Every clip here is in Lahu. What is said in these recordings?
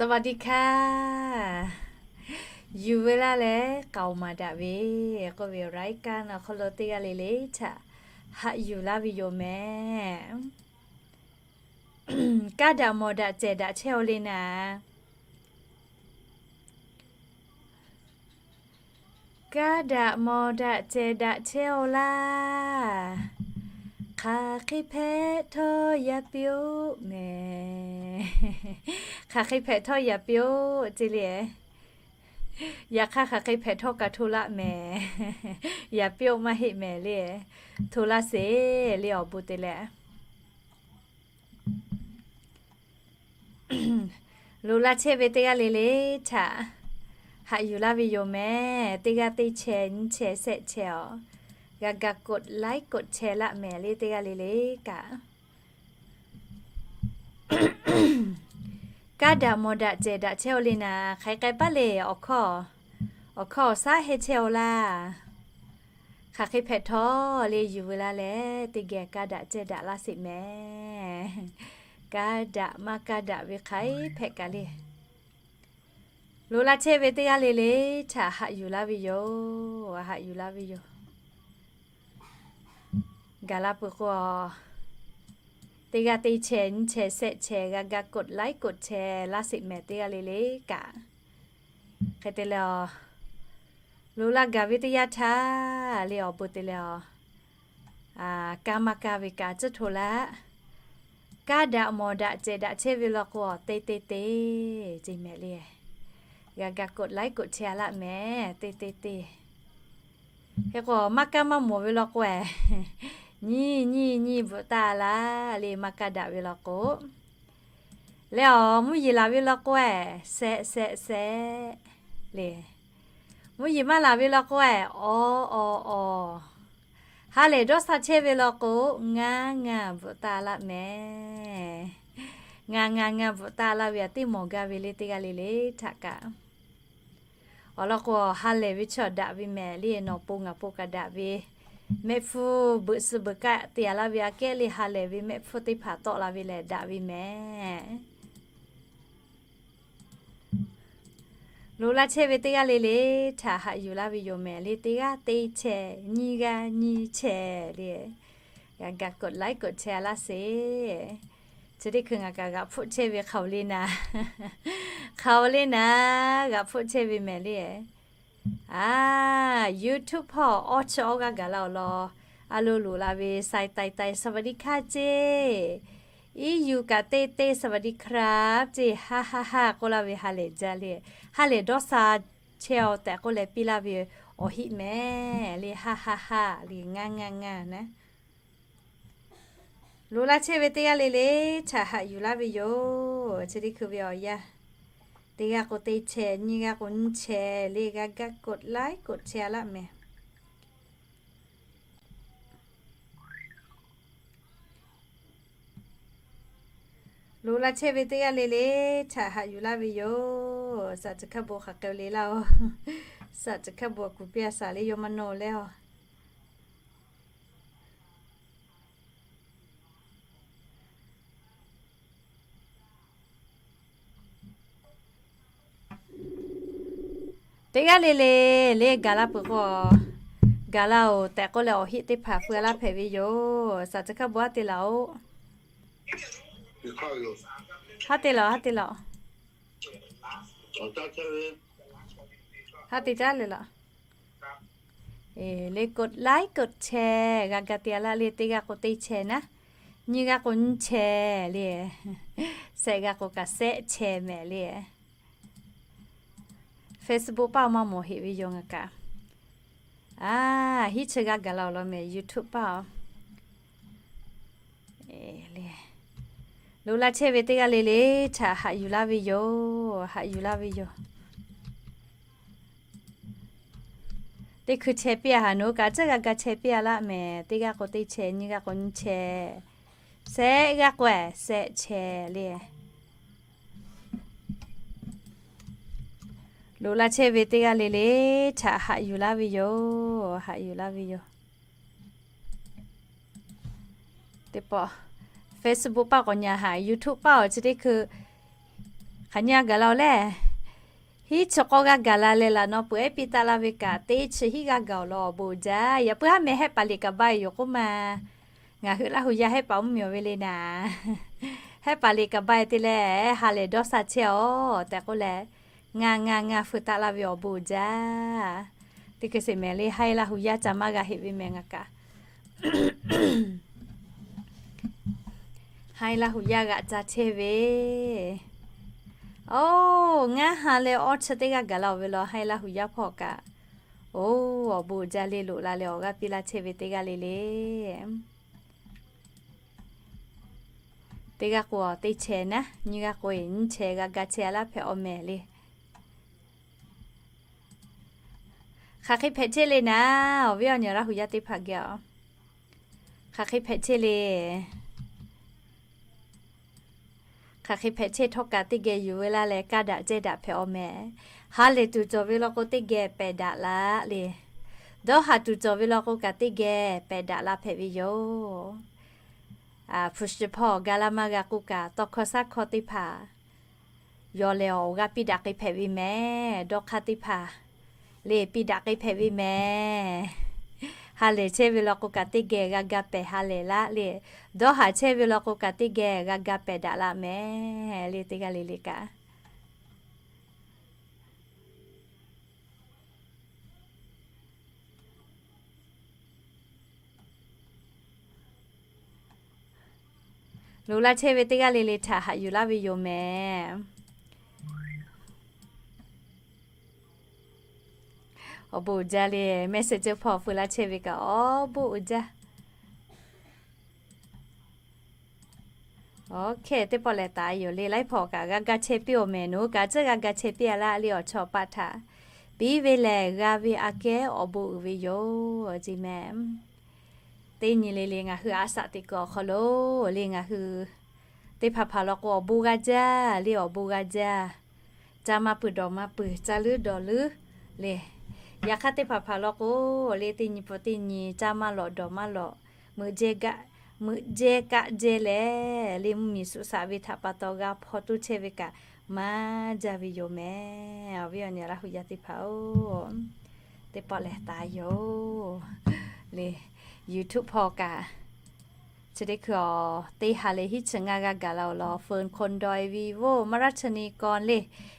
สวัสดีค่ะ Yuˬ ve laˇ leh k'aoˍ maˍ daꞈ ve k'oˆ ve รายการ awˬ hk'aw lo teˇ g'aˇ le le htaꞈ haꞈ yuˬ laˇ ve yoˬ mehˍ. Kaˇ daꞈ mawˬ daꞈ cehˬ daꞈ chehˇ-aw le naˍ. Kaˇ daꞈ mawˬ daꞈ cehˬ daꞈ chehˇ-aw laˇ. Hk'aˬ hk'e hpehꞈ htawˇ yaꞈ piˇ-oˆ mehˍ. Hk'aˬ hk'e hpehꞈ htawˇ yaꞈ piˇ-oˆ ce le. Yaꞈ hk'aˇ hk'aˬ hk'e hpehꞈ htawˇ kaꞈ hto laˇ mehˍ. Yaꞈ piˇ-oˆ maˇ heˆ mehˍ le. Hto laˇ sheˍ le awˬ bon te leh. Loꞈ la chehˇ ve teˇ g'aˇ le le htaꞈ haꞈ yuˬ laˇ ve yoˬ mehˍ. Teˇ g'aˇ teˇ chehˇ nyiˇ chehˇ shehˆ chehˇ-aw, g'a ga กดไลค์ กดแชร์ laˇ mehˍ le teˇ g'aˇ le le kaꞈ. Kaˇ daꞈ mawˬ daꞈ cehˬ daꞈ chehˇ-aw le naˍ. Hk'aˬ hk'e k'ai paˉ le awˬ hkawˇ, awˬ hkawˇ awˬ shaˉ heh chehˇ-aw laˇ. Hk'aˬ hk'e hpehꞈ htawˇ le yuˬ ve laˇ leh teˇ geh kaˇ daꞈ cehˇ daꞈ laˇ sheˍ mehˍ. Kaˇ daꞈ maˇ kaˇ daꞈ ve hk'aˬ hpehꞈ kaꞈ le. Loꞈ la chehˇ ve teˇ g'aˇ le le htaꞈ haꞈ yuˬ laˇ ve yoˬ. Haꞈ yuˬ laˇ ve yoˬ. Gaˬ la peuˬ k'o, teˇ g'aˇ teˇ chehˇ nyiˇ chehˇ shehˆ chehˇ g'a ga กดไลค์ กดแชร์ laˇ sheˍ mehˍ teˇ g'aˇ le le kaꞈ. Hk'e te leh, loꞈ la gaˬ ve teˇ yanˇ htaˇ le awˬ bon te leh, kaˇ maˇ kaˇ ve kaꞈ tcuhˉ hto laˇ. Kaˇ daꞈ mawˬ daꞈ cehˬ daꞈ chehˇ ve law k'o, teˇ teˇ teˇ ce mehˍ le. G'a ga กดไลค์ กดแชร์ laˇ mehˍ teˇ teˇ teˇ. Hk'e k'o maˇ kaˇ maˇ mawˬ ve law k'o-eh, nyiˇ nyiˇ nyiˇ bvuhꞈ taˇ laˇ le maˇ kaˇ daꞈ ve law k'o. Leh awˬ mvuhˇ yeˬ laˬ ve law k'o-eh, shehˆ shehˆ shehˆ le. Mvuhˇ yeˬ maˇ laˬ ve law k'o-eh, awˬ awˬ awˬ. Ha lehˬ dawˇ sha chehˇ ve law k'o, ngaˇ ngaˇ bvuhꞈ taˇ laˇ mehˍ. Ngaˇ ngaˇ ngaˇ bvuhꞈ taˇ laˇ ve aꞈ teˇ mawˬ gaˇ ve le teˇ g'aˇ le le htaꞈ kaꞈ. Awˬ lawn k'o, ha lehˬ ve chaw daꞈ ve mehˍ le, nawˬ pon ngaˬ pon kaꞈ daꞈ ve. Mehˆ hpfuhˇ beuꞈ suh beuꞈ kaˆ te-a laˇ ve aꞈ kehˉ le ha lehˬ ve mehˆ hpfuhˇ teˇ hpaˍ tawˆ la ve lehˬ daꞈ ve mehˍ. Loꞈ la chehˇ ve teˇ g'aˇ le le htaꞈ haꞈ yuˬ laˇ ve yoˬ mehˍ le teˇ g'aˇ teˇ chehˇ nyiˇ g'aˇ nyiˇ chehˇ le. G'a ga กดไลค์ กดแชร์ laˇ sheˍ. Chi teˇ hkui ngaˬ kaꞈ g'aꞈ hpfuhˆ chehˇ ve hk'aˬ-oˬ le naˍ. Hk'aˬ-oˬ le naˍ, g'aꞈ hpfuhˆ chehˇ ve mehˍ le. A, YouTube hpawˇ awˇ chi awˇ g'aˇ gaˬ la awˬ lawn. A lo loꞈ la ve sai tai tai สวัสดีค่ะ ceˇ. Iˉ yuˬ kaꞈ teˇ teˇ สวัสดีครับ ceˇ, ha ha ha k'oˆ laˇ ve ha lehˬ jaˇ le. Ha lehˬ dawˇ sha chehˇ-aw tehꞈ k'oˆ leh piˇ laˇ ve awˬ heˆ mehˍ le ha ha ha le ngaˇ ngaˇ ngaˇ naˉ. Loꞈ la chehˇ ve teˇ g'aˇ le le htaꞈ haꞈ yuˬ laˇ ve yoˬ. Chi teˇ hkui ve awˬ yanˇ, teˇ g'aˇ k'o teˇ chehˇ, nyiˇ g'aˇ k'o nyiˇ chehˇ le g'a ga กดไลค์ กดแชร์ laˇ mehˍ. Loꞈ la chehˇ ve teˇ g'aˇ le le htaꞈ haꞈ yuˬ laˇ ve yoˬ. Saˍ tcuh hkaˇ bon hk'aˬ k'ai le laˇ-oˬ. Saˍ tcuh hkaˇ bon kuˬ piˇ-a saˍ le yaw maˇ nawˬ leh-aˬ. Teˇ g'aˇ le le le gaˬ la peuˬ k'o, gaˬ la-oˬ tehꞈ k'oˆ leh awˬ heˆ teˇ hpaˍ feu laˇ hpehꞈ ve yoˬ. Saˍ tcuh hkaˇ bon haˉ te laˬ-oˬ. Haˉ te laˬ, haˉ te laˬ. Haˉ te caˉ le laˬ. Le กดไลค์ กดแชร์ g'a ga te-a laˇ le teˇ g'aˇ k'o teˇ chehˇ naˉ, nyiˇ g'aˇ k'o nyiˇ chehˇ le, shehˆ g'aˇ k'o kaꞈ shehˆ chehˇ mehˍ le. Facebook paˇ-oˬ maˇ mawˬ heˆ ve yoˬ ngaˬ kaꞈ. A, hiˉ chi g'aˇ gaˬ la awˬ lawn mehˍ YouTube paˇ-oˬ. Loꞈ la chehˇ ve teˇ g'aˇ le le htaꞈ haꞈ yuˬ laˇ ve yoˬ. Haꞈ yuˬ laˇ ve yoˬ. Teˇ hkui chehˇ piˇ-a haˍ nawˬ hui kaꞈ tcuhˉ g'a ga chehˇ piˇ-a laˇ mehˍ. Teˇ g'aˇ k'o teˇ chehˇ, nyiˇ g'aˇ k'o nyiˇ chehˇ, shehˆ g'aˇ k'o-eh shehˆ chehˇ le. Loꞈ la chehˇ ve teˇ g'aˇ le le htaꞈ haꞈ yuˬ laˇ ve yoˬ. Haꞈ yuˬ laˇ ve yoˬ. Teˇ pawˆ Facebook paˇ k'awꞈ nyi haꞈ, YouTube paˇ-oˬ chi teˇ hkui Hk'aˬ nyi g'a gaˬ la-oˬ lehˬ, hiˉ chi k'awˇ g'a gaˬ la leh laˬ nawˬ peuˬ ehˉ piˇ taˆ laˇ ve kaꞈ, teˇ chi hiˉ g'a gaˬ-oˬ law awˬ bon uiˍ jaˇ. Yaꞈ puiˉ haˉ meh Hehˆ paˍ liꞈ kaˍ ba yoˬ k'oˆ ma. Ngaˬ hui Laˇ hu yaˇ Hehˆ paˍ mvuhˇ miˬ ve le naˍ. Hehˆ paˍ liꞈ kaˍ ba te leh ha lehˬ dawˇ sha chehˇ-oˬ tehꞈ k'oˆ leh, ngaˬ ngaˬ ngaˬ feu taˆ laˇ ve awˬ bon uiˍ jaˇ. Teˇ hkui sheˍ mehˍ le, Haiˉ Laˇ hu yaˇ ca maˇ g'a heˆ ve mehˍ ngaˬ kaꞈ. Haiˉ Laˇ hu yaˇ g'aꞈ ca chehˇ ve. Oˇ, ngaˬ ha leh awˇ chi teˇ g'aˇ gaˬ la-oˬ ve law Haiˉ Laˇ hu yaˇ hpawˇ kaꞈ. Oˇ, awˬ bon uiˍ jaˇ le, loꞈ la leh awˬ g'aˇ piˇ laˇ chehˇ ve teˇ g'aˇ le le. Teˇ g'aˇ k'o teˇ chehˇ naˉ, nyiˇ g'aˇ k'o nyiˇ chehˇ g'a ga chehˇ laˇ hpehꞈ-aw mehˍ le. Hk'aˬ hk'e hpehꞈ chehˇ le naˍ, awˬ viˉ awˬ nyi Laˇ hu yaˇ teˇ hpaˍ geh-oˬ. Hk'aˬ hk'e hpehꞈ chehˇ le. Hk'aˬ hk'e hpehꞈ chehˇ htawˇ kaꞈ teˇ geh yuˬ ve laˇ leh kaˇ daꞈ cehˇ daꞈ hpehꞈ-aw mehˍ. Ha lehˬ tuˬ cawˬ ve law k'o teˇ geh pehˬ daꞈ laˇ le. Dawˇ haˍ tuˬ cawˬ ve law k'o kaꞈ teˇ geh pehˬ daꞈ la hpehꞈ ve yoˬ. Hpu shi hpawˇ ga laˇ maˇ g'a k'oˆ kaꞈ, tawˇ hkawˇ shaˉ hkawˇ teˇ hpaˍ yawˇ lehˬ awˬ g'aˇ piˇ daꞈ k'ai hpehꞈ ve mehˍ. Dawˇ hk'aˇ teˇ hpaˍ le piˇ daꞈ k'ai hpehꞈ ve mehˍ. Ha lehˬ chehˇ ve law k'o kaꞈ teˇ geh g'a ga pehˬ ha lehˬ laˇ le. Dawˇ haˍ chehˇ ve law k'o kaꞈ teˇ geh g'a ga pehˬ daꞈ laˇ mehˍ le, teˇ g'aˇ le le kaꞈ. Loꞈ la chehˇ ve teˇ g'aˇ le le htaꞈ haꞈ yuˬ laˇ ve yoˬ mehˍ. Awˬ bon uiˍ jaˇ le, message hpawˇ feu laˇ chehˇ ve kaꞈ awˬ bon uiˍ jaˇ. Oˇ hk'e teˇ pawˆ lehˬ taˍ yoˬ le, laiˉ hpawˇ kaꞈ g'a ga chehˇ piˇ-oˬ mehˍ. Nawˬ hui kaꞈ tcuhˉ g'a ga chehˇ piˇ-a laˇ le, awˬ chawˇ awˬ paˆ htaꞈ piˇ ve lehˬ g'a ve aꞈ kehˉ awˬ bon uiˍ ve yoˬ, jeˬ mehˍ. Teˇ nyi le le ngaˬ hui a shaꞈ teꞈ kuiˬ awˬ hk'aw lo le ngaˬ hui teˇ hpaˍ hpaˍ law k'o awˬ bon g'a jaˇ le, awˬ bon g'a jaˇ. Caˇ maˇ peuˬ dawˬ maˇ peuˬ, caˇ leuˉ dawˬ leuˉ le. Yaꞈ hk'aˇ teˇ hpaˍ hpaˍ law k'o le teˇ nyi pfuhˇ teˇ nyi caˇ maˇ lawꞈ dawˬ maˇ lawꞈ, meuꞈ jehˇ kaˆ jehˇ leh le mvuhˇmiˬ suhˍ shaꞈ ve htaꞈ pa taw g'a hpaw toˇ chehˇ ve kaꞈ maˇ jaˇ ve yoˬ mehˍ. Awˬ viˉ awˬ nyi Laˇ hu yaˇ teˇ hpaˍ-oˬ, teˇ pawˆ lehˬ taˍ yoˬ le. YouTube hpawˇ kaꞈ chi teˇ hkui-aˬ teˇ ha lehˬ hiˉ chi ngaˇ g'aˇ gaˬ la-oˬ law, phone คนดอย vivo มราชธานีก่อน le,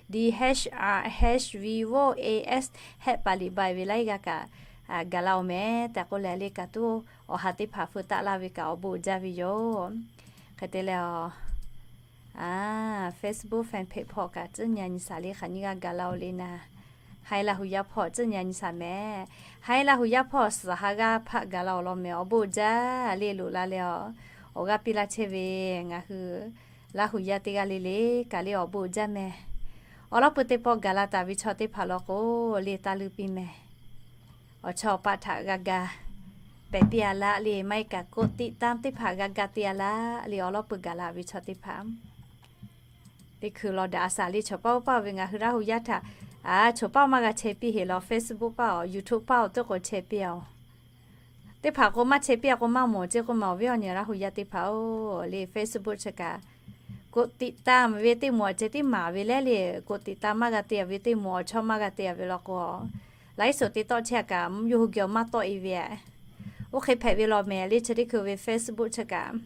D H R H vivo A S Hehˆ paˍ liꞈ ba ve laiˉ g'aˇ kaꞈ gaˬ la-oˬ mehˍ tehꞈ k'oˆ leh le kaꞈ tuˉ awˬ ha teˇ hpaˍ feu taˆ laˇ ve kaꞈ awˬ bon uiˍ jaˇ ve yoˬ. Hk'e te leh, Facebook fan page hpawˇ kaꞈ tcuhˉ nyi a nyi shaˍ le, hk'aˬ nyi g'aˇ gaˬ la-oˬ le naˍ. Haiˉ Laˇ hu yaˇ hpawˇ tcuhˉ nyi a nyi shaˍ mehˍ. Haiˉ Laˇ hu yaˇ hpawˇ suhˍ ha g'aˇ hpaˆ gaˬ la-oˬ law mehˍ, awˬ bon uiˍ jaˇ le, loꞈ la leh awˬ g'aˇ piˇ laˇ chehˇ ve ngaˬ hui Laˇ hu yaˇ teˇ g'aˇ le le kaꞈ le awˬ bon uiˍ jaˇ mehˍ. Awˬ lawn peuˬ teˇ pawˆ gaˬ la taˍ ve chaw teˇ hpaˍ law k'o le taˇ leuˇ piˇ mehˍ. Awˬ chawˇ awˬ paˆ htaꞈ g'a ga pehˬ piˇ-a laˇ le, maˇ heˆ kaꞈ กดติดตาม teˇ hpaˍ g'a ga te-a laˇ le, awˬ lawn peuˬ gaˬ la ve chaw teˇ hpaˍ. Teˇ hkui law daꞈ a shaˍ le, chaw paˆ oˇ paˆ ve ngaˬ hui Laˇ hu yaˇ htaꞈ, a, chaw paˆ maˇ g'a chehˇ piˇ heˆ law, Facebook paˆ-oˬ, YouTube paˆ-oˬ, teˇ k'o chehˇ piˇ-oˬ. Teˇ hpaˍ k'o maˇ chehˇ piˇ-a k'o maˇ mawˬ ceˇ k'oˆ ma, awˬ viˉ awˬ nyi Laˇ hu yaˇ teˇ hpaˍ-oˬ le, Facebook chi kaꞈ กดติดตาม ve teˇ moˍ awˬ ceh tiˉ maˍ ve lehˉ le, กดติดตาม maˇ g'a te-a ve teˇ moˍ awˬ chawˇ maˇ g'a te-a ve law k'o, ไลฟ์สด te tawˆ chehˇ-a kaꞈ yawˇ hui geh awˬ maˇ tawˆ-e ve. Oˇ hk'e hpehꞈ ve law mehˍ le, chi teˇ hkui ve Facebook chi kaꞈ.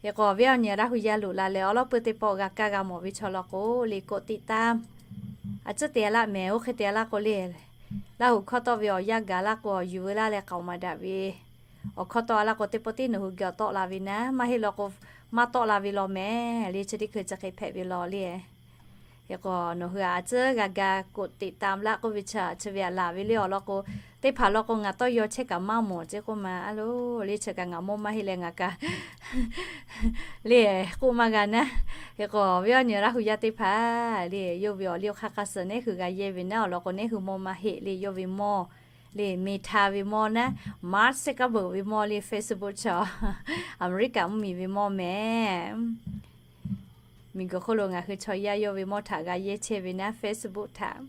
Hk'e k'o awˬ viˉ awˬ nyi Laˇ hu yaˇ loꞈ la leh awˬ lawn peuˬ teˇ pawˆ g'a kaˇ g'a mawˬ ve chaw law k'o le กดติดตาม a tcuhˉ te-a laˇ mehˍ. Oˇ hk'e te-a laˇ k'o le, Laˇ hu hkawˇ tawˆ ve awˬ yanˇ gaˬ laˇ k'o awˬ yuˬ veu laˇ leh k'aoˍ maˍ daꞈ ve awˬ hkawˇ tawˆ-a laˇ k'o teˇ pawˆ tiˉ nawˬ hui geh awˬ tawˆ la ve naˉ, maˇ heˆ law k'o maˇ tawˆ la ve law mehˍ le, chi teˇ hkui chi hk'e hpehꞈ ve law le. Hk'e k'o nawˬ hui a tcuhˉ g'a ga กดติดตาม laˇ k'oˆ ve chi, chi ve aꞈ laˬ ve le awˬ lawn k'o, teˇ hpaˍ law k'o ngaˬ tawˇ yaw chehˇ kaꞈ maˇ mawˬ ceˇ k'oˆ ma, a lo le chi kaꞈ ngaˬ mawˇ maˇ heˆ leh ngaˬ kaꞈ le k'oˆ maˇ g'a naˉ. Hk'e k'o awˬ viˉ awˬ nyi Laˇ hu yaˇ teˇ hpaˍ le, yawˇ ve awˬ liˇ awˬ hk'aˇ hk'a suh nehˉ hui g'a yehˇ ve naˉ, awˬ lawn k'o nehˉ hui mawˇ maˇ heˆ le, yawˇ ve mawˇ le, Meta ve mawˇ naˉ, Mark Zuckerberg ve mawˇ le, Facebook chi, America mvuhˇmiˬ ve mawˇ mehˍ. Miˬguiˬ hk'oˆ lo ngaˬ hui chaw yaˇ yawˇ ve mawˇ htaꞈ g'a yehˇ chehˇ ve naˉ, Facebook htaꞈ.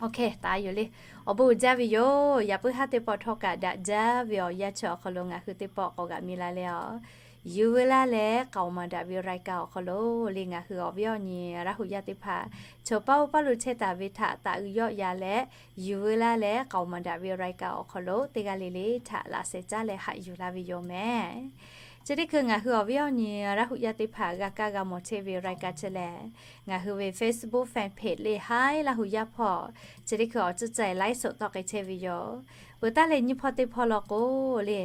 Oˇ hk'e taˍ yoˬ le. Awˬ bon uiˍ jaˇ ve yoˬ. Yaꞈ puiˉ haˉ teˇ pawˆ htawˇ kaꞈ daꞈ jaˇ ve awˬ yanˇ chi awˬ hk'aw lo ngaˬ hui teˇ pawˆ k'awꞈ g'aꞈ mi la leh-oˬ, Yuˬ veu laˇ leh k'aoˍ maˍ daꞈ ve รายการ awˬ hk'aw lo le, ngaˬ hui awˬ viˉ awˬ nyi Laˇ hu yaˇ teˇ hpaˍ chaw paˉ oˇ paˉ lo chehˇ taˍ ve htaꞈ taꞈ uiˍ yawˆ ya leh, yuˬ veu laˇ leh k'aoˍ maˍ daꞈ ve รายการ awˬ hk'aw lo teˇ g'aˇ le le htaꞈ laꞈ sheh caˉ leh haꞈ yuˬ laˇ ve yoˬ mehˍ. Chi teˇ hkui ngaˬ hui awˬ viˉ awˬ nyi Laˇ hu yaˇ teˇ hpaˍ g'a kaˇ g'a mawˬ chehˇ ve รายการ chi lehˬ, ngaˬ hui ve Facebook fan page le haiˉ Laˇ hu yaˇ hpawˇ chi teˇ hkui awˬ tcuhˇ cai ไลฟ์สด tawˆ k'ai chehˇ ve yoˬ. Peuˬ taˉ leh nyiˇ hpawˇ teˇ hpawˇ law k'o le,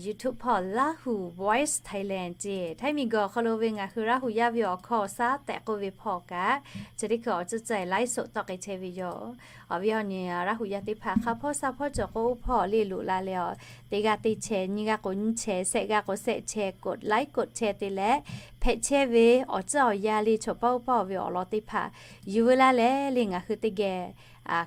YouTube hpawˇ Laˇ hu Voice Thailand ce, Htaiˇ miˬguiˬ awˬ hk'aw lo ve ngaˬ hui Laˇ hu yaˇ ve awˬ hkawˇ awˬ saˉ tehꞈ k'oˆ ve hpawˇ kaꞈ, chi teˇ hkui awˬ tcuhˇ cai ไลฟ์สด tawˆ k'ai chehˇ ve yoˬ. Awˬ viˉ awˬ nyi Laˇ hu yaˇ teˇ hpaˍ hk'a hpawˇ sha hpawˇ cawˬ k'o oˇ hpawˇ le loꞈ la leh a, teˇ g'aˇ teˇ chehˇ, nyiˇ g'aˇ k'o nyiˇ chehˇ, shehˆ g'aˇ k'o shehˆ chehˇ, กดไลค์ กดแชร์ te leh hpehꞈ chehˇ ve awˬ tcuhˇ awˬ yanˇ le chaw paˉ oˇ paˉ oˬ ve awˬ lawn teˇ hpaˍ yuˬ veu laˇ leh le ngaˬ hui teˇ geh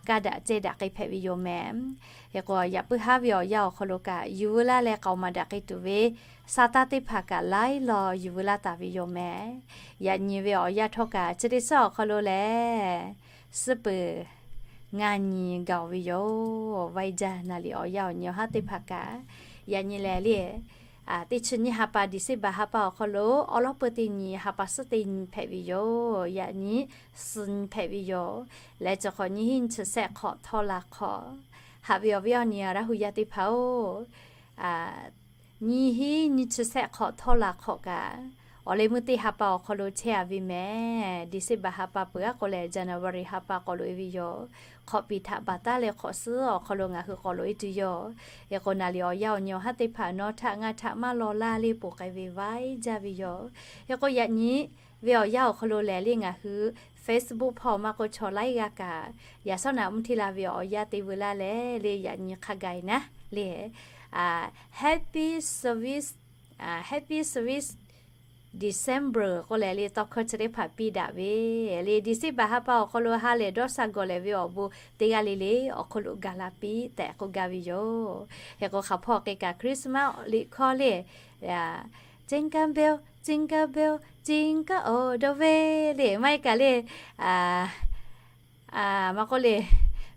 kaˇ daꞈ ceh daꞈ k'ai hpehꞈ ve yoˬ mehˍ. Hk'e k'o yaꞈ puiˉ haˉ ve awˬ yanˇ awˬ hk'aw lo kaꞈ yuˬ veu laˇ leh k'aoˍ maˍ daꞈ k'ai tuˬ ve sa taˇ teˇ hpaˍ kaꞈ laiˉ law yuˬ veu laˇ taˍ ve yoˬ mehˍ. Yaꞈ nyi ve awˬ yanˇ htawˇ kaꞈ chi teˇ suhˉ awˬ hk'aw lo lehˬ, suhˉ peuˬ ngaˇ nyi gaˬ ve yoˬ. Vaiˇ jaˇ naˍ liꞈ awˬ yanˇ awˬ nyi awˬ haˉ teˇ hpaˍ kaꞈ, yaꞈ nyi lehˬ le, teˇ chi nyiˇ ha pa December ha pa awˬ hk'aw lo awˉ lawˉ peuˇ teˇ nyi ha pa suhˉ teˇ nyi hpehꞈ ve yoˬ. Yaꞈ nyi suhˍ nyi hpehꞈ ve yoˬ. Leh cawˬ hk'awꞈ nyiˇ hinˉ nyiˇ chi shehˆ hk'awꞈ htawˇ la hk'awꞈ, haꞈ ve awˬ viˉ awˬ nyi Laˇ hu yaˇ teˇ hpaˍ oˬ, nyiˇ hinˉ nyiˇ chi shehˆ hk'awꞈ htawˇ la hk'awꞈ kaꞈ, awˬ leh meuˇ teˇ ha pa awˬ hk'aw lo chehˇ a ve mehˍ. December ha pa peuˬ aˉ k'o lehˬ January ha pa k'awꞈ loꞈ e ve yoˬ. Hk'awꞈ piˍ htaꞈ baˬ taˉ leh hk'awꞈ suhˉ awˬ hk'aw lo ngaˬ hui k'awꞈ loꞈ e tuˬ yoˬ. Hk'e k'o naˍ liꞈ awˬ yanˇ awˬ nyi awˬ haˉ teˇ hpaˍ nawˬ htaꞈ ngaˬ htaꞈ maˇ law laˇ le poˬ k'ai ve vaiˇ jaˇ ve yoˬ. Hk'e k'o yaꞈ nyi ve awˬ yanˇ awˬ hk'aw lo lehˬ le ngaˬ hui Facebook hpawˇ maˇ k'oˆ chaw laiˉ g'aˇ kaꞈ, yaꞈ shawˉ naꞈ mvuhˇ hteˇ la ve awˬ yanˇ te veu laˇ leh le yaꞈ nyi hk'a gaˬ e naˉ le, Happy Service, Happy Service December k'oˆ leh le tawˇ hkawˇ chi teˇ hpaˍ piˇ daꞈ ve le December ha pa awˬ hk'aw lo ha lehˬ dawˇ sha gawˬ lehˬ ve awˬ bon teˇ g'aˇ le le awˬ hk'aw lo gaˬ la piˇ tehꞈ k'oˆ gaˇ ve yoˬ. Hk'e k'o hk'aˬ hpawˇ k'e kaꞈ Christmas liꞈ hkawˇ le, Jingle bell, jingle bell, jingle all the way le maˇ heˆ kaꞈ le, maˇ k'oˆ le,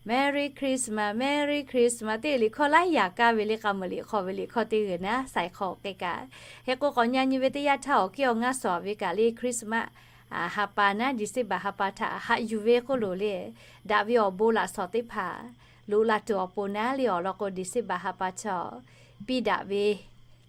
Merry Christmas, Merry Christmas teˇ liꞈ hkawˇ laiˉ yaꞈ kaˇ ve le k'a meuˬ liꞈ hk'aw ve liꞈ hkawˇ teˇ g'uiˬ naˉ shaiˍ hk'aw k'e kaꞈ. Hk'e k'o k'awꞈ nyi nyi ve teˇ yanˇ htaˇ awˬ kiˇ awˬ ngaˇ shawˍ ve kaꞈ le Christmas ha pa naˉ December ha pa htaꞈ haꞈ yuˬ ve k'oˆ loˬ le, daꞈ ve awˬ bon laꞈ shawnˍ teˇ hpaˍ loꞈ la tuˬ awˬ pon naˉ le awˬ lawn k'o December ha pa chaw piˇ daꞈ ve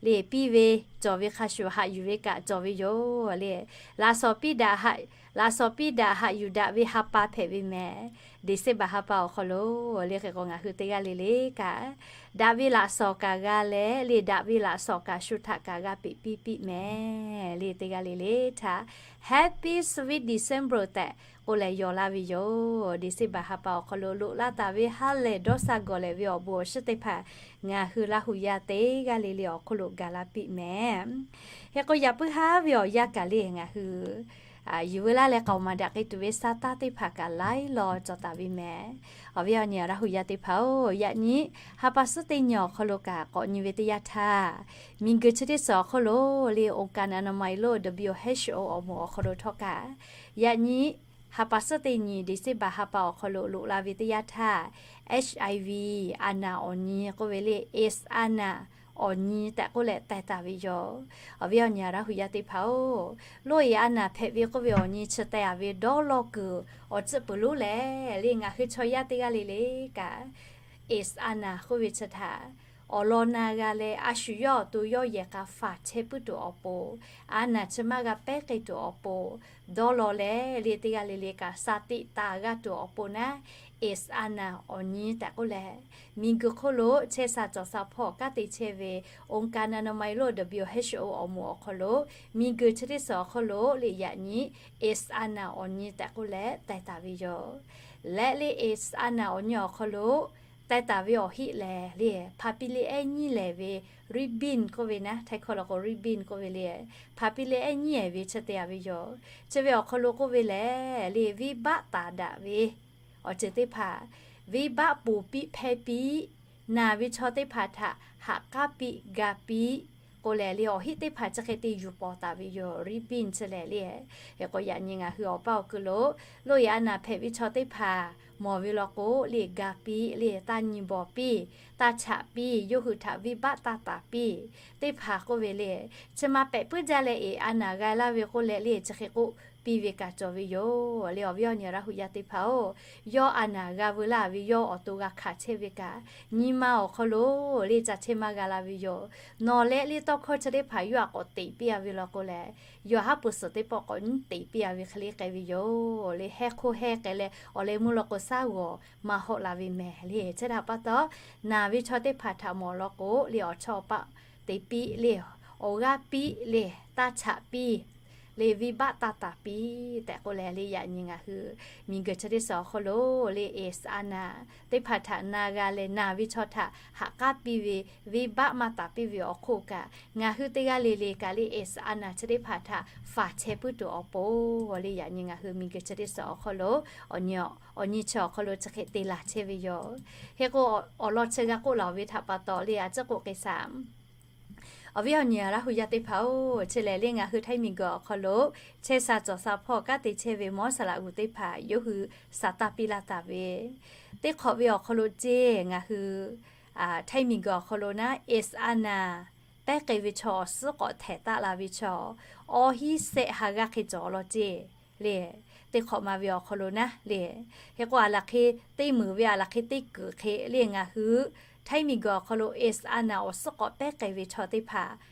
le piˇ ve cawˬ ve hk'a shuˍ haꞈ yuˬ ve kaꞈ cawˬ ve yoˬ le. Laꞈ shawnˍ piˇ daꞈ, laꞈ shawnˍ piˇ daꞈ haꞈ yuˬ daꞈ ve ha pa hpehꞈ ve mehˍ. December ha pa awˬ hk'aw lo le hk'e k'o ngaˬ hui teˇ g'aˇ le le kaꞈ, daꞈ ve laꞈ shawnˍ kaꞈ g'a leh le daꞈ ve laꞈ shawnˍ kaꞈ shu htaꞈ kaꞈ g'a peꞈ piˇ piˇ mehˍ le teˇ g'aˇ le le htaꞈ Happy Sweet December tehꞈ k'oˆ leh yaw laˇ ve yoˬ. December ha pa awˬ hk'aw lo loꞈ la taˍ ve ha lehˬ dawˇ sha gawˬ lehˬ ve awˬ bon awˬ shiˉ teˇ hpaˍ ngaˬ hui Laˇ hu yaˇ teˇ g'aˇ le le awˬ hk'oˆ lo gaˬ la piˇ mehˍ. Hk'e k'o yaꞈ puiˉ haˉ ve awˬ yanˇ kaꞈ le ngaˬ hui yuˬ veu laˇ leh k'aoˍ maˍ daꞈ k'ai tuˬ ve sa taˇ teˇ hpaˍ kaꞈ laiˉ law cawˬ taˍ ve mehˍ. Awˬ viˉ awˬ nyi Laˇ hu yaˇ teˇ hpaˍ oˬ, yaꞈ nyi ha pa suhˉ teˇ nyi awˬ hk'aw lo kaꞈ k'awꞈ nyi ve teˇ yanˇ htaˇ, miˬguiˬ chi teˇ suhˍ awˬ hk'oˆ lo le องค์การอนามัยโลก WHO awˬ moˍ awˬ hk'aw lo htawˇ kaꞈ, yaꞈ nyi ha pa suhˉ teˇ nyi December ha pa awˬ hk'aw lo loꞈ la ve teˇ yanˇ htaˇ, HIV a naˬ awˬ nyi k'oˆ ve le, AIDS a naˬ awˬ nyi tehꞈ k'oˆ leh teh taˍ ve yoˬ. Awˬ viˉ awˬ nyi Laˇ hu yaˇ teˇ hpaˍ oˬ, loˇ e a naˬ hpehꞈ ve k'oˆ ve awˬ nyi chi teh a ve dawˇ law kuiˬ awˬ ceuˬ peuˬ lonˉ lehˬ le ngaˬ hui chaw yaˇ teˇ g'aˇ le le kaꞈ, AIDS a naˬ k'oˆ ve chi htaꞈ awˬ lawn na g'a leh a shu yawˇ awˬ to yawˇ yehˬ k'a faˍ chehˇ puiˉ tuˬ awˬ pon, a naˬ chi maˇ g'a pehˉ k'ai tuˬ awˬ pon, dawˇ law leh le teˇ g'aˇ le le kaꞈ sha teꞈ taˍ g'a tuˬ awˬ pon naˉ, AIDS a naˬ awˬ nyi tehꞈ k'oˆ leh, miˬguiˬ hk'oˆ lo chehˇ sha cawˬ sha hpawˇ kanˉ te chehˇ ve องค์การอนามัยโลก WHO awˬ moˍ awˬ hk'aw lo, miˬguiˬ chi teˇ suhˍ awˬ hk'oˆ lo le yaꞈ nyi AIDS a naˬ awˬ nyi tehꞈ k'oˆ leh teh taˍ ve yoˬ. Leh le AIDS a naˬ awˬ nyi awˬ hk'aw lo teh taˍ ve awˬ heˆ lehˬ le, hpaˍ piˇ le ehˉ nyiˉ lehˬ ve ริบบิ้น k'oˆ ve naˉ, Htaiˇ hkawˇ lo k'o ริบบิ้น k'oˆ ve le, hpaˍ piˇ le ehˉ nyiˉ lehˬ ve chi te a ve yoˬ. Chi ve awˬ hk'aw lo k'oˆ ve lehˬ le, venˇbaˆ taˍ daꞈ ve awˬ ceuˬ teˇ hpaˍ, venˇbaˆ poˬ piˇ hpehˇ piˇ, naˬ ve chaw teˇ hpaˍ htaꞈ ha k'aˉ piˇ ga piˇ k'o lehˬ le, awˬ hiˆ teˇ hpaˍ chi hk'e te yuˬ pawˍ taˍ ve yoˬ. Ribbon chi lehˬ le. Hk'e k'o yaꞈ nyi ngaˬ hui awˬ paˇ awˬ kuiˬ lo loꞈ-e a naˍ hpehꞈ ve chaw teˇ hpaˍ mawˬ ve law k'o le, ga piˇ le, taˇ nyi bawˬ piˇ, taˇ chaꞈ piˇ, yawˇ hui htaꞈ venˇbaˆ taˇ taˍ piˇ teˇ hpaˍ k'oˆ ve le. Chi ma pehꞈ puiˉ jaˇ leh eˍ a naˍ g'a laˇ ve k'oˆ leh le, chi hk'e k'oˆ piˇ ve kaꞈ cawˬ ve yoˬ le. Awˬ viˉ awˬ nyi Laˇ hu yaˇ teˇ hpaˍ-oˬ, yawˇ a naˍ g'a veu laˇ ve yawˇ awˬ to g'a hkanˍ chehˇ ve kaꞈ, nyi ma awˬ hk'aw lo le ca chehˇ maˇ g'a la ve yoˬ. Nawˬ leh le tawˇ hkawˇ chi teˇ hpaˍ yawˇ htaꞈ k'awꞈ teꞈ piˇ-a ve law k'o lehˬ, yawˇ haˉ pui suhˍ teˇ pawˆ k'awꞈ nyiˉ teꞈ piˇ-a ve hk'e le k'ai ve yoˬ le. Hehˉ hk'oˆ hehˉ k'ai leh awˬ leh meuˇ law k'o shaˉ g'awˬ maˇ hawˆ la ve mehˍ le. Chi htaꞈ pa taw, naˬ ve chaw teˇ hpaˍ htaꞈ mawˬ law k'o le, awˬ chawˇ awˬ paˆ te piˇ le, awˬ g'aˇ piˇ le, taˇ chaꞈ piˇ le, venˇbaˆ taˇ taˍ piˇ tehꞈ k'oˆ leh le, yaꞈ nyi ngaˬ hui miˬguiˬ chi teˇ suhˍ awˬ hk'aw lo le, eˍsaˍnaˍ teˇ hpaˍ htaꞈ na g'a leh naˬ ve chaw htaꞈ ha k'aˉ piˇ ve, venˇbaˆ maˇ taˍ piˇ ve awˬ hk'oˆ kaꞈ, ngaˬ hui teˇ g'aˇ le le kaꞈ le eˍsaˍnaˍ chi teˇ hpaˍ htaꞈ faˍ chehˇ puiˉ tuˬ awˬ pon le, yaꞈ nyi ngaˬ hui miˬguiˬ chi teˇ suhˍ awˬ hk'aw lo awˬ nyi, awˬ nyi chi awˬ hk'aw lo chi hk'e te laˬ chehˇ ve yoˬ. Hk'e k'o, awˬ lawn chi g'a k'oˆ laˬ ve htaꞈ pa taw le, a ciˉ k'oˆ k'ai shaˍ. Awˬ viˉ awˬ nyi Laˇ hu yaˇ teˇ hpaˍ-oˬ, chi lehˬ le ngaˬ hui Htaiˇ miˬguiˬ awˬ hk'aw lo chehˇ sha cawˬ sha hpawˇ kanˉ te chehˇ ve mawˇ saˍ laꞈ g'uˬ teˇ hpaˍ yawˇ hui saˍ taˇ piˇ laˇ taˍ ve, teˇ hk'awꞈ ve awˬ hk'aw lo ceˇ ngaˬ hui Htaiˇ miˬguiˬ awˬ hk'aw lo naˉ eˍsaˍnaˍ pehˉ k'ai ve chaw awˬ suhˉ k'awꞈ htehˍ taˆ la ve chaw, awˬ hiˉ shehˆ ha g'aˇ hk'e cawˬ law ceˇ le. Teˇ hk'awꞈ ma ve awˬ hk'aw lo naˉ le. Hk'e k'o, a laˬ hk'e teˇ meunˍ ve a laˬ hk'e teˇ kuiˬ hk'e le ngaˬ hui Htaiˇ miˬguiˬ awˬ hk'aw lo eˍsaˍnaˍ awˬ suhˉ k'awꞈ pehˉ k'ai ve chaw teˇ hpaˍ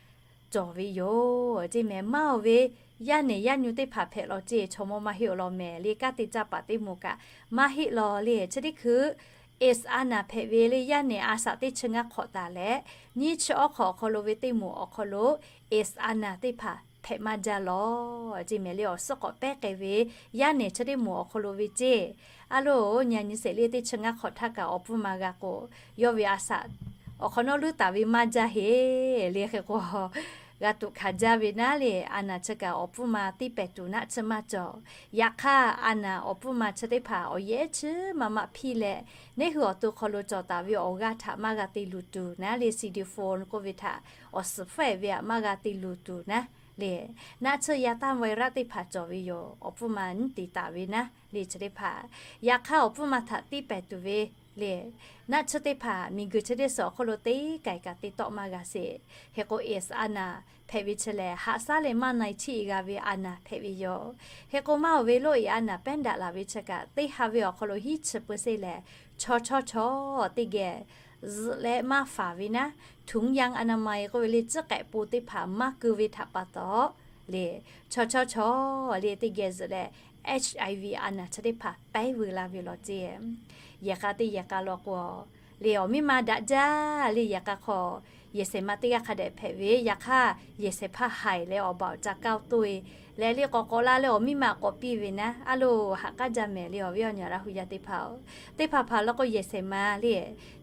cawˬ ve yoˬ ceˇ mehˍ. Maˇ oˬ ve yaˇ nehˬ yaˇ nyu teˇ hpaˍ hpehꞈ law ceˇ, chaw mawˇ maˇ heˆ awˬ lawn mehˍ le. Kanˉ te caˇ paˍ teˇ moˍ kaꞈ maˇ heˆ law le. Chi teˇ hkui eˍsaˍnaˍ hpehꞈ ve le yaˇ nehˬ a shaꞈ teˇ chi ngaˇ hk'awꞈ taˍ leh, nyiˇ chi awˉ hk'awꞈ awˬ hk'aw lo ve teˇ moˍ awˬ hk'aw lo eˍsaˍnaˍ teˇ hpaˍ hpehꞈ maˇ jaˇ law ceˇ mehˍ le. Awˬ suhˉ k'awꞈ pehˉ k'ai ve yaˇ nehˬ chi teˇ moˍ awˬ hk'aw lo ve ceˇ, a loˬ nyi a nyi sheˍ le teˇ chi ngaˇ hk'awꞈ htaˇ kaꞈ awˬ pfuhˇ ma g'a k'o, yawˇ ve a shaꞈ awˬ hk'awꞈ nawˉ leuˉ taˍ ve maˇ jaˇ heˆ le. Hk'e k'o, g'a tuꞈ hkanˍ jaˇ ve naˉ le, a naˍ chi kaꞈ awˬ pfuhˇ ma tiˉ pehˍ tuˬ naˆ chi maˇ cawˬ. Yaꞈ hk'aˇ, a naˍ awˬ pfuhˇ ma chi teˇ hpaˍ awˬ yehˉ chi maˇ maˇ hpiˇ leh, neˇ hui awˬ to hk'aw lo cawˬ taˍ ve awˬ g'aˇ htaꞈ maˇ g'a te luˬ tuˬ naˉ le, CD phone k'oˆ ve htaꞈ awˬ suhˍ faiˇ ve htaꞈ maˇ g'a te luˬ tuˬ naˉ le, naˆ tsuhˇ yaˇ tanˇ virus teˇ hpaˍ cawˬ ve yoˬ. Awˬ pfuhˇ ma nyiˉ te taˍ ve naˉ le chi teˇ hpaˍ, yaꞈ hk'aˇ awˬ pfuhˇ ma htaꞈ tiˉ pehˍ tuˬ ve le, naˆ tsuhˇ teˇ hpaˍ miˬguiˬ chi teˇ suhˍ awˬ hk'oˆ lo teˇ kaiˬ kaꞈ te tawˆ maˇ g'a sheˍ. Hk'e k'o, eˍsaˍnaˍ hpehꞈ ve chi lehˬ, haꞈ shaˉ leh maˇ na-e chiˇ g'a ve a naˍ hpehꞈ ve yoˬ. Hk'e k'o, maˇ oˬ ve loꞈ-e a naˍ pehˉ daꞈ laˬ ve chi kaꞈ, teˇ ha ve awˬ hk'aw lo hiˉ chi pui sheˆ lehˬ, chaw chawˇ chaw teˇ geh zuhꞈ leh maˇ faˍ ve naˉ, ถุงยางอนามัย k'oˆ ve le, tcuhˉ k'ehꞈ po teˇ hpaˍ maˇ keu ve htaꞈ pa taw le, chaw chawˇ chaw le teˇ geh zuhꞈ leh, HIV a naˍ chi teˇ hpaˍ pehˉ veu la ve law ceˇ. Yehˬ k'a teˇ yehˬ k'a law k'o le, awˬ miˇ ma daꞈ jaˇ le. Yehˬ k'a hk'aw yehˬ shehˍ ma teˇ g'aˇ hk'a dehꞈ hpehꞈ ve, yaꞈ hk'aˇ yehˬ shehˍ hpaˇ haiˬ leh awˬ baˬ awˬ ca kaoˇ toˇ-e leh le, k'awꞈ k'awꞈ la leh awˬ miˇ ma k'awꞈ piˇ ve naˉ, a loˬ, haꞈ k'aˉ jaˇ mehˍ le. Awˬ viˉ awˬ nyi Laˇ hu yaˇ teˇ hpaˍ-oˬ, teˇ hpaˍ hpaˍ law k'o yehˬ shehˍ ma le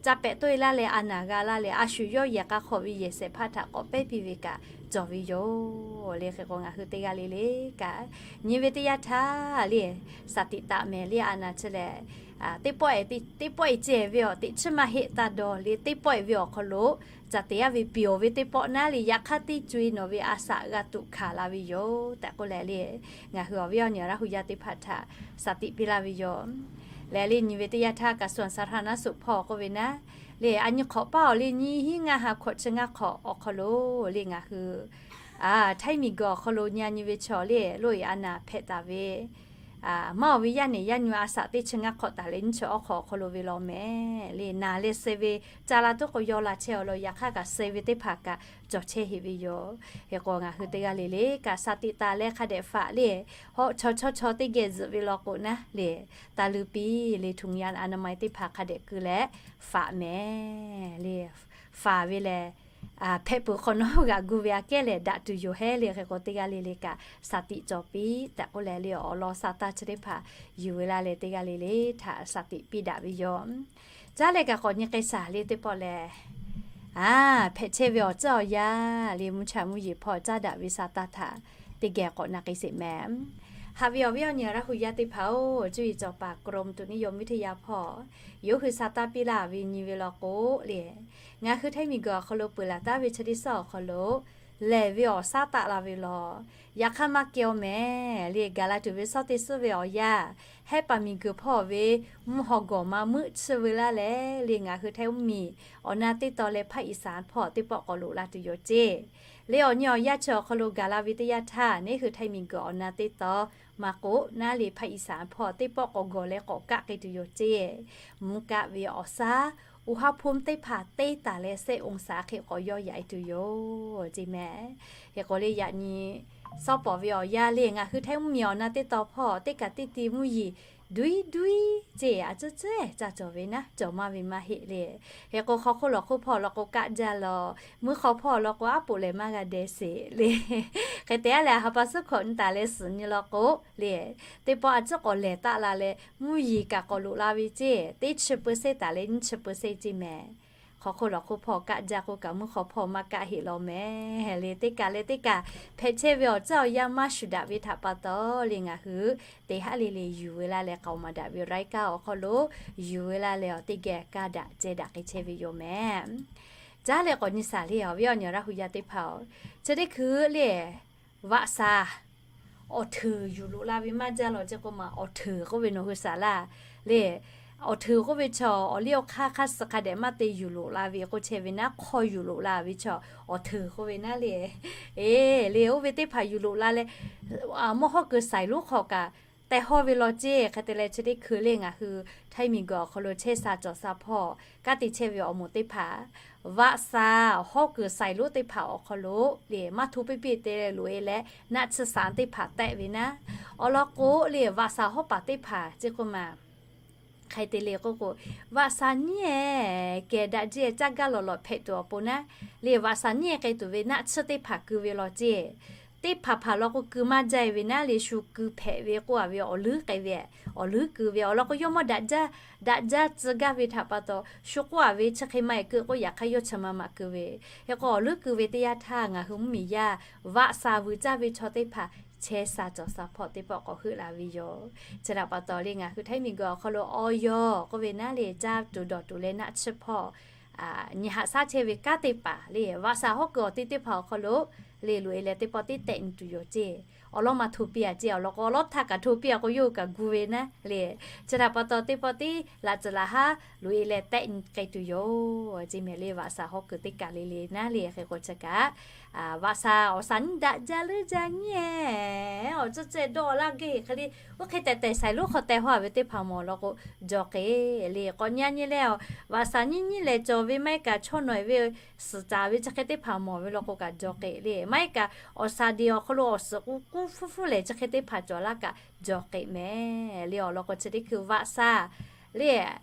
ca pehꞈ toˇ-e laˇ leh a naˍ g'a laˇ leh, a shu yawˇ yehˬ k'a hk'aw ve yehˬ shehˍ hpaˇ htaꞈ k'awꞈ pehˉ piˇ ve kaꞈ cawˬ ve yoˬ le. Hk'e k'o, ngaˬ hui teˇ g'aˇ le le kaꞈ, nyi ve teˇ yanˇ htaˇ le, shaˍ tiꞈ taˍ mehˍ le. A naˍ chi lehˬ, teˇ pawˆ e ceh ve awˬ teꞈ chiˉ maˇ heˆ taˇ dawˇ le. Teˇ pawˆ e ve awˬ hk'aw lo caˬ te yaˇ ve piˍ awˬ ve teˇ pawˆ naˉ le, yaꞈ hk'aˇ teˇ co-e nawˬ ve a shaꞈ g'a tuꞈ hkanˍ la ve yoˬ tehꞈ k'oˆ leh le, ngaˬ hui awˬ viˉ awˬ nyi Laˇ hu yaˇ teˇ hpaˍ htaꞈ shaˍ tiꞈ piˇ laˇ ve yoˬ. Lehˬ le, nyi ve teˇ yanˇ htaˇ กระทรวงสาธารณสุข hpawˇ k'oˆ ve naˉ le, a nyi hk'awꞈ paˇ awˬ le nyiˇ hinˉ ngaˇ ha hkawꞈ chi ngaˇ hk'awꞈ awˬ hk'aw lo le, ngaˬ hui Htaiˇ miˬguiˬ awˬ hk'aw lo nyi a nyi ve chaw le, loꞈ-e a naˍ hpehꞈ taˍ ve, maˇ oˬ ve yaˇ nehˬ yaˇ nyu a shaꞈ teˇ chi ngaˇ hk'awꞈ taˍ leh nyiˇ chi awˉ hk'awꞈ awˬ hk'aw lo ve law mehˍ le, naˍ leh suh ve ca la tuˉ k'o yaw la chehˇ awˬ lawn, yaꞈ hk'aˇ kaꞈ suh ve teˇ hpaˍ kaꞈ cawˬ chehˇ heˆ ve yoˬ. Hk'e k'o, ngaˬ hui teˇ g'aˇ le le kaꞈ shaˍ tiꞈ taˍ leh hk'a dehꞈ faꞈ le, hawˉ chaw chawˇ chaw teˇ geh zuhꞈ ve law k'o naˉ le, taˇ leuˉ piˇ le, ถุงยางอนามัย teˇ hpaˍ hk'a dehꞈ keu leh faꞈ mehˍ le. Faˍ ve lehˬ, hpehꞈ peuˬ hk'awꞈ nawˉ g'aꞈ gu ve aꞈ kehˉ lehˬ daꞈ tuˬ yoˬ hehˉ le. Hk'e k'o, teˇ g'aˇ le le kaꞈ shaˍ tiꞈ cawˬ piˇ tehꞈ k'oˆ leh le, awˬ lawn sha taˇ chi teˇ hpaˍ yuˬ ve laˇ leh, teˇ g'aˇ le le htaꞈ shaˍ tiꞈ piˇ daꞈ ve yoˬ. Caˉ leh kaꞈ k'awꞈ nyi k'ai shaˍ le teˇ pawˆ lehˬ, a, hpehꞈ chehˇ ve awˬ tcuhˉ awˬ yanˇ le, mvuhˇ cha mvuhˇ yeˬ hpawˇ caˉ daꞈ ve sha taˇ htaꞈ teˇ geh k'awꞈ na k'ai sheˍ mehˍ. Haꞈ ve awˬ viˉ awˬ nyi Laˇ hu yaˇ teˇ hpaˍ-oˬ, cuˇ yiˍ cawˬ paˍ กรมอุตุนิยมวิทยา hpawˇ yawˇ hui sha taˇ piˇ laˇ ve nyi ve law k'o le, ngaˬ hui Htaiˇ miˬguiˬ awˬ hk'aw lo peuˬ laˬ taˉ ve chi teˇ suhˉ awˬ hk'aw lo lehˬ ve awˬ shaˉ taˆ la ve law. Yaꞈ hk'aˇ maˇ kehˬ-oˬ mehˍ le. Gaˬ la tuˬ ve suhˉ teˇ suhˉ ve awˬ yanˇ, hehˉ paˍ miˬguiˬ hpawˇ ve mvuhˇ haw gawˬ ma meuˆ chiˇ veu laˇ leh le, ngaˬ hui Htaiˇ mvuhˇmiˬ awˬ na teˇ taw leh ภาคอีสาน hpawˇ teˇ pawˆ k'awꞈ loꞈ la tuˬ yoˬ ceˇ. Le awˬ nyi awˬ yanˇ chi awˬ hk'aw lo gaˬ la ve teˇ yanˇ htaˇ, neˇ hui Htaiˇ miˬguiˬ awˬ na teˇ taw maˇ k'oˆ naˉ le, ภาคอีสาน hpawˇ teˇ pawˆ k'awꞈ gawˬ leh k'awꞈ kaˆ k'ai tuˬ yoˬ ceˇ. Mvuhˇ kaˆ ve awˬ shaˉ อุณหภูมิ teˇ hpaˍ teˇ taˍ leh เซลเซียส awˬ hk'e k'awꞈ yawˇ yaꞈ-e tuˬ yoˬ ceˇ mehˍ. Hk'e k'o le yaꞈ nyi suhˉ pawˍ ve awˬ yanˇ le ngaˬ hui Htaiˇ mvuhˇmiˬ awˬ na teˇ taw hpawˇ teˇ kaꞈ teˇ ti mvuhˇ yeˬ duiˉ duiˉ ceˇ, a cuˇ cuˇ caˇ cawˬ ve naˉ cawˬ maˇ ve maˇ heˆ le. Hk'e k'o hk'aw hk'oˆ lawˬ hk'oˆ hpawˇ law k'o kaˆ jaˇ law, mvuhˇ hk'aw hpawˇ law k'o aˉ poꞈ lehˬ maˇ g'a deh sheˍ le. Hk'e te a leh ha pa suhˉ hkawꞈ nyi taˍ leh suhˍ nyi law k'o le, teˇ pawˆ a ciˉ k'awꞈ lehˬ taˆ la leh mvuhˇ yeˬ kaꞈ k'awꞈ loꞈ la ve ceˇ, teˇ chi เปอร์เซ็นต์ taˍ leh nyiˇ chi เปอร์เซ็นต์ ceˇ mehˍ. Hk'aw hk'oˆ lawˬ hk'oˆ hpawˇ kaˆ jaˇ k'oˆ kaꞈ mvuhˇ hk'aw hpawˇ maˇ kaˆ heˆ law mehˍ le. Teˇ kaꞈ leh teˇ kaꞈ hpehꞈ chehˇ ve awˬ caˇ awˬ yanˇ maˇ shuˍ daꞈ ve htaꞈ pa taw le ngaˬ hui teˇ haˉ le le yuˬ ve laˇ leh k'aoˍ maˍ daꞈ ve รายการ awˬ hk'aw lo yuˬ ve laˇ leh awˬ teˇ geh kaˇ daꞈ ceh daꞈ k'ai chehˇ ve yoˬ mehˍ. Caˉ leh k'awꞈ nyi shaˍ le awˬ viˉ awˬ nyi Laˇ huˍ yaˇ teˇ hpaˍ-oˬ, chi teˇ hkui le vaꞈ shaˍ awˬ hteuˍ yuˬ loꞈ la ve maˇ jaˇ law ceˇ k'oˆ ma. Awˬ hteuˍ k'oˆ ve nawˬ hui shaˍ laˇ le. Awˬ hteuˍ k'oˆ ve chaw awˬ liˇ awˬ hk'aˇ hk'aˇ suh hk'a dehꞈ maˇ te yuˬ loꞈ la ve k'oˆ chehˇ ve naˉ, hk'aw yuˬ loꞈ la ve chaw awˬ hteuˍ k'oˆ ve naˉ le. Eˬ le, oˇ ve teˇ hpaˍ yuˬ loꞈ la leh mawˇ hawˉ kuiˬ saiˍ lonˉ hk'aw kaꞈ teh hawˇ ve law ceˇ. Hk'e te leh chi teˇ hkui le ngaˬ hui Htaiˇ miˬguiˬ awˬ hk'aw lo chehˇ sha cawˬ sha hpawˇ kanˉ te chehˇ ve awˬ moˍ teˇ hpaˍ vaꞈ shaˍ hawˉ kuiˬ saiˍ lonˉ teˇ hpaˍ awˬ hk'aw lo le maˇ hto piˇ piˇ te leh loꞈ-e leh naˆ tsuhˇ shaˍ teˇ hpaˍ tehˆ ve naˉ, awˬ lawn k'o le vaꞈ shaˍ hawˉ paˍ teˇ hpaˍ ceˇ k'oˆ ma. Hk'e te le k'oˆ k'o, vaꞈ shaˍ nyiˉ-e kehˬ daꞈ jiˇ-e caˇ gaˇ lawˬ lawˬ hpehꞈ tuˬ awˬ pon naˉ le, vaꞈ shaˍ nyiˉ-e k'ai tuˬ ve naˆ tsuhˇ teˇ hpaˍ keu ve law ceˇ. Teˇ hpaˍ hpaˍ law k'o keu maˇ jaˇ-e ve naˉ le, shu keu hpehꞈ ve k'oˆ-a ve awˬ leuˉ k'ai ve, awˬ leuˉ keu ve awˬ lawn k'o yawˇ mawˇ daꞈ jaˇ daꞈ jaˇ tcuh gaˇ ve htaꞈ pa taw shu k'oˆ-a ve chi hk'e maˇ-e keu k'oˆ, yaꞈ hk'aˇ yawˇ chi ma maꞈ keu ve. Hk'e k'o awˬ leuˉ keu ve teˇ yanˇ htaˇ ngaˬ hui mvuhˇmiˬ yaˇ vaꞈ shaˍ vuiˬ caˇ ve chaw teˇ hpaˍ chehˇ sha cawˬ sha hpawˇ teˇ pawˆ k'awꞈ heuˆ la ve yoˬ. Chi htaꞈ pa taw le ngaˬ hui Htaiˇ miˬguiˬ awˬ hk'aw lo awˬ yawˇ k'oˆ ve naˉ le caˇ tuˬ dawˬ tuˬ leh naˆ tsuhˇ hpawˇ nyi haꞈ shaˉ chehˇ ve kanˉ teˇ hpaˍ le vaꞈ shaˍ hawˉ kuiˬ awˬ ti teˇ hpaˍ awˬ hk'aw lo le loꞈ-e leh teˇ pawˆ tiˉ tehˆ nyi tuˬ yoˬ ceˇ. Awˬ lawn maˇ hto piˇ-a ceˇ, awˬ lawn k'o awˬ lawn htaˇ kaꞈ hto piˇ-a k'o yawˇ hui kaꞈ gu ve naˉ le. Chi htaꞈ pa taw teˇ pawˆ tiˉ laꞈ tcuhˍ laꞈ haˉ loꞈ-e leh tehˆ nyi k'ai tuˬ yoˬ ceˇ mehˍ le. Vaꞈ shaˍ hawˉ kuiˬ teˇ kaˬ le le naˉ le hk'e k'o chi kaꞈ vaꞈ shaˍ awˬ shaˍ nyiˉ daꞈ jaˇ leuˉ jaˇ nyiˉ-e awˬ tcuhˇ ceh dawˇ laˇ geh heˆ hk'e le. Oˇ hk'e tehꞈ tehꞈ saiˍ lonˉ hk'aw teh hawˇ-a ve teˇ hpaˍ mawˬ law k'o jaw k'e le. K'awꞈ nyi nyi leh vaꞈ shaˍ nyiˉ nyiˉ leh cawˬ ve maˇ heˆ kaꞈ chaw nawˬ-e ve suhˍ caˍ ve chi hk'e teˇ hpaˍ mawˬ ve law k'o kaꞈ jaw k'e le. Maˇ heˆ kaꞈ awˬ shaˍ deˍ awˬ hk'aw lo awˬ suhˍ k'oˆ k'oˆ hpuˉ hpuˉ leh chi hk'e teˇ hpaˍ cawˬ laˇ kaꞈ jaw k'e mehˍ le. Awˬ lawn k'o chi teˇ hkui vaꞈ shaˍ le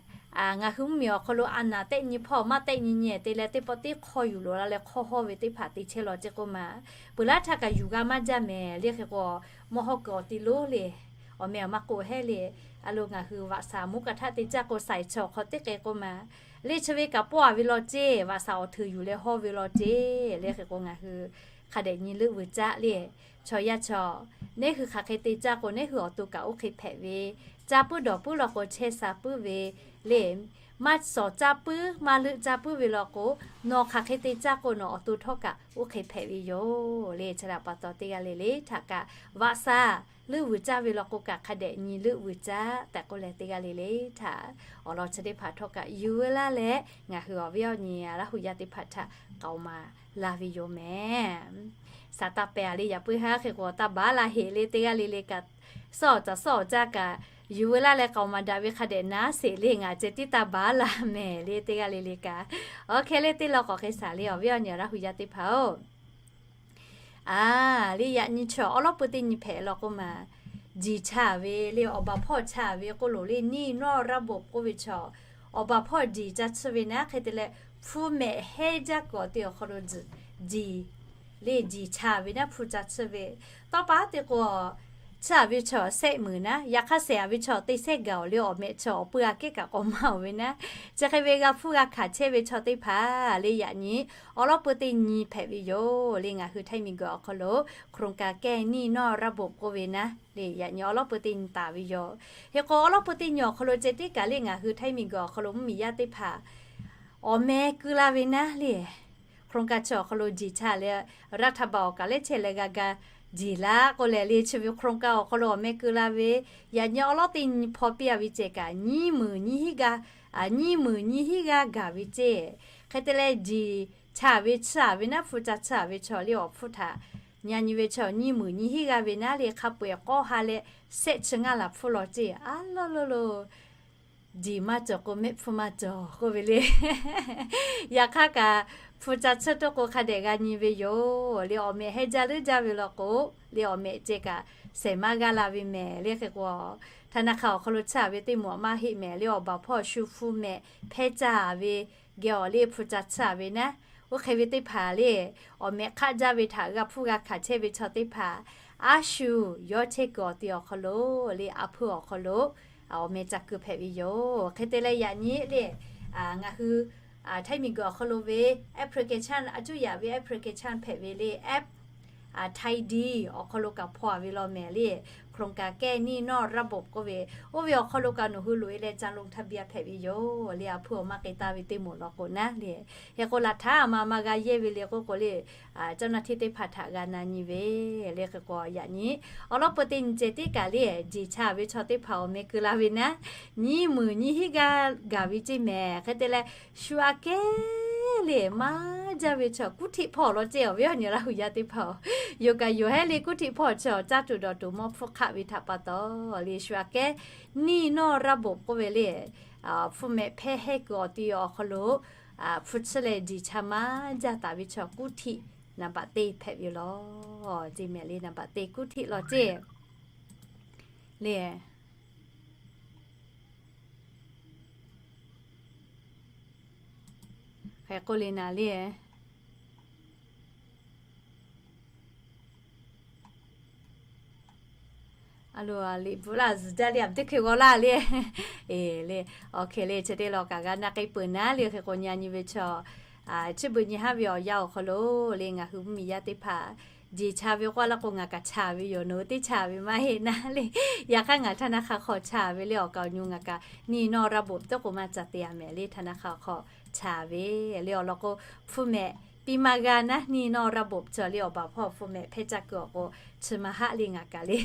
ngaˬ hui mvuhˇmiˬ awˬ hk'aw lo a naˍ tehˆ nyi hpawˇ maˇ tehˆ nyi nyi te leh teˇ pawˆ tiˉ hk'aw yuˬ loꞈ la leh hk'aw hawˇ ve teˇ hpaˍ te chehˇ law ceˇ k'oˆ ma. Peuˬ laˇ htaˇ kaꞈ yuˬ g'a maˇ jaˇ mehˍ le. Hk'e k'o mawˇ hawˉ kuiˬ awˬ ti lonˉ le awˬ meh awˬ maˇ k'oˆ hehˉ le. A lo ngaˬ hui vaꞈ shaˍ mvuhˇ kaꞈ htaˇ te caˇ k'o saiˍ chi awˬ hk'aw teˇ k'e k'oˆ ma le. Chi ve kaꞈ pawˆ-a ve law ceˇ, vaꞈ shaˍ awˬ hteuˍ yuˬ leh hawˇ ve law ceˇ le. Hk'e k'o ngaˬ hui hk'a dehꞈ nyi leuˆ vuiˬ caˇ le. Chaw yaˇ chaw, neˇ hui hk'aˬ hk'e te caˇ k'o neˇ hui awˬ to kaꞈ oˇ hk'e hpehꞈ ve, caˇ puiˉ dawˬ puiˉ law k'o chehˇ sha puiˉ ve le. Maˇ shawˍ caˇ puiˉ maˇ leuˆ caˇ puiˉ ve law k'o, nawˬ hk'aˬ hk'e te caˇ k'o nawˬ awˬ to htawˇ kaꞈ oˇ hk'e hpehꞈ ve yoˬ le. Chi htaꞈ pa taw teˇ g'aˇ le le htaꞈ kaꞈ vaꞈ shaˍ leuˆ vuiˬ caˇ ve law k'o kaꞈ hk'a dehꞈ nyi leuˆ vuiˬ caˇ tehꞈ k'oˆ leh teˇ g'aˇ le le htaꞈ awˬ lawn chi teˇ hpaˍ htawˇ kaꞈ yuˬ ve laˇ leh ngaˬ hui awˬ viˉ awˬ nyi Laˇ huˍ yaˇ teˇ hpaˍ htaꞈ k'aoˍ maˍ laˇ ve yoˬ mehˍ. Saˍ taˇ pehˍ-a le yaꞈ puiˉ haˉ hk'e k'o taˇ baˬ laˇ heˆ le teˇ g'aˇ le le kaꞈ, suhˉ awˬ caˍ suhˉ awˬ caˇ kaꞈ yuˬ ve laˇ leh k'aoˍ maˍ daꞈ ve hk'a dehꞈ naˉ sheˍ le ngaˬ ceh tiˉ taˇ baˬ laˇ mehˍ le teˇ g'aˇ le le kaꞈ. Awˬ hk'e le teˇ law k'awꞈ hk'e shaˍ le awˬ viˉ awˬ nyi Laˇ huˍ yaˇ teˇ hpaˍ-oˬ, a le yaꞈ nyi chaw awˬ lawˉ peu teˇ nyi hpehꞈ law k'oˆ ma. Jiˬ chaˇ ve le awˬ baˬ hpawˇ chaˇ ve k'oˆ loˬ le, หนี้นอกระบบ k'oˆ ve chaw, awˬ baˬ hpawˇ jiˬ ca tsuhˇ ve naˉ hk'e te leh, hpu mehꞈ hehnˇ jaˇ kuiˬ awˬ te awˬ hk'aw lo jiˬ, jiˬ le jiˬ chaˇ ve naˉ hpu ca tsuhˇ ve. Tawˇ pa te k'o, chaˇ ve chaw sehˆ meunˍ naˉ, yaꞈ hk'aˇ sehˍ ve chaw teˇ sehˆ gaˬ-oˬ le, awˬ mehꞈ chaw awˬ peu aꞈ kehˉ kaꞈ k'awꞈ maˇ-oˬ ve naˉ, chi hk'e ve g'a hpuˇ g'a hkanˍ chehˇ ve chaw teˇ hpaˍ le yaꞈ nyi awˬ lawˉ peu teˇ nyi hpehꞈ ve yoˬ le. Ngaˬ hui Htaiˇ miˬguiˬ awˬ hk'aw lo โครงการแก้หนี้นอกระบบ k'oˆ ve naˉ le yaꞈ nyi awˬ lawˉ peu teˇ nyi taˍ ve yoˬ. Hk'e k'o awˬ lawˉ peu teˇ nyi awˬ hk'aw lo ceh tiˉ kaꞈ le ngaˬ hui Htaiˇ miˬguiˬ awˬ hk'aw lo mvuhˇmiˬ yaˇ teˇ hpaˍ awˬ meh keu la ve naˉ le, โครงการ chi awˬ hk'aw lo jeˬ cha leh, รัฐบาล awˬ kaˍ lehˉ chehˇ leh g'a ga jeˬ laˇ k'oˆ leh le, chi ve โครงการ awˬ hk'aw lo awˬ meh keu la ve, yaꞈ nyi awˉ lawˉ teˇ nyi hpaw piˇ a ve ceh kaꞈ nyiˇ meunˍ nyiˇ hinˉ g'aˇ, nyiˇ meunˍ nyiˇ hinˉ g'aˇ gaˬ ve ceh. Hk'e te leh jeˬ cha ve tsuhˇ a ve naˉ, hpu ca tsuhˇ a ve chaw le awˬ hpfuhˇ htaꞈ, yaꞈ nyi ve chaw nyiˇ meunˍ nyiˇ hinˉ g'aˇ ve naˉ le hk'a peu-eˬ k'awˇ ha leh, shehˆ chi ngaˇ laˬ hpfuhˇ law ceh a law lo lo jeˬ maˇ cawˬ k'o, mehˆ hpfuhˇ maˇ cawˬ k'oˆ ve le. Yaꞈ hk'aˇ kaꞈ, hpu ca tsuhˇ tawˇ k'o hk'a dehꞈ g'a nyi ve yoˬ le. Awˬ mehꞈ heh jaˇ leuˉ jaˇ ve law k'o, le awˬ mehꞈ ceh kaꞈ shehˍ maˇ g'aˇ la ve mehˍ le. Hk'e k'o, ธนาคาร awˬ hk'aw lo tsuhˇ a ve teˇ moˍ maˇ heˆ mehˍ le. Awˬ baˬ hpawˇ shu hpu mehꞈ hpehˇ caˇ ve geh awˬ le hpu ca tsuhˇ a ve naˉ, oˇ hk'e ve teˇ hpaˍ le, awˬ mehꞈ hk'aˆ jaˇ ve htaꞈ g'a hpuˇ g'a hkanˍ chehˇ ve chaw teˇ hpaˍ, a shu yawˇ chehˇ kuiˬ awˬ ti awˬ hk'aw lo le, a hpuˇ awˬ hk'aw lo awˬ meh ca keu hpehꞈ ve yoˬ. Hk'e te leh yaꞈ nyi le, ngaˬ hui htaiˇ miˬguiˬ awˬ hk'aw lo ve application, a cuˇ yaꞈ ve application hpehꞈ ve le, app, Thai Dee awˬ hk'aw lo kaꞈ hpaw a ve law mehˍ le. โครงการแก้หนี้นอกระบบ k'oˆ ve, oˇ ve awˬ hk'aw lo kaꞈ nawˬ hui loꞈ e leh ca ลงทะเบียน hpehꞈ ve yoˬ le. A hpuˇ awˬ maˇ k'e taˇ ve teˇ moˍ law k'o naˉ le. Hk'e k'o, laˬ htaˇ a ma ma g'a yehˇ ve le k'oˆ k'o le, เจ้าหน้าที่ teˇ hpaˍ htaꞈ g'a na nyi ve le. Hk'e k'o, yaꞈ nyi awˉ lawˉ peu teˇ nyi ceh tiˉ kaꞈ le, jeˬ cha ve chaw teˇ hpaˍ awˬ meh keu la ve naˉ, nyiˇ meunˍ nyiˇ hinˉ g'aˇ gaˬ ve ceh mehˍ. Hk'e te leh, shu aꞈ kehˉ le maˇ jaˇ ve chaw กรุงเทพ hpawˇ law ceh, awˬ viˉ awˬ nyi Laˇ huˍ yaˇ teˇ hpaˍ-oˬ, yoˬ kaꞈ yoˬ hehˉ le กรุงเทพ hpawˇ chi awˬ caˇ tuˬ dawˬ tuˬ mawˇ hpfuhˇ hk'aˆ ve htaꞈ pa taw le, shu aꞈ kehˉ หนี้นอกระบบ k'oˆ ve le, hpu mehꞈ hpehˇ hehˇ kuiˬ awˬ ti awˬ hk'aw lo hpu tsuhˇ leh jeˬ cha maˇ jaˇ taˍ ve chaw กรุงเทพ naˍ baꞈ teˇ hpehꞈ ve law ceh mehˍ le. Naˍ baꞈ teˇ กรุงเทพ law ceh le. Hk'e k'oˆ le naˍ le, a lo liꞈ bvuhꞈ laˇ zuhˬ jaˇ le, a teˇ hkui g'aw laˇ le. Eˬ le, awˬ hk'e le, chi teˇ law kaꞈ g'a na k'ai peuˬ naˉ le. Hk'e k'o, nyi nyi ve chaw, chi beuꞈ nyi haˉ ve awˬ yanˇ awˬ hk'aw lo le, ngaˬ hui mvuhˇmiˬ yaˇ teˇ hpaˍ jeˬ cha ve k'oˆ laˇ k'o, ngaˬ kaꞈ cha ve yoˬ, nawˬ hui teˇ cha ve maˇ heˆ naˉ le. Yaꞈ hk'aˇ ngaˬ ธนาคาร hk'aw cha ve le, awˬ kaˍ awˬ nyu ngaˬ kaꞈ หนี้นอกระบบ tawˇ k'o maˇ ca te a mehˍ le. ธนาคาร hk'aw cha ve le awˬ lawn k'o, hpu mehꞈ piˇ maˇ g'a naˉ, หนี้นอกระบบ chaw le awˬ baˬ hpawˇ hpu mehꞈ hpehˇ caˇ kuiˬ awˬ k'o, chi maˇ haˆ le ngaˬ kaꞈ le.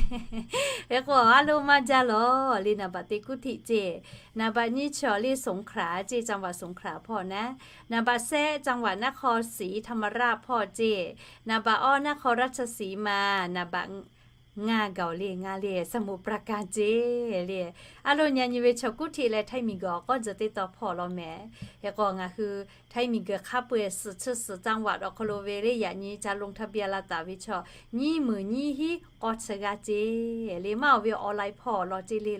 Hk'e k'o, a lo maˇ jaˇ law le. Naˍ baꞈ teˇ กรุงเทพ ceh, naˍ baꞈ nyiˇ chaw le สงขลา ceh, จังหวัดสงขลา hpawˇ naˉ, naˍ baꞈ shehˆ จังหวัดนครศรีธรรมราช hpawˇ ceh, naˍ baꞈ awˇ นครราชสีมา, naˍ baꞈ ngaˇ gaˬ le ngaˇ le สมุทรปราการ ceh le. A lo nyi nyi ve chaw กรุงเทพ leh htaiˇ miˬguiˬ awˬ k'awˇ tzuhˬ teˇ taw hpawˇ law mehˍ. Hk'e k'o, ngaˬ hui htaiˇ miˬguiˬ hk'a peu-eˬ suhˍ chi suhˍ จังหวัด awˬ hk'aw lo ve le, yaꞈ nyi ca ลงทะเบียน la taˍ ve chaw nyiˇ meunˍ nyiˇ hinˉ k'awˇ chi g'aˇ ceh le. Maˇ awˬ ve awˬ laˇ hpawˇ law ceh le,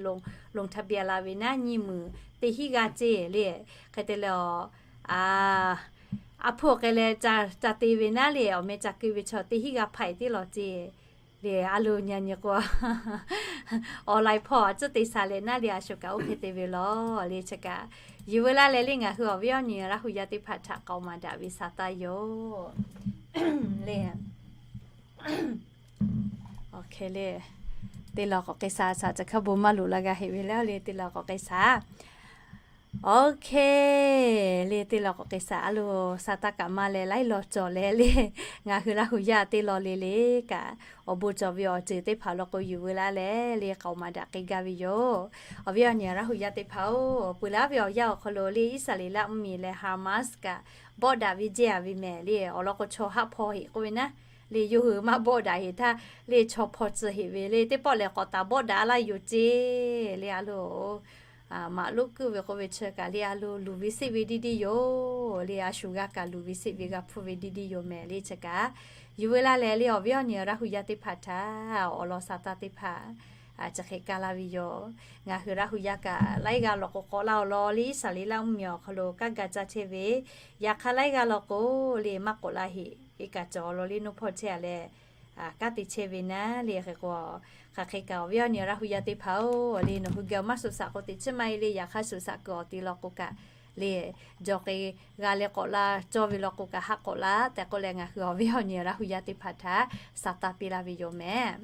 ลงทะเบียน la ve naˉ nyiˇ meunˍ teˇ hinˉ g'aˇ ceh le. Hk'e te leh, a hpuˇ awˬ k'ai leh ca te ve naˉ le, awˬ meh ca keu ve chaw teˇ hinˉ g'aˇ hpaˍ tiˉ law ceh le. A lo nyi nyi k'o, awˬ laˇ hpawˇ a tcuhˉ te sha leh naˉ le, a shu kaꞈ oˇ hk'e te ve law le. Chi kaꞈ yuˬ veu laˇ leh le, ngaˬ hui awˬ viˉ awˬ nyi Laˇ huˍ yaˇ teˇ hpaˍ htaꞈ k'aoˍ maˍ daꞈ ve sa taˇ yoˬ le. Awˬ hk'e le, teˇ law k'awꞈ k'ai sha, shaˍ caˬ hkaˇ bon maˇ loꞈ la g'a heˆ ve le le, teˇ law k'awꞈ k'ai sha. Awˬ hk'e le, teˇ law k'awꞈ k'ai sha. A lo, sa taˇ kaꞈ maˇ leh laiˉ law cawˬ leh le, ngaˬ hui Laˇ huˍ yaˇ teˇ law le le kaꞈ, awˬ bon cawˬ ve awˬ ceuˬ teˇ hpaˍ law k'o yuˬ veu laˇ leh le, k'aoˍ maˍ daꞈ k'ai gaˇ ve yoˬ. Awˬ viˉ awˬ nyi Laˇ huˍ yaˇ teˇ hpaˍ-oˬ, peuˬ laˇ ve awˬ yanˇ awˬ hk'aw lo le, Iˉsaˍreˍlaˆ mvuhˇmiˬ leh Haˍmaˆ kaꞈ bawˆ daꞈ ve jehˇ a ve mehˍ le. Awˬ lawn k'o, chaw haˆ hpaw heꞈ k'oˆ ve naˉ le, yawˇ hui maˇ bawˆ daꞈ heꞈ htaˇ le, chaw hpaw tcuh heꞈ ve le. Teˇ pawˆ lehˬ, k'awꞈ taˍ bawˆ daꞈ laˇ yoˬ ceh le. A lo, maꞈ loˉ kuiˆ ve k'oˆ ve chi kaꞈ le, a lo, luˬ ve seˆ ve diˇ diˇ yoˬ le. A shu g'a kaꞈ luˬ ve seˆ ve g'a hpuˇ ve diˇ diˇ yoˬ mehˍ le. Chi kaꞈ yuˬ veu laˇ leh le, awˬ viˉ awˬ nyi Laˇ huˍ yaˇ teˇ hpaˍ htaꞈ awˬ lawn sa taˇ teˇ hpaˍ chi hk'e kaˇ laˇ ve yoˬ. Ngaˬ hui Laˇ huˍ yaˇ kaꞈ laiˉ g'aˇ law k'o k'awꞈ laˇ-oˬ law le, Iˉsaˍreˍlaˆ mvuhˇmiˬ awˬ hk'aw lo kanˉ ga caˇ chehˇ ve, yaꞈ hk'aˇ laiˉ g'aˇ law k'o le, maˇ k'awꞈ laˇ heꞈ, iˉ kaꞈ cawˬ law le, nuˇ hpawˇ chehˇ a leh kanˉ te chehˇ ve naˉ le. Hk'e k'o, hk'aˬ hk'e kaꞈ awˬ viˉ awˬ nyi Laˇ huˍ yaˇ teˇ hpaˍ-oˬ le, nawˬ hui geh maˇ shuˍ shaꞈ k'o teꞈ chiˉ maˇ heˆ le, yaꞈ hk'aˇ shuˍ shaꞈ kuiˬ awˬ ti law k'o kaꞈ le, jawˬ k'ai g'a leh k'awꞈ la cawˇ ve law k'o kaꞈ haˆ k'awꞈ la tehꞈ k'oˆ leh, ngaˬ hui awˬ viˉ awˬ nyi Laˇ huˍ yaˇ teˇ hpaˍ htaꞈ sa taˇ piˇ laˇ ve yoˬ mehˍ.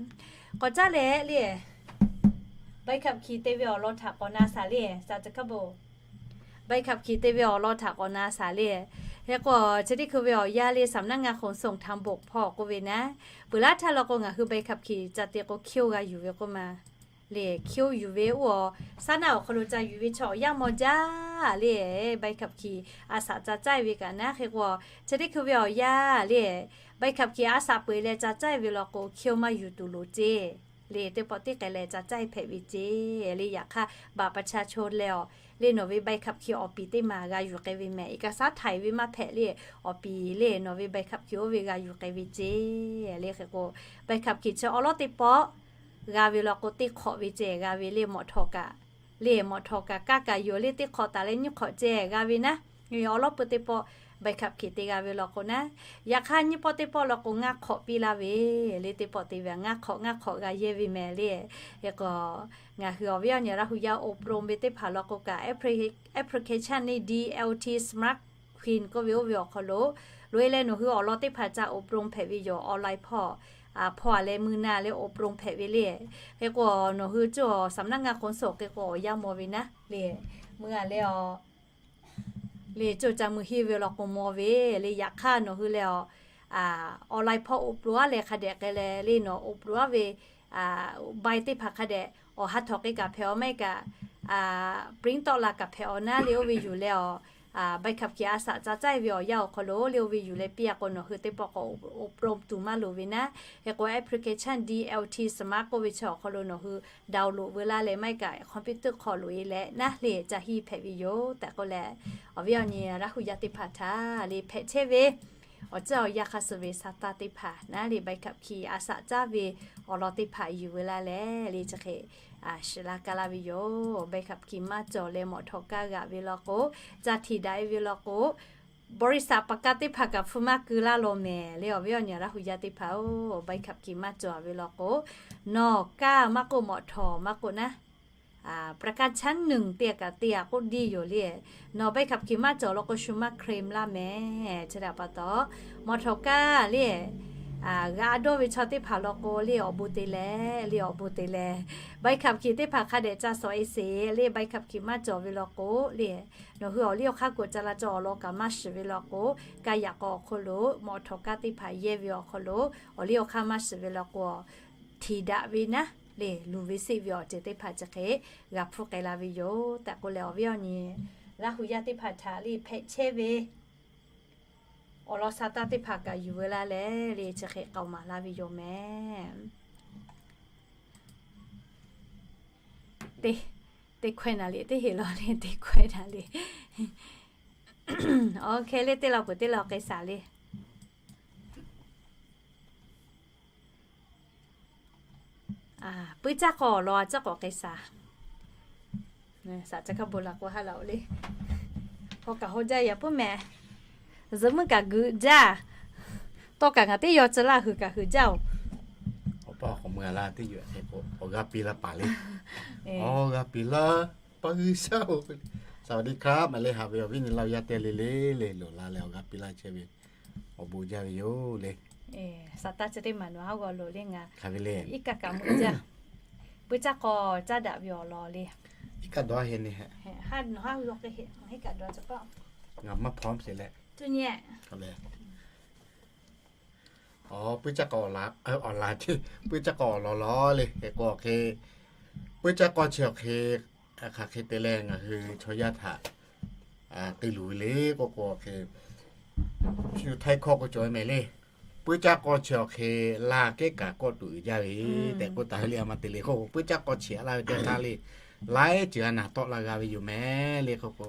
K'awꞈ caˉ leh le, ใบขับขี่ te ve awˬ lawn htaꞈ k'awꞈ na shaˍ le, shaˍ caˬ hkaˇ bon. ใบขับขี่ te ve awˬ lawn htaꞈ k'awꞈ na shaˍ le. Hk'e k'o, chi teˇ hkui ve awˬ yanˇ le สำนักงานขนส่งทางบก hpawˇ k'oˆ ve naˉ, peuˬ laˇ htaˇ law k'o ngaˬ hui ใบขับขี่ ca te k'o เคี้ยว g'a yuˬ ve k'oˆ ma. Le เคี้ยว yuˬ ve oˇ awˬ saˉ naˆ awˬ hk'aw lo ca yuˬ ve chaw awˬ yanˇ maw jaˇ le, ใบขับขี่ a saꞈ ca caˇ ve kaꞈ naˉ. Hk'e k'o, chi teˇ hkui ve awˬ yanˇ le ใบขับขี่ a saꞈ peuˬ leh ca caˇ ve law k'o เคี้ยว maˇ yuˬ tuˬ loˍ ceˇ. Le teˇ pawˆ teˇ k'ai leh ca caˇ hpehꞈ ve ceˇ. Le yaꞈ hk'aˇ บัตรประชาชน leh awˬ le nawˬ ve ใบขับขี่ awˬ piˍ teˇ maˬ g'a yuˬ k'ai ve mehˍ. Eˬ kaꞈ saˉ htaiˍ ve maˇ hpehꞈ le, awˬ piˍ le nawˬ ve ใบขับขี่ oˇ ve g'a yuˬ k'ai ve ceˇ. Le hk'e k'o, ใบขับขี่ chi awˉ lawˉ teˇ pawˆ g'a ve law k'o teˇ hk'awꞈ ve ceˇ g'a ve le มอเตอร์ไซค์ kaꞈ. Le มอเตอร์ไซค์ kaꞈ kaˇ kaꞈ yoˬ le teˇ hk'awꞈ taˍ leh nyiˇ hk'awꞈ ceˇ g'a ve naˉ. Awˉ lawˉ peuˬ teˇ pawˆ ใบขับขี่ te g'a ve law k'o naˉ. Yaꞈ hk'aˇ nyiˇ pawˆ teˇ pawˆ law k'o ngaˇ hk'awꞈ piˇ laˇ ve le teˇ pawˆ te ve ngaˇ hk'awꞈ ngaˇ hk'awꞈ g'a yehˇ ve mehˍ le. Hk'e k'o, ngaˬ hui awˬ viˉ awˬ nyi Laˇ hu yaˇ อบรม ve teˇ hpaˍ law k'o kaꞈ application naˉ D L T Smart Queen k'oˆ ve oˇ ve awˬ hk'aw lo loꞈ e leh nawˬ hui awˬ lawn teˇ hpaˍ ca อบรม hpehꞈ ve yoˬ. Online hpawˇ, hpawˇ a leh mui na leh อบรม hpehꞈ ve le. Hk'e k'o, nawˬ hui cawˬ สำนักงานขนส่ง hk'e k'o awˬ yanˇ maw ve naˉ le, mui a leh a le cawˬ ca mui henˇ ve law k'o maw ve le. Yaꞈ hk'aˇ nawˬ hui leh awˬ online hpawˇ อบรม a leh hk'a dehꞈ k'ai leh le nawˬ อบรม a ve bai teˇ hpaˍ hk'a dehꞈ awˬ ha htawꞈ k'ai kaꞈ hpehꞈ awˬ maˇ heˆ kaꞈ, print tawˆ la kaꞈ hpehꞈ awˬ naˉ le oˇ ve yoˬ leh awˬ ใบขับขี่ a saꞈ ca caˇ ve awˬ yanˇ awˬ hk'aw lo le oˇ ve yoˬ leh piˇ a k'o nawˬ hui teˇ pawˆ k'awꞈ อบรม tuˬ maˇ loˍ ve naˉ. Hk'e k'o application D L T Smart k'oˆ ve chi awˬ hk'aw lo nawˬ hui download veu laˇ leh maˇ heˆ kaꞈ computer hk'aw loꞈ e leh naˉ le ca henˇ hpehꞈ ve yoˬ tehꞈ k'oˆ leh, awˬ viˉ awˬ nyi Laˇ hu yaˇ teˇ hpaˍ htaꞈ le hpehꞈ chehˇ ve awˬ ceuˬ awˬ yanˇ hk'a suh ve sa taˇ teˇ hpaˍ naˉ le ใบขับขี่ a saꞈ caˇ ve awˬ lawn teˇ hpaˍ yuˬ veu laˇ leh le chi hk'e shiˍ laˇ kaˇ laˇ ve yoˬ. ใบขับขี่ maˇ cawˬ leh มอเตอร์ไซค์ g'aꞈ ve law k'o, ca htiꞈ daꞈ e ve law k'o, บริษัท ประกัน teˇ hpaˍ kaꞈ hpu maˇ keu laˇ law mehˍ le. Awˬ viˉ awˬ nyi Laˇ hu yaˇ teˇ hpaˍ-oˬ, ใบขับขี่ maˇ cawˬ ve law k'o, nawˬ kaˇ maˇ k'oˆ มอเตอร์ไซค์ maˇ k'oˆ naˉ, ประกันชั้นหนึ่ง te kaꞈ te a k'oˆ diˇ yoˬ le. Nawˬ ใบขับขี่ maˇ cawˬ law k'o shu maˇ เคลม laˇ mehˍ. Chi htaꞈ pa taw, มอเตอร์ไซค์ le g'a dawˇ ve chaw teˇ hpaˍ law k'o le awˬ bon te leh le awˬ bon te leh, ใบขับขี่ teˇ hpaˍ hk'a dehꞈ ca sawꞈ e sheˍ le. ใบขับขี่ maˇ cawˬ ve law k'o le, nawˬ hui awˬ liˇ awˬ hk'aˇ k'oꞈ ca la caw awˬ lawn kaꞈ maˇ shiˍ ve law k'o, ka yaꞈ k'aw awˬ hk'aw lo มอเตอร์ไซค์ teˇ hpaˍ yehˇ ve awˬ hk'aw lo awˬ liˇ awˬ hk'aˇ maˇ shiˍ ve law k'o, htiꞈ daꞈ ve naˉ le luˬ ve seˆ ve awˬ ceuˬ teˇ hpaˍ chi hk'e g'a hpuˇ k'ai la ve yoˬ tehꞈ k'oˆ leh, awˬ viˉ awˬ nyi Laˇ hu yaˇ teˇ hpaˍ htaꞈ le hpehꞈ chehˇ ve awˬ lawn sa taˇ teˇ hpaˍ kaꞈ yuˬ veu laˇ leh le chi hk'e k'aoˍ maˍ laˇ ve yoˬ mehˍ. Teˇ, teˇ hkawehˇ naˍ liꞈ teˇ heˍ law le teˇ hkawehˇ naˍ liꞈ. Oˇ hk'e le teˇ law kuˬ teˇ law k'ai shaˍ le. Puiˉ caˇ k'aw awˬ lawn a caˇ k'awꞈ k'ai shaˍ. Shaˍ ca hkaˇ bon la k'o ha laꞈ-oˬ le. Haw kaꞈ haw jaˇ yaꞈ puiˉ mehˍ. Zuhꞈ muiˉ kaꞈ geuꞈ jaˇ. Tawˇ kaꞈ ngaˬ teˇ yaw tcuh laˇ, huiˬ kaꞈ huiˬ jaˇ-oˬ. Awˬ pa k'awꞈ mui a laˇ teˇ yaw hk'e k'o awˬ g'aˇ piˇ laˇ paˍ le. Awˬ g'aˇ piˇ laˇ paˍ g'uiˬ shaˉ-oˬ. สวัสดีครับ maˇ le haꞈ ve awˬ viˉ nyi Laˇ hu yaˇ teˇ le le le loˍ la leh awˬ g'aˇ piˇ laˇ chehˇ ve awˬ bon jaˇ ve yoˬ le. Saˍ taˇ chi teˇ maˬ nawˬ haˉ g'aw loˍ le ngaˬ hk'aˬ ve le iˉ kaˆ kaꞈ meuꞈ jaˇ. Puiˉ caˇ k'aw caˇ daꞈ ve awˬ lawn le. Iˉ kaˆ dawˇ heˆ ne heˆ. Haˉ nawˬ haˉ g'aw k'ai heˆ, iˉ kaˆ dawˇ caˇ k'aw. Ngaˬ maˇ hpawˇ sheˍ leh. Tuˬ nyi. Awˬ, puiˉ caˇ k'aw awˬ lawn, puiˉ caˇ k'aw awˬ lawn law le. Hk'e k'o hk'e, puiˉ caˇ k'aw chi awˬ hk'e hk'aˬ hk'e te leh ngaˬ hui chaw yaˇ htaꞈ te luˬ ve le k'oˆ k'o hk'e, shu htaiˇ hkawˇ k'o cawˬ ve mehˍ le. Puiˉ caˇ k'aw chi awˬ hk'e laˇ kehˉ kaꞈ kawˆ tuˬ uiˍ jaˇ ve tehꞈ k'oˆ taˍ ve le. A ma te le k'o, puiˉ caˇ k'aw cheꞈ laˇ ve teˇ htaˇ le, laiˉ ceuˬ a naˬ tawˆ la g'a ve yoˬ mehˍ le k'oˆ k'o,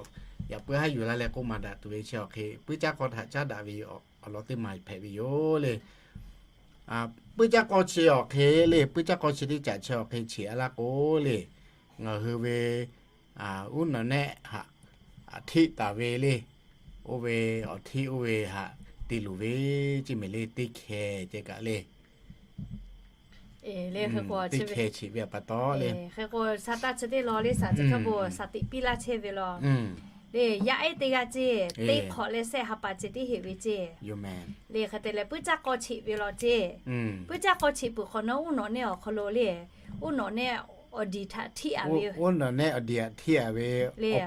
yaꞈ puiˉ haˉ yuˬ laˇ leh k'oˆ maˍ daꞈ tuˬ ve chi awˬ hk'e puiˉ caˇ k'aw htaꞈ caˉ daꞈ ve awˬ lawn teˇ maˬ hpehꞈ ve yoˬ le. Puiˉ caˇ k'aw chi awˬ hk'e le, puiˉ caˇ k'aw chi teˇ caꞈ chi awˬ hk'e cheꞈ a laˇ k'o le, ngaˬ hui ve uˉ nawꞈ nehˆ haꞈ hteˆ taˍ ve le, oˇ ve awˬ hteˆ oˇ ve haꞈ te luˬ ve ceˇ mehˍ le, teˇ hkeh ceh kaꞈ le. Teˇ hkeh cheꞈ ve a pa taw le. Hk'e k'o, sa taˇ chi teˇ law le, saˍ chi hk'aˇ bon saˍ tiꞈ piˇ laˇ chehˇ ve law le. Yaˇ ehˉ teˇ g'aˇ ceˇ, teˇ hk'awꞈ leh sehˆ ha pa ceh tiˉ heˆ ve ceˇ. Le hk'e te leh puiˉ caˇ k'aw cheꞈ ve law ceˇ. Puiˉ caˇ k'aw cheꞈ peuˬ hk'awꞈ nawˉ uˉ nawꞈ nehˆ awˬ hk'aw lo le, uˉ nawꞈ nehˆ awˬ diˬ htaꞈ htiˆ-a ve, uˉ nawˬ nehˆ awˬ diˬ htaꞈ htiˆ-a ve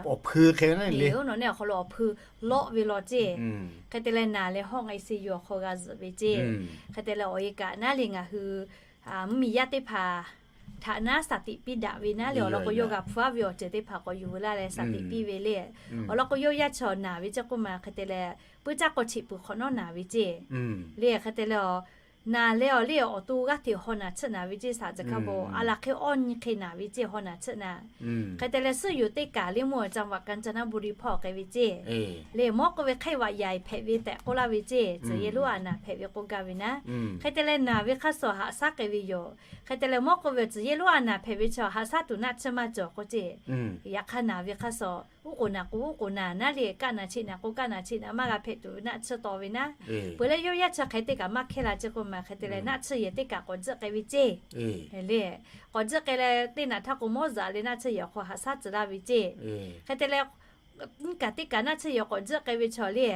awˬ hpuiˇ hk'e le, uˉ nawˬ nehˆ awˬ hk'aw lo awˬ hpuiˇ lawˆ ve law ceˇ. Hk'e te leh naˬ leh hawˆ ngaˬ e se yuˬ awˬ hk'aw g'a zuhꞈ ve ceˇ. Hk'e te leh awˬ e kaꞈ naˉ leh ngaˬ hui mvuhˇmiˬ yaˇ teˇ hpaˍ htaꞈ naˉ shaˍ tiꞈ piˇ daꞈ ve naˉ leh awˬ lawn k'o, yawˇ g'a hpuˇ-a ve awˬ ceuˬ teˇ hpaˍ k'awꞈ yuˬ veu laˇ leh shaˍ tiꞈ piˇ ve le. Awˬ lawn k'o, yawˇ yaˇ chaw naˬ ve ceˇ k'oˆ ma, hk'e te leh puiˉ caˇ k'aw cheꞈ pui hk'awꞈ nawˉ naˬ ve ceˇ. Le hk'e te leh a, naˬ leh awˬ le awˬ to g'aˇ hteꞈ haw naˬ chiˆ naˬ ve ceˇ, shaˍ tcuh hkaˇ bon a laˬ hk'e awˇ nyi hk'e naˬ ve ceˇ, haw naˬ chiˆ naˬ. Hk'e te leh suhˉ yoˬ teˇ kaˬ le mvuhˇ a ca vaꞈ ka ca naˉ bon riˇ hpawˇ k'ai ve ceˇ. Le mawˇ k'oˆ ve hk'ehˇ vaꞈ yaiˬ hpehꞈ ve tehꞈ k'oˆ laˇ ve ceˇ, tcuh yehˬ lonˉ a naˬ hpehꞈ ve k'oˆ gaˇ ve naˉ. Hk'e te leh naˬ ve hk'aˇ suh haꞈ shaˉ k'ai ve yoˬ. Hk'e te leh mawˇ k'oˆ ve tcuh yehˬ lonˉ a naˬ hpehꞈ ve chaw haꞈ shaˉ tuˬ naˆ tsuhˇ maˇ cawˬ k'oˆ ceˇ. Yaꞈ hk'aˇ naˬ ve hk'aˇ suh uˉ k'oˍ naˬ k'o uˉ k'oˍ naˬ, naˉ leh kaˆ naˬ cheꞈ naˬ k'o kaˆ naˬ cheꞈ naˬ maˇ g'a hpehꞈ tuˬ ve naˆ tsuhˇ taw ve naˉ. Peuˬ leh yawˇ yaˇ chaw hk'e teˇ kaꞈ maˇ hkehˇ la ceˇ k'oˆ ma, hk'e te leh naˆ tsuhˇ yehˬ teˇ kaꞈ k'awꞈ tzuhˆ k'ai ve ceˇ. Le k'awꞈ tzuhˆ k'ai leh teˇ naꞈ htaˇ k'o mawˇ zaꞈ leh naˆ tsuhˇ yehˬ awˬ hk'aw haꞈ shaˉ tcuh laˇ ve ceˇ. Hk'e te leh nyiˇ kaˬ teˇ kaˬ naˆ tsuhˇ yehˬ k'awꞈ tzuhˆ k'ai ve chaw le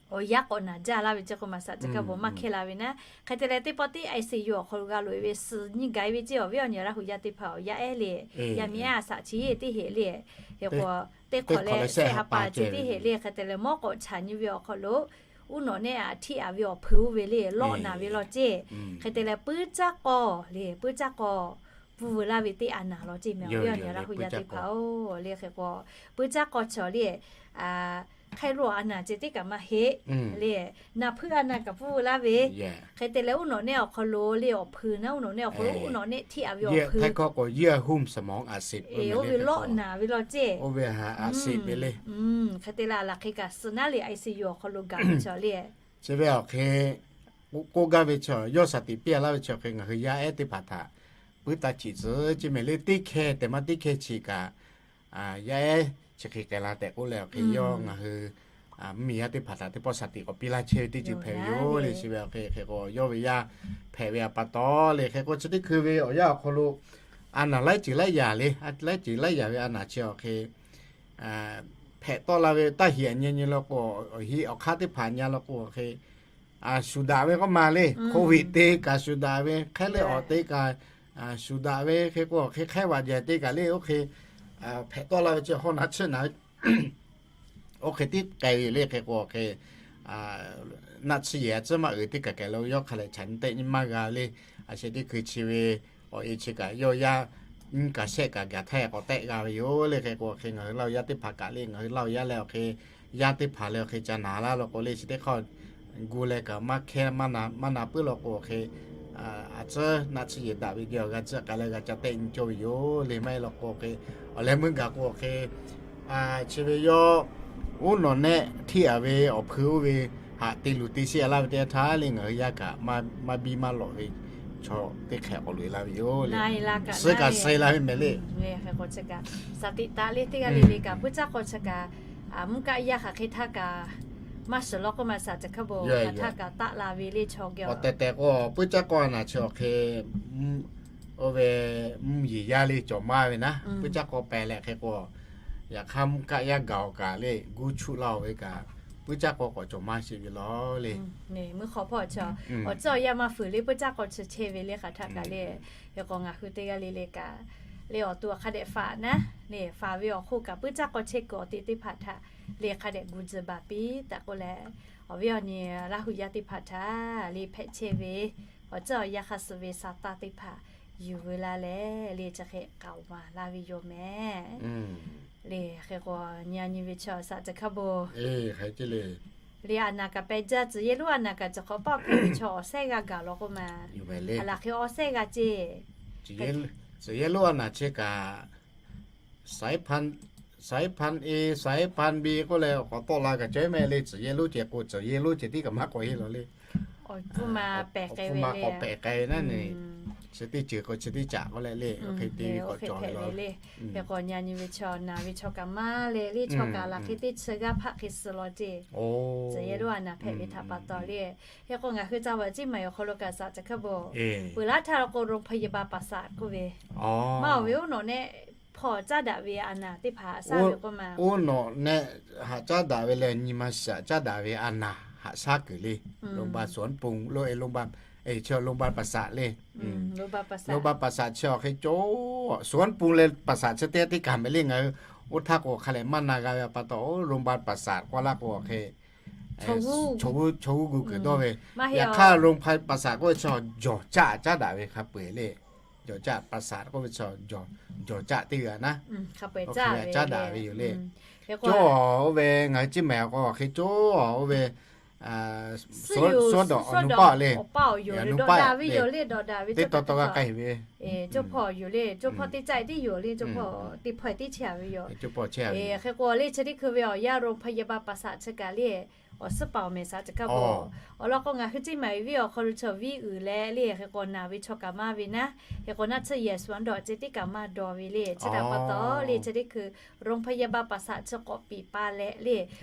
awˬ yaˇ k'awꞈ naˬ jaˇ laˇ ve ceˇ k'oˆ ma, shaˍ tcuh hkaˇ bon maˇ hkehˇ la ve naˉ. Hk'e te leh teˇ pawˆ teˇ I C U awˬ hk'aw lo g'a loꞈ-e ve suhˍ nyiˇ gaˬ-e ve ceˇ, awˬ viˉ awˬ nyi Laˇ huˍ yaˇ teˇ hpaˍ awˬ yaˇ ehˉ le, yaˇ miˇ ehˉ a shaꞈ chi teˇ heꞈ le, hk'e k'o teˇ hk'awꞈ leh shehˆ ha pa chi teˇ heꞈ le. Hk'e te leh mawˇ k'awꞈ chaꞈ nyi ve awˬ hk'aw lo uˉ nawꞈ nehˆ a htiˆ-a ve awˬ hpuiˇ oˇ ve le lawˆ naˬ ve law ceˇ. Hk'e te leh puiˉ caˇ k'aw le, puiˉ caˇ k'aw pfuhˇ veu laˇ ve teˇ a naˬ law ceˇ meh, awˬ viˉ awˬ nyi Laˇ huˍ yaˇ teˇ hpaˍ-oˬ le. Hk'e k'o puiˉ caˇ k'aw chaw le hk'e lo a naˬ ceh teˇ kaꞈ maˇ heˆ le, naˬ hpuiˇ a naˬ kaꞈ pfuhˇ veu laˇ ve. Hk'e te leh uˉ nawꞈ nehˆ awˬ hk'aw lo le awˬ hpuiˇ naˉ, uˉ nawꞈ nehˆ awˬ hk'aw lo uˉ nawˬ nehˆ htiˆ-a ve awˬ hpuiˇ, oˇ ve lawˆ naˬ ve law ceˇ. Hk'e te leh a laˬ hk'e kaꞈ suhˍ naˉ le I C U awˬ hk'aw lo gaˬ ve chaw le. Chi ve awˬ hk'e k'oˆ gaˇ ve chaw, yawˇ shaˍ tiꞈ piˇ-a laˇ ve chaw hk'e ngaˬ hui yaˇ ehˉ teˇ hpaˍ htaꞈ puiˉ taˇ cheꞈ tcuh ceˇ meh le. Teˇ hkeh tehꞈ maˇ teˇ hkeh chi kaꞈ yaˇ ehˉ chi hk'e k'ai la tehꞈ k'oˆ leh awˬ hk'e yawˇ ngaˬ hui mvuhˇmiˬ yaˇ teˇ hpaˍ htaꞈ teˇ pawˆ shaˍ tiꞈ k'awꞈ piˇ laˇ chehˇ ve teˇ ceuˬ hpehꞈ ve yoˬ le. Chi ve awˬ hk'e hk'e k'o yawˇ ve yaˇ hpehꞈ ve a pa taw le. Hk'e k'o chi teˇ hkui ve awˬ yanˇ awˬ hk'aw lo a naˬ laiˉ ceuˬ laiˉ yaꞈ le, laiˉ ceuˬ laiˉ yaꞈ ve a naˬ chi awˬ hk'e hpehꞈ tawˆ la ve taˇ heꞈ nyi nyi law k'o, awˬ heˆ awˬ hk'aˇ teˇ hpaˍ nyi law k'o hk'e shuˍ daꞈ ve k'oˆ ma le. Covid te kaꞈ shuˍ daꞈ ve, hk'ehˉ leuˆ awˬ te kaꞈ shuˍ daꞈ ve, hk'e k'o hk'e hk'ehˇ vaꞈ jehˬ te kaꞈ le oˇ hk'e hpehꞈ tawˆ la ve chi haw naˬ chiˆ naˬ oˇ hk'e tiˉ k'ai ve le. Hk'e k'o hk'e naˆ tsuhˇ yehˬ a tcuhˉ maˇ uiˍ teˇ kaˬ kaˬ lo yawˇ hk'a leh chaꞈ nyi tehˆ nyi maˇ g'a le. A sheh teˇ hkui chi ve awˬ e chi kaꞈ yawˇ yaˇ nyiˇ kaˬ shehˆ kaꞈ gaˬ htaˇ k'awꞈ tehˆ g'a ve yoˬ le. Hk'e k'o hk'e ngaˬ hui Laˇ huˍ yaˇ teˇ hpaˍ kaꞈ le, ngaˬ hui Laˇ huˍ yaˇ leh awˬ hk'e yaˇ teˇ hpaˍ leh awˬ hk'e ca naˬ laˇ law k'o le, chi teˇ hk'aˇ gu leh kaꞈ maˇ hkehˇ maˇ na peuˬ law k'o hk'e a tcuhˉ naˆ tsuhˇ yehˬ daꞈ ve geh awˬ g'a tcuhˉ k'ai leh g'a ca tehˆ nyi cawˇ ve yoˬ le. Maˇ heˆ law k'o hk'e awˬ leh meuˇ gaˬ k'o hk'e chi ve yawˇ uˉ nawꞈ nehˆ htiˆ-a ve awˬ hpuiˇ oˇ ve haꞈ te luˬ te sheˆ-a laˇ ve teˇ yanˇ htaˇ le ngaˬ hui yaˇ kaꞈ maˇ biˇ maˇ lawꞈ ve chaw teˇ hkeh k'awꞈ loꞈ-e laˇ ve yoˬ le. Suh kaꞈ suh-e la ve meh le. Shaˍ tiꞈ taˍ le teˇ g'aˇ le le kaꞈ puiˉ caˇ k'aw chi kaꞈ mvuhˇ kaˆ yaˇ hk'aˬ hk'e htaˇ kaꞈ maˇ shiˍ law k'oˆ ma, shaˍ tcuh hkaˇ bon hk'aˬ htaˇ kaꞈ taˆ la ve le chaw geh. Awˬ tehˬ tehˬ k'o puiˉ caˇ k'aw a naˬ chi awˬ hk'e oˇ ve mvuhˇ yeˬ yaˇ le cawˬ maˇ ve naˉ, puiˉ caˇ k'aw pehˬ leh hk'e k'o, yaꞈ hk'aˇ mvuhˇ kaˆ yaˇ gaˬ-oˬ kaꞈ le guˇ chuˆ laˇ-oˬ ve kaꞈ puiˉ caˇ k'aw k'awꞈ cawˬ maˇ sheˍ ve law le. Awˬ tcuhˉ awˬ yanˇ maˇ fuiˍ le puiˉ caˇ k'aw chi chehˇ ve le hk'aˬ htaˇ kaꞈ le. Hk'e k'o ngaˬ hui teˇ g'aˇ le le kaꞈ le awˬ to hk'a dehꞈ faˍ naˉ le, faˍ ve awˬ hk'oˆ kaꞈ puiˉ caˇ k'aw chehˇ kuiˬ awˬ te teˇ hpaˍ htaꞈ le hk'a dehꞈ gu tzuhˬ baˬ piˇ tehꞈ k'oˆ leh, awˬ viˉ awˬ nyi Laˇ huˍ yaˇ teˇ hpaˍ htaꞈ le hpehꞈ chehˇ ve awˬ tcuhˉ awˬ yanˇ hk'a suh ve sa taˇ teˇ hpaˍ yuˬ veu laˇ leh le chi hk'e k'aoˍ maˍ laˇ ve yoˬ meh. Le hk'e k'o nyi a nyi ve chaw shaˍ tcuh hkaˇ bon le a naˬ kaꞈ pehˬ jaˇ, tcuh yehˬ lonˉ a naˬ kaꞈ chi hk'awꞈ paˆ hpehꞈ ve chaw awˬ sehˉ g'a gaˬ law k'oˆ ma. A laˬ hk'e awˬ sehˉ g'a ceˇ. Tcuh yehˬ lonˉ a naˬ chi kaꞈ สายพันธุ์ A สายพันธุ์ B k'oˆ leh k'awꞈ tawˆ la kaꞈ cawˬ meh le. Tcuh yehˬ lonˉ ceh k'o tcuh yehˬ lonˉ ceh tiˉ kaꞈ maˇ k'awꞈ heˆ law le. Awˬ pfuhˇ ma pehˬ k'ai ve le, k'awꞈ pehˬ k'ai ve naˉ ne. Chi teˇ ceuˬ k'o chi teˇ caꞈ k'oˆ leh le, oˇ hk'e te ve k'awꞈ cawˬ ve le. Hk'e k'o nyi a nyi ve chaw naˬ ve chaw kaꞈ maˇ le le, chaw kaꞈ laˬ hk'e teˇ chi g'aˇ hpaˆ hk'e suh law ceˇ. Tcuh yehˬ lonˉ a naˬ hpehꞈ ve htaꞈ pa taw le. Hk'e k'o ngaˬ hui ca vaꞈ ciˇ maˬ awˬ hk'aw lo kaꞈ shaˍ tcuh hkaˇ bon peuˬ laˇ htaˇ law k'o โรงพยาบาลประสาท k'oˆ ve maˇ oˬ ve uˉ nawꞈ nehˆ hpawˇ caˉ daꞈ ve a naˬ teˇ hpaˍ shaˍ ve k'oˆ ma. Uˉ nawꞈ nehˆ haꞈ caˉ daꞈ ve leh nyi ma shaꞈ caˉ daꞈ ve a naˬ haꞈ shaˉ kuiˬ le. โรงพยาบาลสวนปรุง lo e โรงพยาบาล Chi โรงพยาบาลประสาท le. โรงพยาบาลประสาท chi awˬ hk'e cawˇ, สวนปรุง leh ประสาท chi teˇ g'aˇ teˇ kaˬ mehˍ le. Ngaˬ hui oˇ htaˇ k'o hk'a lehˬ maˇ na g'a ve pa taw, โรงพยาบาลประสาท k'oˆ laˇ k'o awˬ hk'e chaw g'uˇ gu kuiˬ dawˇ ve. Yaꞈ hk'aˇ โรงพยาบาลประสาท k'oˆ ve chi jawˬ caˆ caˉ daꞈ ve hk'a peu-eˬ le. Jawˬ caˆ, ประสาท k'oˆ ve chi jawˬ caˆ teˇ g'aˇ naˉ, caˉ daꞈ ve yoˬ le. Cawˇ oˇ ve ngaˬ hui ciˇ mehˍ k'o awˬ hk'e cawˇ oˇ ve suhˉ dawꞈ awˬ nu paˆ le. Awˬ nu paˆ le. Teˇ taw taw g'a k'ai ve. Cawˇ hpawˇ yoˬ le. Cawˇ hpawˇ teˇ caˆ tiˉ yoˬ le. Cawˇ hpawˇ teˇ hpawˇ teˇ chehˇ ve yoˬ. Hk'e k'o le chi teˇ hkui ve awˬ yanˇ โรงพยาบาลประสาท chi kaꞈ le, awˬ suhˉ paˍ awˬ mehˍ สา chi hk'a bawˬ. Awˬ lawn k'o ngaˬ hui ciˇ mehˍ ve awˬ hk'aw lo chaw viˉ uiˍ leh le, hk'e k'o naˬ ve chaw kaꞈ maˇ ve naˉ, hk'e k'o naˆ tsuhˇ yehˬ suhˍ dawˬ ceh tiˉ kaꞈ maˇ dawˬ ve le. Chi htaꞈ pa taw le chi teˇ hkui โรงพยาบาลประสาท chi k'awꞈ piˍ pa leh le,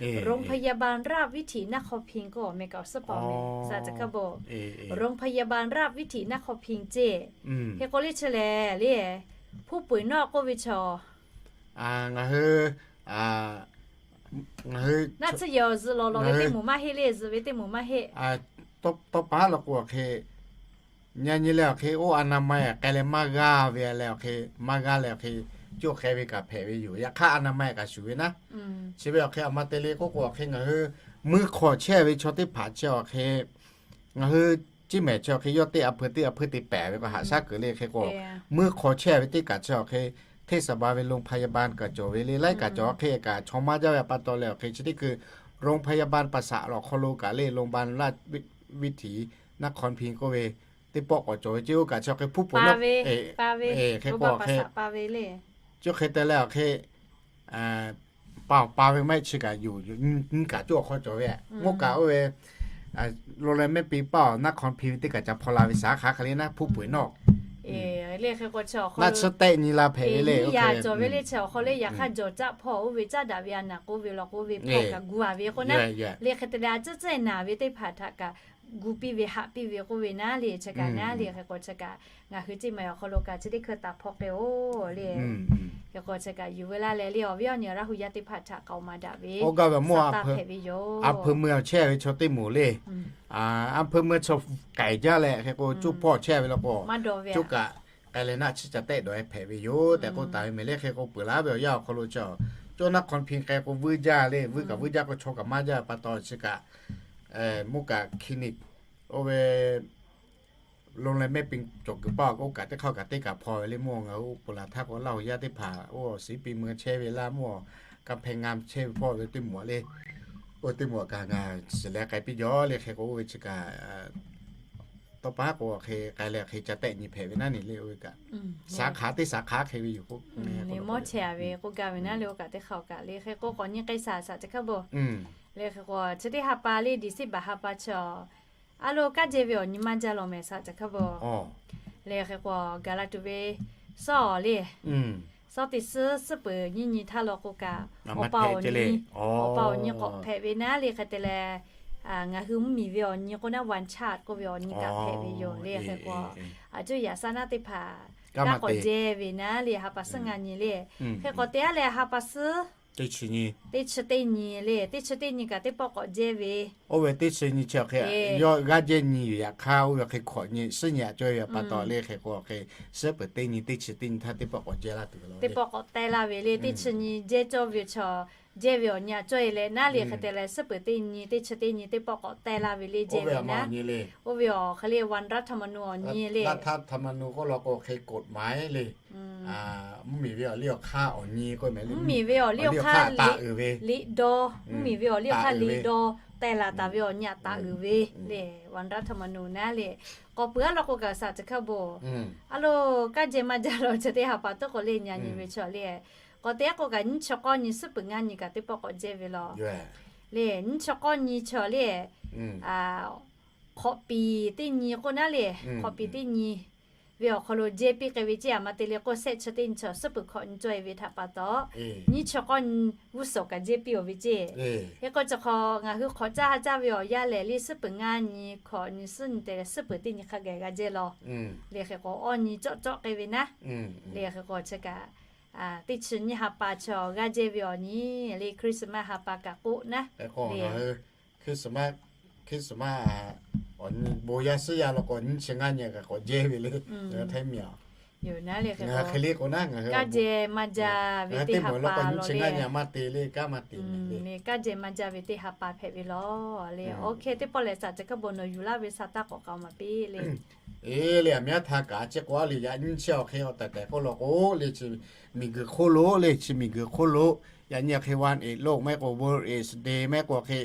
โรงพยาบาลราชวิถีนครพิงค์ k'o awˬ meh kaꞈ awˬ suhˉ paˍ awˬ mehˍ สา chi hk'a bawˬ. โรงพยาบาลราชวิถีนครพิงค์ ceˇ. Hk'e k'o le chi lehˬ le, hpuˇ peu-eˬ nawˆ k'oˆ ve chaw, ngaˬ hui, ngaˬ hui naˆ tsuhˇ yehˬ awˬ zuhꞈ lawˬ lawˬ ve teˇ moˍ maˇ heˆ le, zuhꞈ ve teˇ moˍ maˇ heˆ. Tawˇ pa haˉ law k'o awˬ hk'e, nyi nyi leh awˬ hk'e oˇ อนามัย k'ai leh maˇ g'aˇ ve leh awˬ hk'e, maˇ g'aˇ leh awˬ hk'e, cawˇ hk'e ve kaꞈ hpehꞈ ve yoˬ. Yaꞈ hk'aˇ อนามัย kaꞈ shuˍ ve naˉ. Chi ve awˬ hk'e a ma te le k'oˆ k'o awˬ hk'e ngaˬ hui mui hk'awꞈ chehˇ ve chaw teˇ hpaˍ chi awˬ hk'e, ngaˬ hui ciˇ mehˍ chi awˬ hk'e yawˇ teˇ a hpui teˇ a hpui te pehˍ ve k'o haꞈ shaˉ kuiˬ le. Hk'e k'o mui hk'awꞈ chehˇ ve teˇ kaꞈ chi awˬ hk'e, เทศบาล ve โรงพยาบาล kaꞈ cawˬ ve le, laiˉ kaꞈ cawˬ awˬ hk'e kaꞈ chaw maˇ jaˇ ve pa taw leh awˬ hk'e chi teˇ hkui โรงพยาบาลประสาท awˬ hk'aw lo kaꞈ le, โรงพยาบาลราชวิถีนครพิงค์ k'oˆ ve teˇ pawˆ k'awꞈ cawˬ ve ceˇ. Oˇ kaꞈ chi awˬ hk'e hpuˇ peu-eˬ nawˆ, hk'e k'o awˬ hk'e cawˇ hk'e te leh awˬ hk'e pa awˬ pa ve maˇ heˆ chi kaꞈ yoˬ. Nyi kaꞈ cawˇ awˬ hk'aw cawˬ ve, mvuhˇ kaꞈ oˇ ve lo leh mehˆ pi paˇ awˬ นครพิงค์ ve teˇ kaꞈ ca hpaw la ve สาขา hk'e le naˉ, hpuˇ peu-eˬ nawˆ. Naˆ tsuhˇ tehˆ nyi la hpehꞈ ve le. Cawˬ ve le chi awˬ hk'aw le yaꞈ hk'aˇ jawˬ caˆ hpawˇ oˇ ve caˉ daꞈ ve a naˍ k'oˆ ve lawˬ k'oˆ ve hpawˇ kaꞈ gu a ve k'o naˉ, le hk'e te leh a tcuhˉ tcuhˉ naˍ ve teˇ hpaˍ htaꞈ kaꞈ gu piˇ ve haꞈ piˇ ve k'oˆ ve naˉ le. Chi kaꞈ naˉ le hk'e k'o chi kaꞈ ngaˬ hui ciˇ mehˍ awˬ hk'aw lo kaꞈ chi teˇ hkui taˍ hpawˇ k'ai oˬ le. Hk'e k'o chi kaꞈ yuˬ ve laˇ leh le awˬ viˉ awˬ nyi Laˇ hu yaˇ teˇ hpaˍ htaꞈ k'aoˍ maˍ daꞈ ve โอเค ve မုၢ် a hpeuꞈ meuˇ awˬ chehˇ ve chaw teˇ moˍ le, a hpeuꞈ meuˇ chaw k'aiˍ jaˇ leh hk'e k'o cawˇ hpawˇ chehˇ ve lawˬ k'o, cawˇ kaꞈ k'ai leh naˆ tsuhˇ ca tehˆ dawˬ-e hpehꞈ ve yoˬ tehꞈ k'oˆ taˍ ve meh le. Hk'e k'o peuˬ laˇ ve awˬ yanˇ awˬ hk'aw lo chi, cawˇ นครพิงค์ k'ai k'o vuiˇ jaˇ le, vuiˇ kaꞈ vuiˇ jaˇ k'o chaw kaꞈ maˇ jaˇ pa taw chi kaꞈ, mvuhˇ kaꞈ คลินิก oˇ ve lo leh mehˆ pi cawˬ kuiˬ paˇ k'oˆ kaꞈ teˇ hk'aˇ kaꞈ teˇ kaꞈ hpaw ve le. Mvuhˇ ngaˬ hui oˇ po laˬ htaˇ k'o Laˇ hu yaˇ teˇ hpaˍ oˇ awˬ shiˍ piˇ meuˇ chehˇ ve laˇ, mvuhˇ awˬ กำแพงงาม chehˇ ve hpawˇ ve teˇ moˍ le. Oˇ teˇ moˍ kaꞈ ngaˬ shiˍ leh k'ai piˇ jaw le. Hk'e k'o oˇ ve chi kaꞈ tawˇ pa haˉ k'o awˬ hk'e k'ai leh awˬ hk'e ca tehˆ nyi hpehꞈ ve naˉ ne le. Oˇ ve kaꞈ สาขา teˇ สาขา hk'e ve yoˬ k'o, mawˇ chehˇ ve k'oˆ gaˇ ve naˉ le. Oˇ kaꞈ teˇ hk'aˇ kaꞈ le hk'e k'o k'awꞈ nyi k'ai shaˍ shaˍ chi hk'aˇ bawˬ. Le hk'e k'o chi teˇ ha pa le December ha pa chi a, a lo kaˉ jehˇ ve awˬ nyi maˇ jaˇ lawˬ mehˍ shaˍ chi hk'aˇ bawˬ. Le hk'e k'o gaˬ la tuˬ ve suhˉ awˬ le, suhˉ teˇ suhˉ suhˉ peuˬ nyiˇ nyi htaˇ lawˬ k'o kaꞈ, awˬ pa awˬ nyi, awˬ pa awˬ nyi k'awꞈ hpehꞈ ve naˉ le. Hk'e te leh ngaˬ hui mvuhˇmiˬ ve awˬ nyi k'o naˉ วันชาติ k'oˆ ve awˬ nyi kaꞈ hpehꞈ ve yoˬ le. Hk'e k'o a cuˇ yaꞈ shaˉ naˉ teˇ hpaˍ kaꞈ k'awꞈ jehˇ ve naˉ le ha pa suhˉ ngaˇ nyi le. Hk'e k'o te a leh ha pa suhˉ teˇ chi nyi le, teˇ chi teˇ nyi kaꞈ teˇ pawˆ k'awꞈ jehˇ ve. Oˇ ve teˇ chi nyi chi awˬ hk'e yawˇ g'aˇ jehˇ nyi yoˬ. Yaꞈ hk'aˇ oˇ ve awˬ hk'e hkawꞈ nyi suhˉ nyi a cawˇ ve pa taw le. Hk'e k'o awˬ hk'e suhˉ peuˬ teˇ nyi teˇ chi teˇ nyi htaˇ teˇ pawˆ k'awꞈ jehˇ laˇ tuˬ ve lawˬ, teˇ pawˆ k'awꞈ teh laˇ ve le. Teˇ chi nyi jehˇ cawˇ ve chaw jehˇ ve awˬ nyi a cawˇ e leh naˉ le. Hk'e te leh suhˉ peuˬ teˇ nyi teˇ chi teˇ nyi teˇ pawˆ k'awꞈ teh laˇ ve le jehˇ ve naˉ. Oˇ ve awˬ hk'e le วันรัฐธรรมนูญ awˬ nyi le, รัฐธรรมนูญ k'oˆ lawˬ k'o hk'e กฎหมาย le. Mvuhˇmiˬ ve awˬ liˇ awˬ hk'aˇ awˬ nyi k'oˆ meh le. Mvuhˇmiˬ ve awˬ liˇ awˬ hk'aˇ liꞈ dawˇ, mvuhˇmiˬ ve awˬ liˇ awˬ hk'aˇ liꞈ dawˇ teh laˬ taˍ ve awˬ nyi a taˍ uiˍ ve le. วันรัฐธรรมนูญ naˉ le. K'awꞈ peuˬ a lawˬ k'o kaꞈ shaˍ chi hk'aˇ bawˬ. A lo kaˇ jehˇ maˇ jaˇ lawˬ chi teˇ ha pa tuˉ k'o le nyi nyi ve chaw le. K'awꞈ te a k'o kaꞈ nyiˇ chi k'awˇ nyi suhˉ peuˬ ngaˇ nyi kaꞈ teˇ pawˆ k'awꞈ jehˇ ve lawˬ le. Nyiˇ chi k'awˇ nyi chaw le, hk'awꞈ piˍ teˇ nyi k'oˆ naˉ le, hk'awꞈ piˍ teˇ nyi ve awˬ hk'aw lo jehˇ piˇ k'ai ve ceˇ. A ma te le k'o sehˆ chi teˇ nyi chaw suhˉ peuˬ hk'awꞈ nyi cawˇ e ve htaꞈ pa taw, nyiˇ chi k'awˇ nyi อาวุโส kaꞈ jehˇ piˇ awˬ ve ceˇ. Hk'e k'o chi hk'aw ngaˬ hui hk'awꞈ caˇ ha caˇ ve awˬ yanˇ lehˬ le suhˉ peuˬ ngaˇ nyi hk'awꞈ nyi suhˉ nyi te leh suhˉ peuˬ teˇ nyi hk'a gaˬ g'a jehˇ lawˬ. Le hk'e k'o awˇ nyi cawˆ cawˆ k'ai ve naˉ. Le hk'e k'o chi kaꞈ teˇ chi nyi ha pa chaw g'aˇ jehˇ ve awˬ nyi le Christmas ha pa kaꞈ k'oˆ naˉ. Christmas, Christmas Awˬ nyi bon yaˇ suhˉ yaˇ law k'o, nyiˇ chi ngaˇ nyi kaꞈ k'awꞈ jehˇ ve le. Ngaˬ hui Htaiˇ miˬ a, ngaˬ hui hk'e le k'o naˉ, ngaˬ hui teˇ maˬ law k'o nyiˇ chi ngaˇ nyi maˇ te le, kaˉ maˇ te le, kaˉ maˇ te le. Kaˉ jehˇ maˇ jaˇ ve teˇ ha pa hpehꞈ ve law le. Oˇ hk'e teˇ pawˆ lehˬ, saˍ ca hkaˇ bon nawˬ yuˬ laˇ ve saˍ taˇ k'awꞈ k'aoˍ maˍ piˇ le. Eˬ le, aˬ miˉ a htaˇ kaꞈ a ciˉ k'o a le, yaꞈ nyi chi awˬ hk'e awˬ tehˬ tehˬ k'oˆ law k'o le, chi miˬguiˬ hk'oˆ lo le, chi miˬguiˬ hk'oˆ lo yaꞈ nyi awˬ hk'e one eight lo mehˆ k'o, World Aids Day mehˆ k'o hk'e,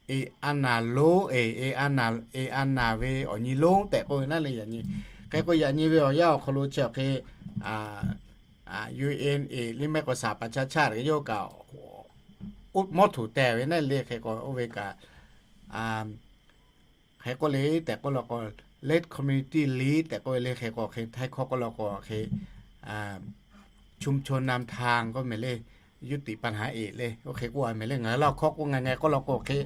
e a naˍ lo e, e a naˍ, e a naˍ ve awˬ nyi lonˉ tehꞈ k'oˆ ve naˉ le. Yaꞈ nyi hk'e k'o, yaꞈ nyi ve awˬ yanˇ awˬ hk'aw lo chi awˬ hk'e U N A le mehˆ k'o, saˍ pa chaˇ chaˇ yawˇ kaꞈ mawˇ htoꞈ teh ve naˉ le. Hk'e k'o oˇ ve kaꞈ hk'e k'oˆ le tehꞈ k'oˆ law k'o, late community lead tehꞈ k'oˆ ve le. Hk'e k'o hk'e Htaiˇ hkawˇ k'oˆ law k'o hk'e ชุมชนนำทาง k'oˆ mehˍ le, ยุติปัญหาเอดส์ le. Oˇ hk'e k'oˆ a mehˍ le. Ngaˬ hui Laˇ huˍ hkawˇ k'oˆ ngaˬ ngaˬ k'oˆ law k'o hk'e,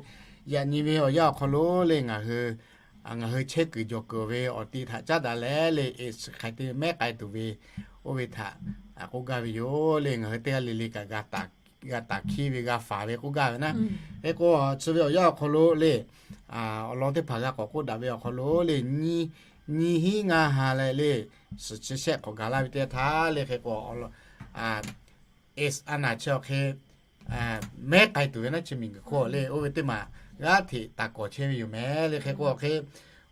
yaꞈ nyi ve awˬ yanˇ awˬ hk'aw lo le, ngaˬ hui ngaˬ hui chehˇ kuiˬ jawˬ kuiˬ ve awˬ ti htaꞈ caˉ daꞈ leh le, e suhˍ hk'aiˬ te mehˉ k'ai tuˬ ve, oˇ ve htaꞈ k'oˆ gaˇ ve yoˬ le. Ngaˬ hui teˇ g'aˇ le le kaꞈ g'a taˍ hkiˇ ve g'a faˍ ve k'oˆ gaˇ ve naˉ. Hk'e k'o, chi ve awˬ yanˇ awˬ hk'aw lo le, awˬ lawn teˇ hpaˍ g'a k'awꞈ k'oˆ daꞈ ve awˬ hk'aw lo le, nyi nyi hiˉ ngaˇ ha leh le, suhˍ chi shehˆ hk'awꞈ gaˬ laˇ ve teˇ htaˇ le, hk'e k'o, e a naˍ chi awˬ hk'e mehˉ k'ai tuˬ ve naˉ, chi miˬguiˬ hk'oˆ le, oˇ ve teˇ maˬ g'aˇ hteꞈ taˍ kawˍ chehˇ ve yoˬ mehˍ le. Hk'e k'o awˬ hk'e,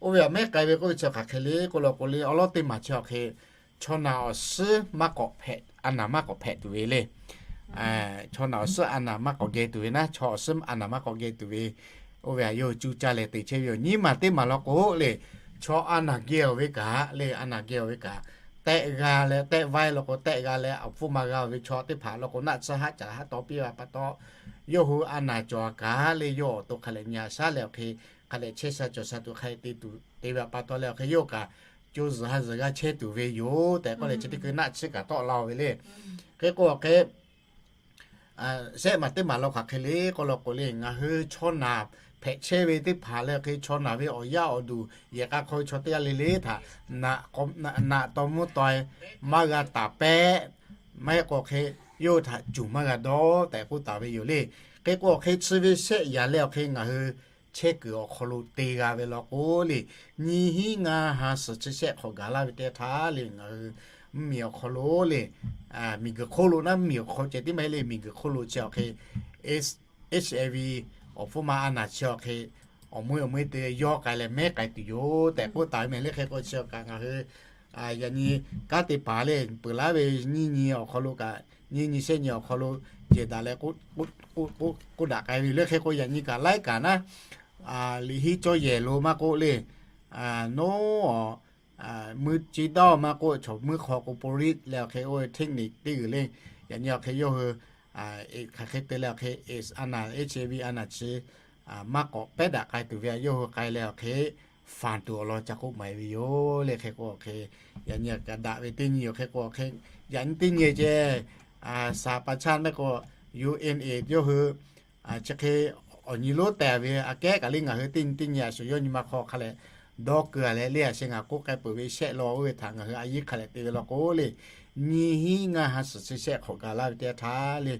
oˇ ve awˬ mehˉ k'ai ve k'oˆ ve chi hk'aˬ hk'e le k'oˆ law k'o le, awˬ lawn teˇ maˬ chi awˬ hk'e chaw naˬ awˬ suhˉ maˇ k'awꞈ hpehꞈ, a naˍ maˇ k'awꞈ hpehꞈ tuˬ ve le. Chaw naˬ awˬ suhˉ a naˍ maˇ k'awꞈ geh tuˬ ve naˉ, chaw awˬ suhˉ a naˍ maˇ k'awꞈ geh tuˬ ve, oˇ ve htaꞈ yawˇ hui cuˇ caˇ leh te chehˇ ve yoˬ. Nyiˇ maˬ teˇ maˬ law k'o le, chaw a naˍ geh awˬ ve kaꞈ le, a naˍ geh awˬ ve kaꞈ tehˆ g'a leh, tehˆ vaiˇ law k'o tehˆ g'a leh, awˬ hpfuhˇ maˇ g'a ve chaw teˇ hpaˍ law k'o, naˆ tsuhˇ haˉ caˍ haˉ taw piˇ ve pa taw, yawˇ hui a naˍ cawˬ a kaꞈ le, yawˇ awˬ to hk'a leh nyi a shaˉ leh awˬ hk'e, hk'a leh chehˇ sha cawˬ sha tuˬ hk'a te tuˬ te ve pa taw leh awˬ hk'e, yawˇ kaꞈ co zuhˬ ha zuhˬ g'a chehˇ tuˬ ve yoˬ tehꞈ k'oˆ leh, chi teˇ hkui naˆ tsuhˇ kaꞈ tawˆ la ve le. Hk'e k'o awˬ hk'e, shehˆ maˬ teˇ maˬ law hk'aˬ hk'e le k'oˆ law k'o le, ngaˬ hui chaw naˬ hpehꞈ chehˇ ve teˇ hpaˍ leh hk'e, chaw naˬ ve awˬ yaˇ awˬ duˬ yehˬ k'a hk'aw ve chaw teˇ g'aˇ le le htaꞈ naꞈ taw mvuhˇ taw maˇ g'a taˍ pehˆ, maˇ heˆ k'o hk'e, yawˇ hui htaꞈ cuˬ maˇ g'a dawˇ tehꞈ k'oˆ taˍ ve yoˬ le. Hk'e k'o awˬ hk'e, chi ve shehˆ yaꞈ leh awˬ hk'e ngaˬ hui chehˇ kuiˬ awˬ hk'aw lo te g'a ve law k'o le, nyi hiˉ ngaˇ ha suhˍ chi shehˆ hk'awꞈ gaˬ laˇ ve teˇ htaˇ le, ngaˬ hui mvuhˇmiˬ awˬ hk'aw lo le, miˬguiˬ hk'oˆ lo naˉ, mvuhˇmiˬ awˬ hk'aw ceh tiˉ maˇ heˆ le, miˬguiˬ hk'oˆ lo chi awˬ hk'e H I V awˬ hpfuhˇ ma a naˍ chi awˬ hk'e awˬ meuˇ awˬ meuˇ te yawˇ k'ai leh mehˉ k'ai tuˬ yoˬ tehꞈ k'oˆ taˍ ve mehˍ le. Hk'e k'o chi awˬ kaꞈ ngaˬ hui yaꞈ nyi kanˉ te paˍ le peuˬ laˉ ve nyiˇ nyi awˬ hk'aw lo kaꞈ, nyiˇ nyi shehˆ nyi awˬ hk'aw lo jehˬ daꞈ leh k'oˆ daꞈ k'ai ve le. Hk'e k'o yaꞈ nyi kaꞈ laiˉ kaꞈ naˉ, liꞈ hiˉ cawˇ yehˬ lo maˇ k'oˆ le, noˉ mui ci dawˇ maˇ k'oˆ, chaw meuˇ hk'aw k'o police leh awˬ hk'e oˇ ve technique teˇ g'uiˬ le, yaꞈ nyi awˬ hk'e yawˇ hui hk'aˬ hk'e te leh awˬ hk'e, a naˍ H I V a naˍ chi maˇ k'awꞈ pehˉ daꞈ k'ai tuˬ ve yawˇ hui k'ai leh awˬ hk'e, fanˬ tuˬ awˬ lawn ca k'oˆ maˍ e ve yoˬ le. Hk'e k'o awˬ hk'e, yaꞈ nyi kaꞈ daꞈ ve teˇ nyi yoˬ. Hk'e k'o awˬ hk'e, yaꞈ nyi teˇ nyi ceh, saˍ pa chaˇ mehˆ k'o U N A yawˇ hui chi hk'e awˬ nyi lonˉ teh ve aꞈ kehˉ kaꞈ le, ngaˬ hui teˇ nyi teˇ nyi a shuˍ yawˇ nyi ma hk'aw hk'a leh dawˇ keu a leh le, a sheh ngaˬ k'oˆ k'ai peuˬ ve shehˆ law oˇ ve htaꞈ ngaˬ hui a yiˇ hk'a leh te ve law k'o le, nyi hiˉ ngaˇ ha suhˍ chi shehˆ hk'awꞈ gaˬ laˇ ve teˇ htaˇ le,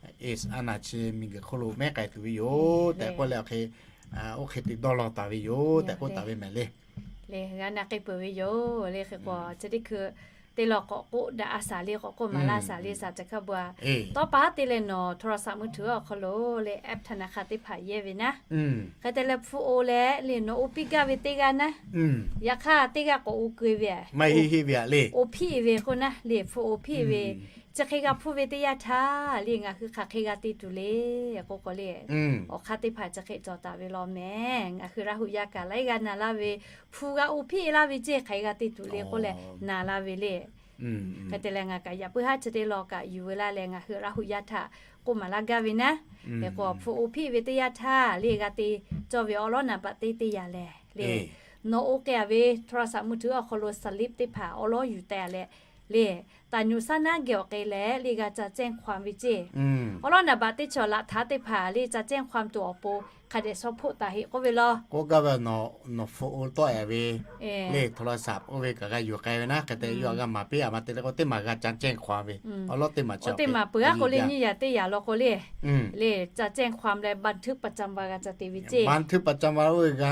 H I V a naˍ chi miˬguiˬ hk'oˆ lo mehˉ k'ai tuˬ ve yoˬ tehꞈ k'oˆ leh awˬ hk'e, oˇ hk'e te dawˇ law taˍ ve yoˬ tehꞈ k'oˆ taˍ ve mehˍ le. Le g'a na k'ai peuˬ ve yoˬ le. Hk'e k'o chi teˇ hkui teˇ law k'awꞈ k'oˆ daꞈ a shaˍ le, k'awꞈ k'oˆ maˍ laˇ a shaˍ le, saˍ ca hkaˇ bon a. Tawˇ pa te leh nawˬ โทรศัพท์มือถือ awˬ hk'aw lo le, app ธนาคาร teˇ hpaˍ yehˇ ve naˉ. Hk'e te leh hpu o leh le, nawˬ oˇ piˇ gaˇ ve teˇ g'aˇ naˉ, yaꞈ hk'aˇ teˇ g'aˇ k'awꞈ o keu ve a, oˇ hpiˆ ve k'oˆ naˉ le, hpu o hpiˆ ve, chi hk'e g'a hpuˇ ve teˇ yanˇ htaˇ le, ngaˬ hui hk'aˬ hk'e g'a te tuˬ le k'oˆ k'o le, awˬ hk'aˇ teˇ hpaˍ chi hk'e cawˬ taˍ ve law mehˍ. Ngaˬ hui Laˇ huˍ yaˇ kaꞈ laiˉ g'aˇ na laˇ ve, hpu g'a o hpiˆ laˇ ve ceˇ hk'aˬ hk'e g'a te tuˬ le k'oˆ leh na laˇ ve le. Hk'e te leh ngaˬ kaꞈ yaꞈ puiˉ haˉ chi teˇ law kaꞈ yuˬ ve laˇ leh ngaˬ hui Laˇ huˍ yaˇ htaꞈ k'oˆ maˍ laˇ gaˇ ve naˉ. Hk'e k'o hpu o hpiˆ ve teˇ yanˇ htaˇ le, g'a te cawˇ ve awˬ lawn naˍ baꞈ teˇ teˇ yanˇ lehˬ le, nawˬ oˇ k'ai a ve โทรศัพท์มือถือ awˬ hk'aw lo slip teˇ hpaˍ awˬ lawn yuˬ teh a leh le, Taˍ nyuꞈ shaˉ naˉ geh awˬ k'ai leh le g'a ca แจ้งความ ve ceˇ. Awˬ lawn naˍ baꞈ teˇ chaw laꞈ htaˉ teˇ hpaˍ le ca แจ้งความ tuˬ awˬ pon hk'a dehꞈ shaw hpoˆ taˍ heˆ k'oˆ ve law. K'oˆ gaˇ ve, nawˬ hpu o tawˆ e ve le โทรศัพท์ oˇ ve kaꞈ g'a yuˬ k'ai ve naˉ. Hk'e te yawˇ g'a maˍ piˇ a ma te le k'o, teˇ maˬ g'a ca แจ้งความ ve. Awˬ lawn teˇ maˬ chi teˇ maˬ peuˬ aˉ k'o le nyiˇ yaꞈ teˇ yaꞈ law k'o le, le ca แจ้งความ leh บันทึกประจำวัน g'a ca te ve ceˇ. บันทึกประจำวัน oˇ ve g'a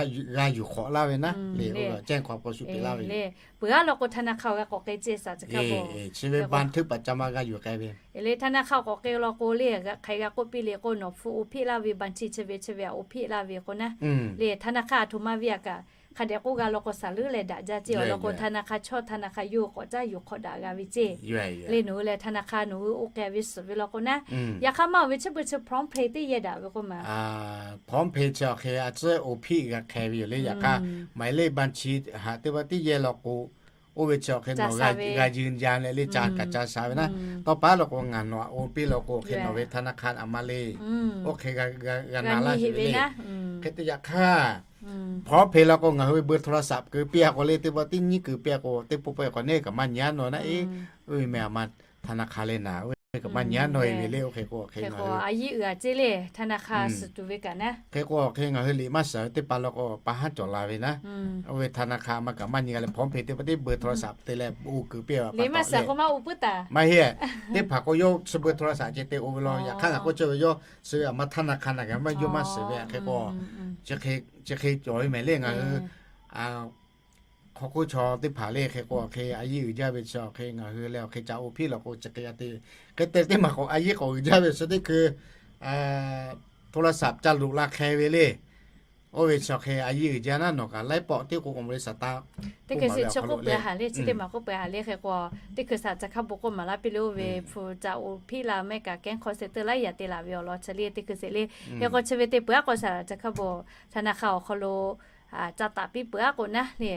yuˬ hk'awꞈ laˇ ve naˉ le, แจ้งความ k'awꞈ shu te laˇ ve le. Peuˬ aˉ law k'o ธนาคาร g'a k'awꞈ k'ai ceˇ shaˍ chi hkaˇ bawˬ. Chi ve บันทึกประจำวัน g'a yuˬ k'ai ve le ธนาคาร k'awꞈ k'ai law k'o le, hk'aˬ g'a k'oˆ piˇ le k'o, nawˬ hpu o hpiˆ laˇ ve บัญชี chi ve chi ve a o hpiˆ laˇ ve k'o naˉ, le ธนาคาร a htoꞈ ma ve a kaꞈ hk'a dehꞈ k'oˆ g'a law k'o, shaˍ leuˉ leh daꞈ jaˇ ceˇ. Awˬ lawn k'o ธนาคาร chawˇ ธนาคาร yoˬ k'awꞈ caˇ yuˬ hk'awꞈ daꞈ g'a ve ceˇ. Le nawˬ hui leh ธนาคาร nawˬ hui oˇ k'ai ve suhˍ ve law k'o naˉ, yaꞈ hk'aˇ maˇ oˬ ve chi beuꞈ chi PromptPay teˇ yehˇ daꞈ ve k'oˆ ma. PromptPay chi awˬ hk'e a ciˉ o hpiˆ g'a hk'e ve yoˬ le. Yaꞈ hk'aˇ maˍ le บัญชี haꞈ teˇ pa teˇ yehˇ law k'o, oˇ ve chi awˬ hk'e nawˬ g'a yeu ja leh le ca kaꞈ ca sha ve naˉ. Tawˇ pa law k'o ngaˬ nawˬ a o piˇ law k'o, awˬ hk'e nawˬ ve ธนาคาร a ma le, oˇ hk'e g'a na laˇ sheˍ ve le. Hk'e te yaꞈ hk'aˇ PromptPay law k'o ngaˬ hui ve เบอร์โทรศัพท์ keu piˇ a k'o le, teˇ pa teˇ nyiˉ keu piˇ a k'o, teˇ pawˆ pawˆ k'awꞈ neˇ kaꞈ maˇ nyi aˉ naw naˉ, eˇ, oˇ ve meh a ma ธนาคาร le naˍ, oˇ ve kaꞈ maˇ nyi aˉ naw e ve le. Oˇ hk'e k'o awˬ hk'e ngaˬ hui a yiˇ uiˍ a ceˇ le, ธนาคาร suhˍ tuˬ ve kaꞈ naˉ. Hk'e k'o awˬ hk'e ngaˬ hui liꞈ maˇ shaˍ ve teˇ pa law k'o pa haˉ cawˬ la ve naˉ. Oˇ ve ธนาคาร a ma kaꞈ maˇ nyi g'a leh พร้อมเพย์ teˇ pa teˇ เบอร์โทรศัพท์ te leh o keu piˇ a pa taw le. Maˇ heˆ, teˇ hpaˍ k'o yawˇ chi เบอร์โทรศัพท์ ceh te o ve law. Yaꞈ hk'aˇ ngaˬ k'oˆ chehˇ ve yawˇ chi ve a ma ธนาคาร a kaꞈ maˇ yawˇ maˇ shiˍ ve hk'e k'o, chi hk'e cawˬ ve mehˍ le. Ngaˬ hui hk'aw hk'oˆ chaw teˇ hpaˍ le hk'e k'o awˬ hk'e a yiˇ uiˍ jaˇ ve chi awˬ hk'e ngaˬ hui leh awˬ hk'e ca o hpiˇ law k'o chi hk'e a te, hk'e te teˇ maˬ k'o a yiˇ k'awꞈ uiˍ jaˇ ve chi teˇ hkui โทรศัพท์ ca luꞈ la hk'e ve le. Oˇ ve chi awˬ hk'e a yiˇ uiˍ jaˇ naˉ, nawˬ kaꞈ laiˉ pawˆ teˇ k'o k'o บริษัท taˇ teˇ hkui chi teˇ maˬ k'oˆ peuˬ a ha le, chi teˇ maˬ k'oˆ peuˬ a ha le. Hk'e k'o teˇ hkui shaˍ chi hkaˇ bon k'oˆ maˍ laˇ piˇ le. Oˇ ve hpu ca o hpiˇ la mehˆ kaꞈ แก๊ง call center laiˉ yaꞈ te laˬ ve awˬ lawn chi le teˇ hkui sheˍ le. Hk'e k'o chi ve te peuˬ aˉ k'o shaˍ chi hkaˇ bon ธนาคาร awˬ hk'aw lo ca taˍ piˇ peuˬ aˉ k'o naˉ le,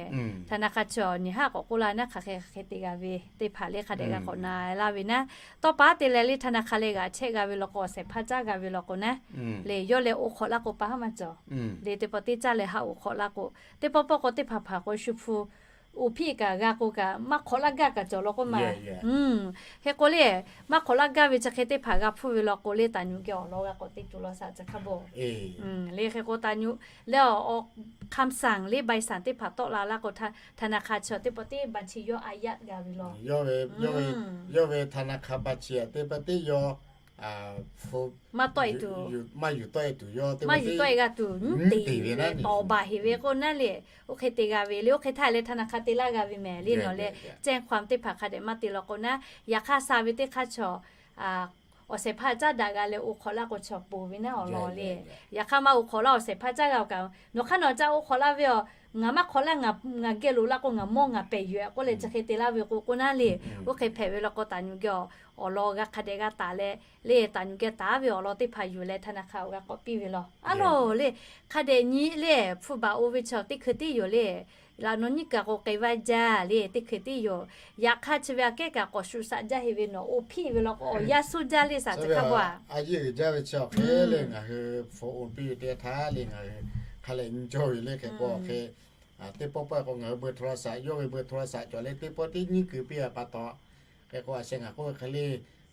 ธนาคาร chi awˬ nyi haˉ k'awꞈ k'oˆ laˇ naˉ, hk'aˬ hk'e hk'aˬ hk'e te g'a ve teˇ hpaˍ le hk'a dehꞈ g'a k'awꞈ na laˇ ve naˉ. Tawˇ pa te leh le ธนาคาร leh g'aꞈ chehˇ g'a ve law k'o, awˬ shehˍ hpaˇ caˇ g'a ve law k'o naˉ, le yawˇ leh o hk'awꞈ laˇ k'o pa haˉ maˇ cawˬ. Le teˇ pawˆ teˇ caˇ leh haˉ o hk'awꞈ laˇ k'o, teˇ pawˆ pawˆ k'o teˇ hpaˍ hpaˍ k'o shu hpu o hpiˇ kaꞈ g'a k'o kaꞈ maˇ hk'awꞈ laˇ gaˇ kaꞈ cawˬ law k'oˆ ma. Hk'e k'o le, maˇ hk'awꞈ laˇ gaˇ ve chi hk'e teˇ hpaˍ g'a hpuˇ ve law k'o le, taˍ nyuꞈ geh awˬ lawn g'a k'awꞈ te tuˬ law shaˍ chi hkaˇ bon. Le hk'e k'o taˍ nyuꞈ leh awˬ คำสั่ง le ใบสั่ง teˇ hpaˍ tawˆ la laˇ k'o, ธนาคาร chi teˇ pawˆ teˇ บัญชี yawˇ a yaˇ g'a ve law. Yawˇ ve ธนาคาร บัญชี a teˇ pawˆ teˇ yawˇ maˇ tawˆ e tuˬ, maˇ yuˬ tawˆ e tuˬ yawˇ, maˇ yuˬ tawˆ e g'a tuˬ nyiˉ te ve, tawˍ baˬ heˍ ve k'o naˉ le. Oˇ hk'e te g'a ve le. Oˇ hk'e htaˇ leh ธนาคาร te laˇ g'a ve mehˍ le. Nawˬ leh แจ้งความ teˇ hpaˍ hk'a dehꞈ maˇ te law k'o naˉ, yaꞈ hk'aˇ sha ve teˇ hk'aˇ chaw awˬ shehˍ hpaˇ caˇ daꞈ g'a leh o hk'awꞈ laˇ k'o chaw ponˬ ve naˉ awˬ lawn le. Yaꞈ hk'aˇ maˇ o hk'awꞈ laˇ awˬ shehˍ hpaˇ caˇ g'a kaꞈ, nawˬ hk'aˇ nawˬ ca o hk'awꞈ laˇ ve aˬ, ngaˬ maˇ hk'awꞈ laˇ, ngaˬ geh loꞈ la k'o ngaˬ mawˇ ngaˬ pehˬ yuˬ k'oˆ leh chi hk'e te laˇ ve k'o k'o naˉ le. Oˇ hk'e hpehꞈ ve law k'o taˍ nyuꞈ geh awˬ lawn g'a hk'a dehꞈ g'a taˍ leh le, taˍ nyuꞈ geh taˍ ve awˬ lawn teˇ hpaˍ yuˬ leh ธนาคาร awˬ g'a k'awꞈ piˇ ve law. Aˉ lawˬ le, hk'a dehꞈ nyi le, hpu baˬ o ve chaw teˇ hkui tiˉ yoˬ le. Laꞈ nawˉ nyiˇ kaꞈ k'o k'ai vaˇ jaˇ le, teˇ hkui tiˉ yoˬ. Yaꞈ hk'aˇ chi ve aꞈ kehˉ kaꞈ k'awꞈ shuˍ shaꞈ jaˇ heˍ ve nawˬ o hpiˇ ve law k'o awˬ yanˇ suh jaˇ le shaˍ chi hk'a bon a. A yiˇ uiˍ jaˇ ve chi awˬ hk'e le ngaˬ hui hpu o piˇ ve teˇ htaˇ le ngaˬ hui hk'a leh nyi cawˇ ve le. Hk'e k'o awˬ hk'e teˇ pawˆ pawˆ k'o ngaˬ hui เบอร์โทรศัพท์ yawˇ ve เบอร์โทรศัพท์ cawˬ leh teˇ pawˆ teˇ nyiˇ keu piˇ a pa taw, hk'e k'o a sheh ngaˬ k'oˆ ve hk'e le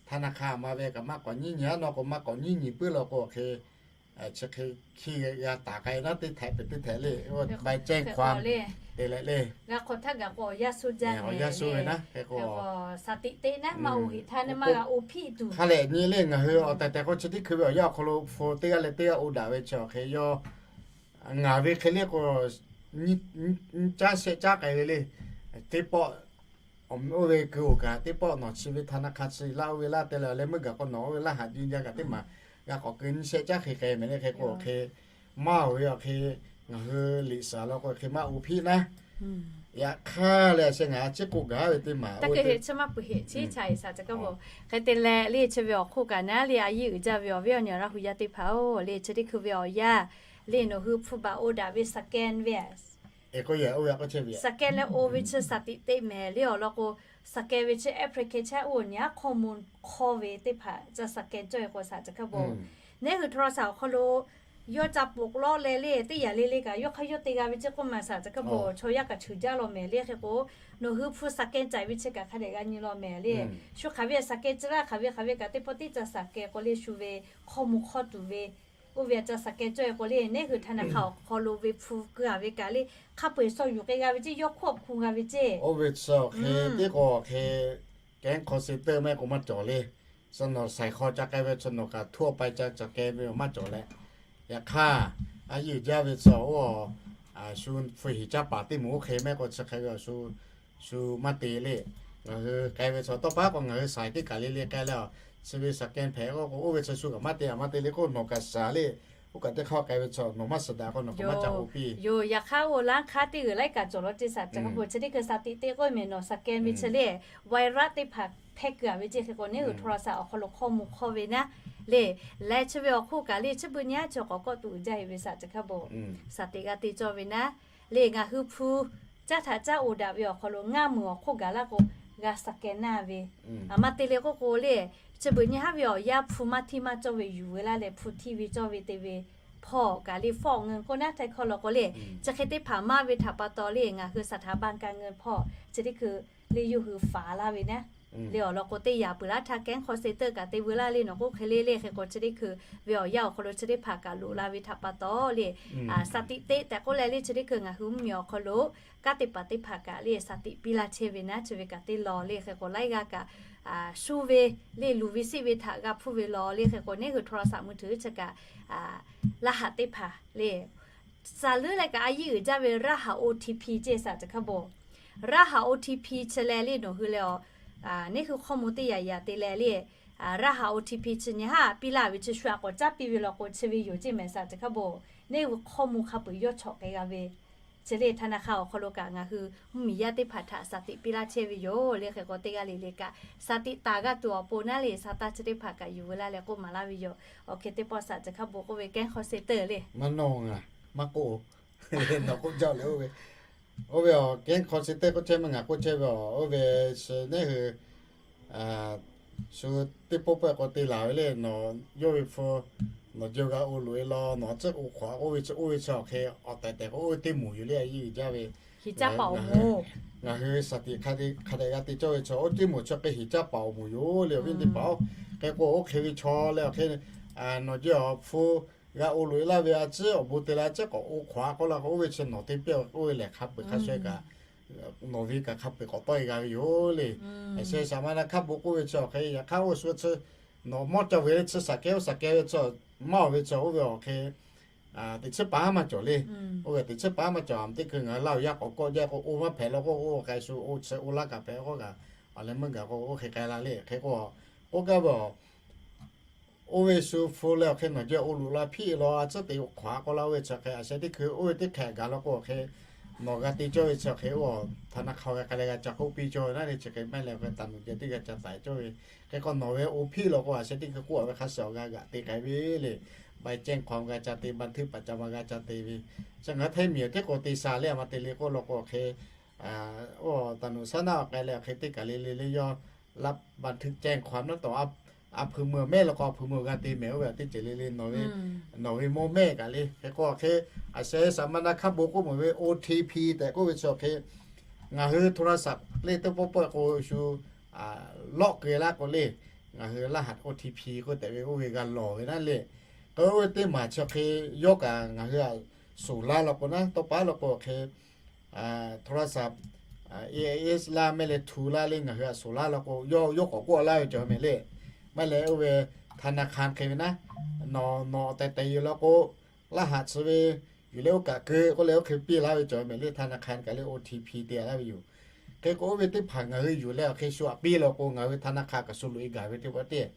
ธนาคาร a ma ve kaꞈ maˇ k'awꞈ nyiˉ nyi aˉ naw k'o maˇ k'awꞈ nyiˉ nyi puiˉ law k'o awˬ hk'e chi hk'e hkiˇ g'a taˍ k'ai naˉ teˇ htehꞈ peuˬ teˇ htehꞈ le, ใบแจ้งความ te leh le. G'a hk'awꞈ htaˇ gaˬ k'o awˬ yanˇ suh jaˇ ve naˉ. Hk'e k'o awˬ yanˇ suh ve naˉ, hk'e k'o shaˍ tiꞈ teˇ naˉ maˇ o heˍ htaˇ naˉ maˇ g'a o hpiˇ tuˬ. Hk'a leh nyi le ngaˬ hui awˬ tehˬ tehˬ k'o chi teˇ hkui ve awˬ yanˇ awˬ hk'aw lo hpu teˇ g'aˇ leh teˇ g'aˇ o daꞈ ve chi awˬ hk'e yawˇ ngaˬ ve hk'e le k'o nyi caˉ shehˆ caˉ k'ai ve le. Teˇ pawˆ oˇ ve keu oˬ kaꞈ teˇ pawˆ nawˬ chi ve ธนาคาร chi laˇ oˇ ve laˇ te leh leh meuˇ gaˬ k'o nawˬ oˇ ve laˇ haꞈ ji ja kaꞈ teˇ maˬ g'a k'awꞈ keu nyi shehˆ caˉ hk'e k'ai mehˍ le. Hk'e k'o awˬ hk'e maˇ oˬ ve awˬ hk'e ngaˬ hui liꞈ shaˍ law k'o hk'e maˇ o hpiˇ naˉ. Yaꞈ hk'aˇ leh a sheh ngaˬ a ciˉ k'oˆ gaˬ ve teˇ maˬ, hk'e te leh le chi ve awˬ hk'oˆ kaꞈ naˉ le a yiˇ uiˍ jaˇ ve awˬ viˉ awˬ nyi Laˇ hu yaˇ teˇ hpaˍ-oˬ, le chi teˇ hkui ve awˬ yanˇ le nawˬ hui hpu baˬ o daꞈ ve สแกน ve scan leh o ve chi shaˍ tiꞈ teˇ mehˍ le awˬ lawn k'o, scan ve chi application oˇ nyi aˉ hkawˇ mvuh hkawˇ ve teˇ hpaˍ ca scan cawˇ ve k'o shaˍ chi hk'a bon, neˉ hui โทรศัพท์ awˬ hk'aw lo Yawˇ ca poꞈ lawˆ leh le, teˇ yanˇ le le kaꞈ yawˇ hk'aˇ yawˇ te g'a ve ceˇ k'oˆ ma shaˍ, chi hk'e bon chaw yaˇ kaꞈ cheuˬ jaˇ law mehˍ le. Hk'e k'o, nawˬ hui hpu saˍ keh caiˍ ve chi kaꞈ hk'a dehꞈ g'a nyi law mehˍ le. Shu hk'aˬ ve saˍ keh chi laˇ, hk'aˬ ve hk'aˬ ve kaꞈ teˇ pawˆ tiˉ ca saˍ keh k'o le, shu ve hkawˇ mvuh hkawˇ tuˬ ve, oˇ ve a ca saˍ keh cawˇ e k'o le, neˉ hui htaꞈ naˍ hk'a awˬ hk'aw lo ve hpu keu a ve kaꞈ le, hk'a peu eˬ shaw yuˬ k'ai g'a ve ceˇ, yawˇ hkawˇ hk'u g'a ve ceˇ. Oˇ ve chi awˬ hk'e teˇ k'o hk'e, kehˉ hk'aw se teˇ mehˆ k'o maˇ cawˬ le. Suh nawˬ saiˍ hk'aw ca k'ai ve chi nawˬ kaꞈ htuˇ a pai ca ca keh ve maˇ cawˬ leh, yaꞈ hk'aˇ, a yehˬ jaˇ ve chi oˇ, shu hpu hiˍ caˇ paˍ teˇ moˍ oˇ hk'e mehˆ k'o chi hk'e ve awˬ shu, shu maˇ te le. Ngaˬ hui k'ai ve chi tawˇ paˉ k'o ngaˬ hui saiˍ teˇ kaˬ le le k'ai leh, chi ve saˍ keh hpehꞈ k'o k'o, oˇ ve chi shu kaꞈ maˇ te a maˇ te le k'o, nawˬ kaꞈ shaˍ le. Oˇ kaꞈ teˇ hk'aˇ k'ai ve chi nawˬ maˇ shaˍ daꞈ k'o nawˬ kaꞈ maˇ ca k'oˆ piˇ yoˬ. Yaꞈ hk'aˇ oˇ laˇ hk'aˇ teˇ g'uiˬ laiˉ kaꞈ cawˬ law ceˇ shaˍ, chi hk'e bon chi teˇ hkui saˍ tiꞈ te k'oˆ mehˍ nawˬ saˍ keh ve chi le, virus teˇ hpaˍ hpehˇ keu a ve ceˇ. Hk'e k'o neˉ hui htaw la shaˍ awˬ hk'aw lo hkawˇ mvuh hkawˇ ve naˉ le, leh chi ve awˬ hk'oˆ kaꞈ le chi beuꞈ nyi a chi k'awꞈ kawˆ tuˬ uiˍ jaˇ heˍ ve shaˍ, chi hk'e bon saˍ tiꞈ g'a te cawˇ ve naˉ le. Ngaˬ hui hpu caˇ htaꞈ caˇ oˍ daꞈ ve awˬ hk'aw lo ngaˇ meunˍ awˬ hk'oˆ gaˬ laˇ k'o, g'a saˍ keh naˇ ve, a maˇ te le k'oˆ k'o le, chi beuꞈ nyi haˉ ve awˬ yanˇ hpu maˇ htiˇ maˇ cawˇ ve yuˬ ve laˇ leh hpu htiˇ ve cawˇ ve te ve hpawˇ kaꞈ le fawˇ awˬ ngeu k'oˆ naˉ htaiˇ hkawˇ law k'o le, chi hk'e teˇ hpaˍ maˇ ve htaꞈ pa taw le, ngaˬ hui saˍ htaꞈ ban ka ngeu hpawˇ chi teˇ hkui le yawˇ hui faˍ laˇ ve naˉ le. Awˬ lawn k'o teˇ yanˇ peuˬ laˇ htaˇ kehˉ hk'aw se teuˆ kaꞈ te veu laˇ le nawˬ k'oˆ hk'e le le. Hk'e k'o chi teˇ hkui ve awˬ yanˇ awˬ hk'aw lo chi teˇ hpaˍ kaꞈ loꞈ la ve htaꞈ pa taw le, saˍ tiꞈ te tehꞈ k'oˆ leh le chi teˇ hkui ngaˬ hui mvuhˇmiˬ awˬ hk'aw lo kanˉ te paˍ teˇ hpaˍ kaꞈ le saˍ tiꞈ piˇ laˇ chehˇ ve naˉ chi ve kaꞈ teˇ law le. Hk'e k'o laiˉ g'aˇ kaꞈ shu ve le luˬ ve siˆ ve htaꞈ g'a hpuˇ ve law le. Hk'e k'o neˉ hui htaw la shaˍ mui htuꞈ chi kaꞈ laˇ haꞈ teˇ hpaˍ le, saˍ leuˉ leh kaꞈ a yehˬ uiˍ jaˇ ve raˇ haꞈ O T P ceˇ shaˍ, chi hk'e bon raˇ haꞈ O T P chi leh le nawˬ hui leh a, neˉ hui hkawˇ mvuh teˇ yanˇ yaꞈ te leh le, raˇ haꞈ O T P chi nyi haˉ piˇ laˇ ve chi shu a k'awꞈ caˉ piˇ ve law k'o chi ve yoˬ ceˇ mehˍ shaˍ, chi hk'e bon neˉ hui hkawˇ mvuh hk'a peu eˬ yawˇ chawꞈ k'ai g'a ve chi le. Htaˇ naˉ hk'a awˬ hk'aw lo kaꞈ ngaˬ hui mvuhˇmiˬ yaˇ teˇ hpaˍ htaꞈ saˍ tiꞈ piˇ laˇ chehˇ ve yoˬ le. Hk'e k'o teˇ g'aˇ le le kaꞈ saˍ tiꞈ taˍ g'a tuˬ awˬ pon naˉ le, saˍ taˇ chi teˇ hpaˍ kaꞈ yuˬ veu laˇ leh k'oˆ maˍ laˇ ve yoˬ. Awˬ hk'e teˇ pawˆ shaˍ, chi hk'e bon k'oˆ ve kehˉ hk'aw se teˇ le, maˇ nawˬ ngaˬ maˇ k'oˆ, nawˬ k'oˆ jaˇ le oˇ ve, oˇ ve awˬ kehˉ hk'aw se teˇ k'oˆ chehˇ maˇ ngaˬ k'oˆ chehˇ ve a, oˇ ve chi neˉ hui shu teˇ pawˆ pawehˇ k'o te laˬ ve le, nawˬ yawˇ ve hpu nawˬ jawˇ g'a oˇ loꞈ e law, nawˬ tcuhˉ k'o hk'awꞈ k'oˆ ve chi, oˇ ve chi awˬ hk'e awˬ tehˬ tehˬ k'o oˇ ve teˇ moˍ yoˬ le. A yehˬ uiˍ jaˇ ve heˍ caˇ paˍ awˬ moˍ, ngaˬ hui saˍ tiꞈ hk'a dehꞈ g'a te cawˇ ve chi oˇ teˇ moˍ chi hk'e heˍ caˇ paˍ awˬ moˍ yoˬ le. Awˬ viˉ teˇ hpaˍ-oˬ, hk'e k'o oˇ hk'e ve chaw leh awˬ hk'e nawˬ jawˇ awˬ hpu g'a oˇ loꞈ e laˇ ve a ciˉ awˬ bon te la ciˉ k'awꞈ oˇ hk'awꞈ a k'oˆ la k'o, oˇ ve chi nawˬ te piˇ oˇ ve lehˬ hk'a peu eˬ hk'a shuˍ kaꞈ nawˬ ve kaꞈ hk'a peu eˬ k'awꞈ tawˆ e g'a ve yoˬ le. Aˬ sheh shaˍ ma na hk'aˇ bon k'oˆ ve chi awˬ hk'e yaꞈ hk'aˇ oˇ shu chi nawˬ mawˇ ca ve le chi saˍ kehˉ oˇ saˍ kehˉ ve chi maˇ awˬ ve chi oˇ ve awˬ hk'e teꞈ chiˉ paˍ maˇ cawˬ le. Oˇ ve teꞈ chiˉ paˍ maˇ cawˬ a teˇ hkui ngaˬ hui laˇ awˬ yanˇ k'awꞈ kawˆ jaˇ k'o oˇ maˇ hpehꞈ law k'o oˇ k'ai shu oˇ chi oˇ laˇ kaꞈ hpehꞈ k'oˆ kaꞈ awˬ leh meuˇ gaˬ k'o oˇ hk'e k'ai la le. Hk'e k'o k'oˆ gaˇ ve a, oˇ ve shu hpu leh awˬ hk'e nawˬ jawˇ oˇ loꞈ la hpiˆ law a ciˉ te hk'awꞈ a k'oˆ la oˇ ve chi hk'e aˬ sheh teˇ hkui oˇ ve teˇ hk'e gaˬ law k'o awˬ hk'e nawˬ g'a te cawˇ ve chi awˬ hk'e oˇ htaˇ naˉ hk'a g'a k'ai leh g'a ca k'oˆ piˇ cawˇ ve naˉ le chi hk'e maˇ heˆ leh awˬ hk'e taˍ nuˬ jehˬ teˇ g'a ca taiˍ cawˇ ve. Hk'e k'o nawˬ ve oˇ hpiˆ law k'o aˬ sheh teˇ hkui k'oˆ a ve hk'a shuˍ awˬ g'a g'aꞈ te k'ai ve le. Bai cehˇ hk'awꞈ g'a ca te, ban htuˆ paˍ ca ma g'a ca te ve chi ngaˬ hui hteˇ miˬ awˬ tiˉ k'o te sha le a ma te le k'oˆ law k'o awˬ hk'e oˇ taˍ nuˬ shaˉ naˆ awˬ k'ai leh awˬ hk'e teˇ kaˬ le le le yawˇ la ban htuˆ cehˇ hk'awꞈ naˉ tawˍ a hpui meuˇ mehˆ law k'o a hpui meuˇ g'a te mehˍ oˇ ve a teˇ ceuˬ le le nawˬ ve, nawˬ ve mawˇ mehˆ kaꞈ le. Hk'e k'o awˬ hk'e aˬ sheh shaˍ ma na hk'aˇ bon k'oˆ meuˬ ve O T P tehꞈ k'oˆ ve chi awˬ hk'e ngaˬ hui htaw la shaˍ le teˇ pawˆ pawehˇ k'o shu lawˆ keu laˇ k'o le, ngaˬ hui laˇ haꞈ O T P k'oˆ tehꞈ ve oˇ ve g'a lawˬ ve naˉ le. K'o oˇ ve teˇ maˬ chi awˬ hk'e yawˇ kaꞈ ngaˬ hui a suˍ laˇ law k'o naˉ tawˇ paˉ law k'o awˬ hk'e htaw la shaˍ A I S laˇ mehˆ leh htu laˇ le ngaˬ hui a suˍ laˇ law k'o yawˇ yawˇ k'awꞈ k'oˆ laˇ ve cawˬ mehˍ le. Maˇ heˆ leh oˇ ve htaˇ naˉ hk'a hk'e ve naˉ, nawˬ nawˬ tehˬ tehˬ yoˬ law k'o laˇ haꞈ chi ve yuˬ leh oˇ kaꞈ keu k'oˆ leh oˇ hk'e piˇ laˇ ve cawˬ mehˍ le. Htaˇ naˉ hk'a kaꞈ le O T P te laˇ ve yoˬ. Hk'e k'o oˇ ve teˇ hpaˍ ngaˬ hui yuˬ leh awˬ hk'e shu aꞈ piˇ law k'o ngaˬ hui htaˇ naˉ hk'a kaꞈ shu loꞈ e gaˬ ve teˇ pawˆ teˇ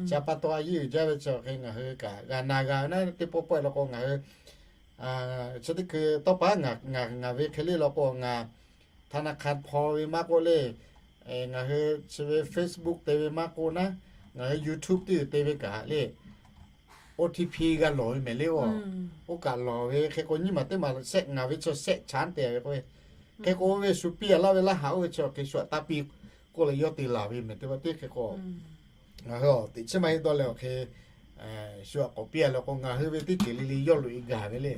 chi pa taw a yehˬ uiˍ jaˇ ve chi awˬ hk'e ngaˬ hui kaꞈ g'a na g'a ve naˉ teˇ pawˆ pawehˇ law k'o ngaˬ hui chi teˇ hkui tawˇ paˉ ngaˬ ngaˬ ve hk'e le law k'o ngaˬ htaˇ naˉ hk'a hpaw ve maˇ k'oˆ le, ngaˬ hui chi ve Facebook te ve maˇ k'oˆ naˉ, ngaˬ hui YouTube teˇ te ve kaꞈ le O T P g'a lawˬ ve mehˍ le oˬ. Oˇ kaꞈ lawˬ ve hk'e k'o nyiˇ maˬ teˇ maˬ shehˆ ngaˬ ve chaw shehˆ chaˉ te ve k'o, hk'e k'o oˇ ve shu piˇ a laˇ ve laˇ haꞈ oˇ ve chi awˬ hk'e shu aꞈ taˇ piˇ k'oˆ leh yawˇ te laˬ ve mehˍ teˇ pawˆ teˇ hk'e k'o ngaˬ hui teꞈ chiˉ maˇ heˆ dawˇ leh awˬ hk'e shu aꞈ k'awꞈ piˇ a le k'o, ngaˬ hui ve teˇ ceuˬ le le yawˇ loꞈ e gaˬ ve le.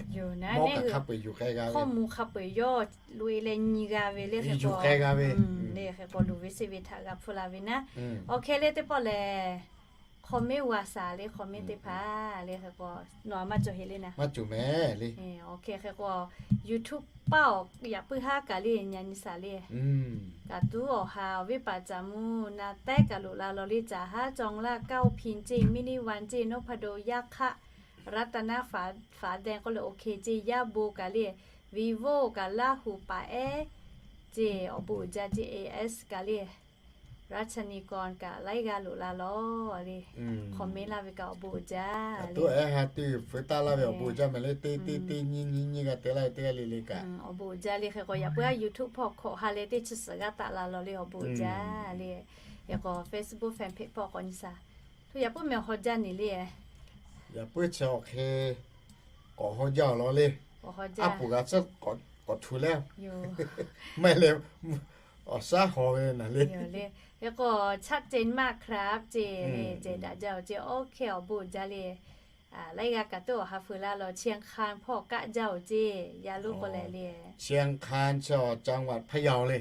Mawˇ kaꞈ hk'a peu-eˬ yuˬ k'ai g'a ve, hkawˇ mvuh hk'a peu-eˬ yawˇ loꞈ e leh nyi g'a ve le. Yuˬ k'ai g'a ve le. Hk'e k'o, luˬ ve seˆ ve htaꞈ g'a hpfuhˇ la ve naˉ. Awˬ hk'e le teˇ pawˆ lehˬ, hk'aw meˉ g'a shaˍ le, hk'aw meˉ teˇ hpaˍ le. Hk'e k'o, nawˬ a maˇ cawˬ heˆ le naˉ. Maˇ cawˬ mehˍ le. Awˬ hk'e hk'e k'o, YouTube paˇ awˬ yaꞈ puiˉ haˉ kaꞈ le, nyi nyi shaˍ le. Kaꞈ tuˉ awˬ ha awˬ viˉ paˍ caˍ mvuh na tehˉ kaꞈ loꞈ la law le. Caˍ haˉ จองล่า เก้า พิน ceˇ, มินิวัน ceˇ, นพดล yaˇ hk'aˆ, รัตน ฝาแดง k'oˆ le, OK ceˇ, yaˇ bon kaꞈ le, vivo kaꞈ, ราหู paˍ ehˉ ceˇ, awˬ bon uiˍ jaˇ ceˇ, AS kaꞈ le, รัชนีกร kaꞈ laiˉ g'aˇ loꞈ la law le. Hk'awꞈ meˉ laˇ ve kaꞈ awˬ bon uiˍ jaˇ le. Tuˉ ehˉ ha teˇ feu taˆ laˇ ve awˬ bon uiˍ jaˇ mehˍ le. Teˇ teˇ teˇ nyiˇ nyiˇ nyiˇ g'a te laˇ ve teˇ g'aˇ le le kaꞈ awˬ bon uiˍ jaˇ le. Hk'e k'o, yaꞈ puiˉ haˉ YouTube hpawˇ hkawꞈ ha leh teˇ chi suhˍ g'aˇ taˆ la law le, awˬ bon uiˍ jaˇ le. Hk'e k'o, Facebook fan page hpawˇ k'awꞈ nyi shaˍ. Hto yaꞈ puiˉ meh awˬ haw jaˇ neˬ le. Yaꞈ puiˉ chi awˬ hk'e k'awꞈ haw jaˇ awˬ lawn le. Aˉ poꞈ g'a tcuhˉ k'awꞈ htu le. Maˇ heˆ leh, awˬ shaˉ haw ve naˍ le. Hk'e k'o, ชัดเจนมากครับ ceˇ le, ceh daꞈ jaˇ oˬ ceˇ, OK, awˬ bon uiˍ jaˇ le. Laiˉ g'aˇ kaꞈ tuˉ awˬ ha feu laˇ law, เชียงคาน hpawˇ kaˆ jaˇ oˬ ceˇ, yaˇ lonˉ k'oˆ leh le. เชียงคาน chi awˬ จังหวัดพะเยา le.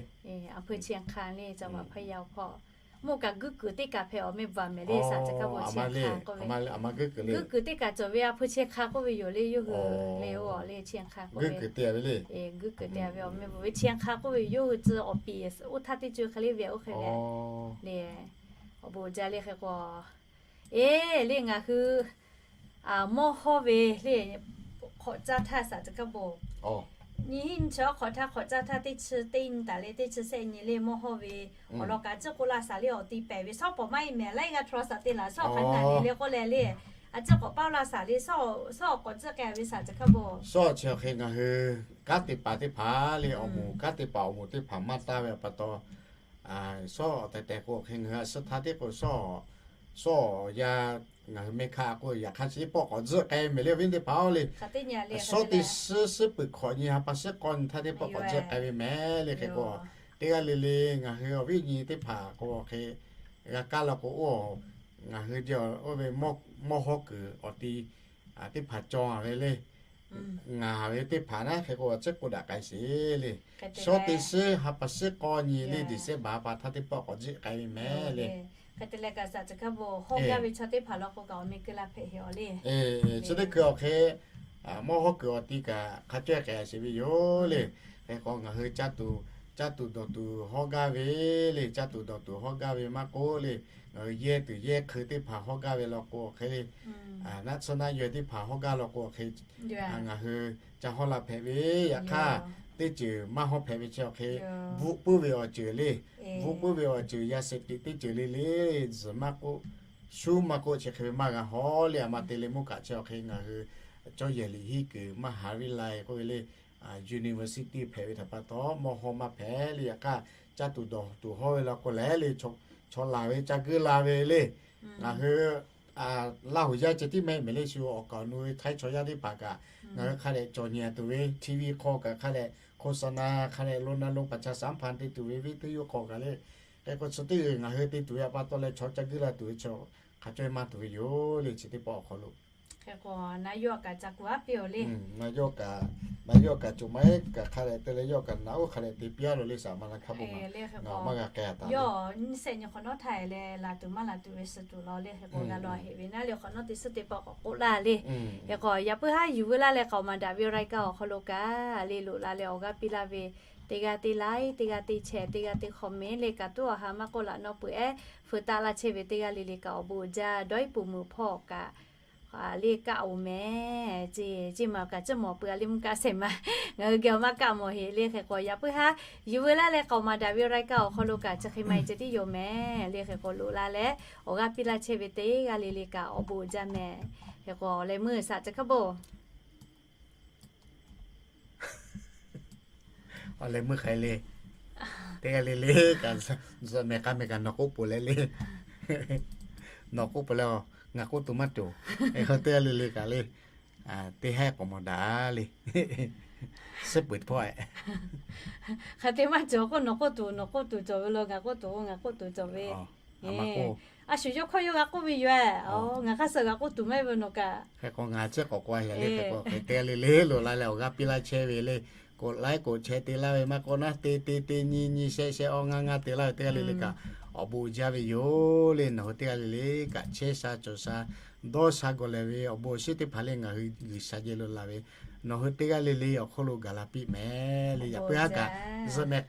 อำเภอเชียงคาน le, จังหวัดพะเยา hpawˇ. Mawˇ kaꞈ guˇ kuiˬ teˇ kaꞈ hpehꞈ awˬ meh bvuhꞈ mehˍ le, saˍ chi hkaˇ bon เชียงคาน k'oˆ ve. Guˇ kuiˬ teˇ kaꞈ cawˬ ve อำเภอเชียงคาน k'oˆ ve yoˬ le, yawˇ hui le oˇ le เชียงคาน k'oˆ ve. Guˇ kuiˬ te ve le. Guˇ kuiˬ te ve awˬ meh bvuhꞈ ve เชียงคาน k'oˆ ve yoˬ, yawˇ hui tcuh awˬ piˍ oˇ htaˇ teˇ co hk'e le ve oˇ hk'e ve le. Awˬ bon uiˍ jaˇ le. Hk'e k'o, eˬ le ngaˬ hui mawˇ hawˇ ve le, hk'awꞈ caˇ htaˇ saˍ chi hkaˇ bon nyi hiˉ nyi chi awˬ hk'awꞈ htaˇ hk'awꞈ caˇ htaˇ teˇ chi teˇ nyi taˍ le, teˇ chi shehˆ nyi le mawˇ hawˇ ve awˬ lawn kaꞈ ciˉ k'oˆ laˇ shaˍ le. Awˬ ti pehˍ ve shawˉ pawˍ maˇ heˆ mehˍ, laiˉ g'aˇ htaw shaˍ te laˬ shawˉ hk'aˬ naˬ le le k'oˆ leh le, a ciˉ k'awꞈ paˇ laˇ shaˍ le. Shawˉ awˬ k'awꞈ tcuhˉ k'ai ve saˍ chi hkaˇ bon. Shawˉ chi awˬ hk'e ngaˬ hui kanˉ te paˍ teˇ hpaˍ le, awˬ moˍ kanˉ te paˍ awˬ moˍ teˇ hpaˍ maˇ taˇ ve a pa taw, shawˉ awˬ tehˬ tehˬ k'o awˬ hk'e ngaˬ hui a suh htaˇ teˇ k'o shawˉ awˬ yaˇ ngaˬ hui meh hkaˆ k'o, yaꞈ hk'aˇ chi teˇ pawˆ k'awꞈ tzuhˆ k'ai mehˍ le, awˬ viˉ teˇ hpaˍ-oˬ le. Shawˉ teˇ suhˉ suhˉ peuˬ hkawꞈ nyi ha pa suhˉ k'awˇ nyi htaˇ teˇ pawˆ k'awꞈ tzuhˆ k'ai ve mehˍ le. Hk'e k'o, teˇ g'aˇ le le ngaˬ hui awˬ viˉ nyi teˇ hpaˍ k'o hk'e g'a kaˇ law k'o, oˇ ngaˬ hui oˇ ve mawˇ hawˇ kuiˬ awˬ ti teˇ hpaˍ caw ve le. Ngaˬ ve teˇ hpaˍ naˉ hk'e k'o, a ciˉ k'oˆ daꞈ k'ai sheˍ le. Shawˉ teˇ suhˉ ha pa suhˉ k'awˇ nyi le, December ha pa htaˇ teˇ pawˆ k'awꞈ tzuhˆ k'ai ve mehˍ le. Hk'e te leh kaꞈ saˍ chi hkaˇ bon hawˇ gaˇ ve chaw teˇ hpaˍ law k'o kaꞈ awˬ meh keu la hpehꞈ heˍ awˬ le. Chi teˇ hkui awˬ hk'e mawˇ hawˇ kuiˬ awˬ ti kaꞈ hk'a cawehˇ k'ai sheˍ ve yoˬ le. Hk'e k'o ngaˬ hui caˇ tuˬ dawˬ tuˬ hawˇ gaˇ ve le, caˇ tuˬ dawˬ tuˬ hawˇ gaˇ ve maˇ k'oˆ le, ngaˬ hui yehˇ tuˬ yehˇ hk'eun teˇ hpaˍ hawˇ gaˇ ve law k'o hk'e le, naˆ tsuhˇ naˆ yaweh teˇ hpaˍ hawˇ gaˇ law k'o hk'e, ngaˬ hui ca hawˇ la hpehꞈ ve. Yaꞈ hk'aˇ, teˇ ceuˬ maˇ hawˇ hpehꞈ ve chi awˬ hk'e, bvuhˆ puiˉ ve awˬ ceuˬ le, bvuhˆ puiˉ ve awˬ ceuˬ ยาเสพติด teˇ ceuˬ le le, zuhˬ maˇ k'oˆ, shuˉ maˇ k'oˆ chi hk'e ve maˇ g'a hawˇ le. A ma te le mawˇ kaꞈ chi awˬ hk'e ngaˬ hui cawˇ yehˬ liꞈ hiˉ kuiˬ มหาวิทยาลัย k'oˆ ve le, university hpehꞈ ve htaꞈ pa taw mawˇ hawˇ maˇ hpehꞈ le. Yaꞈ hk'aˇ, caˇ tuˬ dawˬ tuˬ hawˇ ve law k'o lehˬ le, chaw la ve caˇ guiˇ la ve le. Ngaˬ hui Laˇ huˍ yaˇ ceh tiˉ mehˆ mehˍ le, shu awˬ kaˍ awˬ nu ve Htaiˇ chaw yaˇ teˇ hpaˍ kaꞈ ngaˬ hui hk'a dehꞈ cawˬ nyi tuˬ ve, TV hk'aw kaꞈ hk'a dehꞈ โฆษณา hk'a dehꞈ lo na lo ประชาสัมพันธ์ te tuˬ ve, วิทยุ hk'aw kaꞈ le. Hk'e k'o chi teˇ g'uiˬ ngaˬ hui te tuˬ ve a pa taw leh chaw caˇ guiˇ la tuˬ ve chi hk'a cawehˇ maˇ tuˬ ve yoˬ le, chi teˇ pawˆ awˬ hk'aw lo. Hk'e k'o, na yawˇ kaꞈ ca kuˬ aˉ piˇ-oˬ le. Na yawˇ kaꞈ, na yawˇ kaꞈ co maˇ heˆ kaꞈ hk'a dehꞈ te leh yawˇ kaꞈ naꞈ oˉ hk'a dehꞈ te piˇ-a lo le, saˍ ma na hk'a bon maˇ g'a k'ai taˍ. Yawˇ nyiˇ shehˆ nyi hk'awꞈ nawˉ htaˇ leh laˬ tuˬ maˇ laˬ tuˬ ve suh tuˬ law le. Hk'e k'o g'a law heˆ ve naˉ le, hk'awꞈ nawˉ te suhˉ te pawˆ k'awꞈ k'oˆ laˇ le. Hk'e k'o yaꞈ puiˉ haˉ yuˬ veu laˇ leh k'aoˍ maˍ daꞈ ve รายการ awˬ hk'aw lo kaꞈ le loꞈ la leh awˬ g'aˇ piˇ laˇ ve, teˇ g'aˇ teˇ like, teˇ g'aˇ teˇ share, teˇ g'aˇ teˇ comment le kaꞈ tuˉ awˬ ha maˇ k'oˆ laꞈ nawˉ peuˬ ehˉ feu taˆ laˇ chehˇ ve teˇ g'aˇ le le kaꞈ awˬ bon uiˍ jaˇ. Dawˇ iˉ puˍ meuꞈ hpawˇ kaꞈ le kaˆ-oˬ mehˍ. Ceˇ, ceˇ maˬ kaꞈ ceˇ mawˬ peuˬ a le mvuhˇ kaˆ shehˍ ma. Ngaˬ hui geh awˬ maˇ kaˆ mawˬ heˆ le. Hk'e k'o yaꞈ puiˉ haˉ yuˬ veu laˇ leh k'aoˍ maˍ daꞈ ve รายการ awˬ hk'aw lo kaꞈ chi hk'e maˇ heˆ ceh tiˉ yoˬ mehˍ le. Hk'e k'o loꞈ la leh awˬ g'aˇ piˇ laˇ chehˇ ve teˇ g'aˇ le le kaꞈ awˬ bon uiˍ jaˇ mehˍ. Hk'e k'o leh meuˇ saˍ ca hkaˇ bon Awˬ leh meuˇ hk'aˬ le, teˇ g'aˇ le le kaꞈ zuhꞈ mehˍ k'a mehˍ kaꞈ nawˬ k'oˆ peuˬ leh le. Nawˬ k'oˆ peuˬ leh, ngaˬ k'oˆ tuˬ maˇ cawˬ. Hk'e k'o teˇ g'aˇ le le kaꞈ le, teˇ haˉ k'awꞈ mawˬ daꞈ le. Suhˉ peuˬ teˇ hpawˇ-e. Hk'aˬ te maˇ cawˬ k'o nawˬ k'oˆ tuˬ nawˬ k'oˆ tuˬ cawˬ ve lo, ngaˬ k'oˆ tuˬ ngaˬ k'oˆ tuˬ cawˬ ve. A shu yawˇ hkawˇ yawˇ g'a k'oˆ ve yoˬ. Ngaˬ hk'aˇ suh g'a k'oˆ tuˬ maˇ heˆ ve nawˬ kaꞈ. Hk'e k'o ngaˬ chehˇ k'awꞈ k'o a yaꞈ le hk'e k'o hk'e teˇ g'aˇ le le loˬ la leh awˬ g'aˇ piˇ laˇ chehˇ ve le. K'oꞈ laiˉ k'oꞈ chehˇ te laˇ ve maˇ k'oˆ naˉ, te te te nyi nyi shehˆ shehˆ awˇ ngaˇ ngaˇ te laˇ ve teˇ g'aˇ le le kaꞈ, awˬ bon jaˇ ve yoˬ le. Nawˬ hui teˇ g'aˇ le le kaꞈ chehˇ sha cawˬ sha dawˇ sha gawˬ lehˬ ve awˬ bon awˬ shinˉ teˇ hpaˍ le ngaˬ hui G'uiˬsha geh lo laˬ ve, nawˬ hui teˇ g'aˇ le le awˬ hk'oˆ lo gaˬ la piˇ mehˍ le. Yaꞈ puiˉ haˉ kaꞈ zuhꞈ mehˍ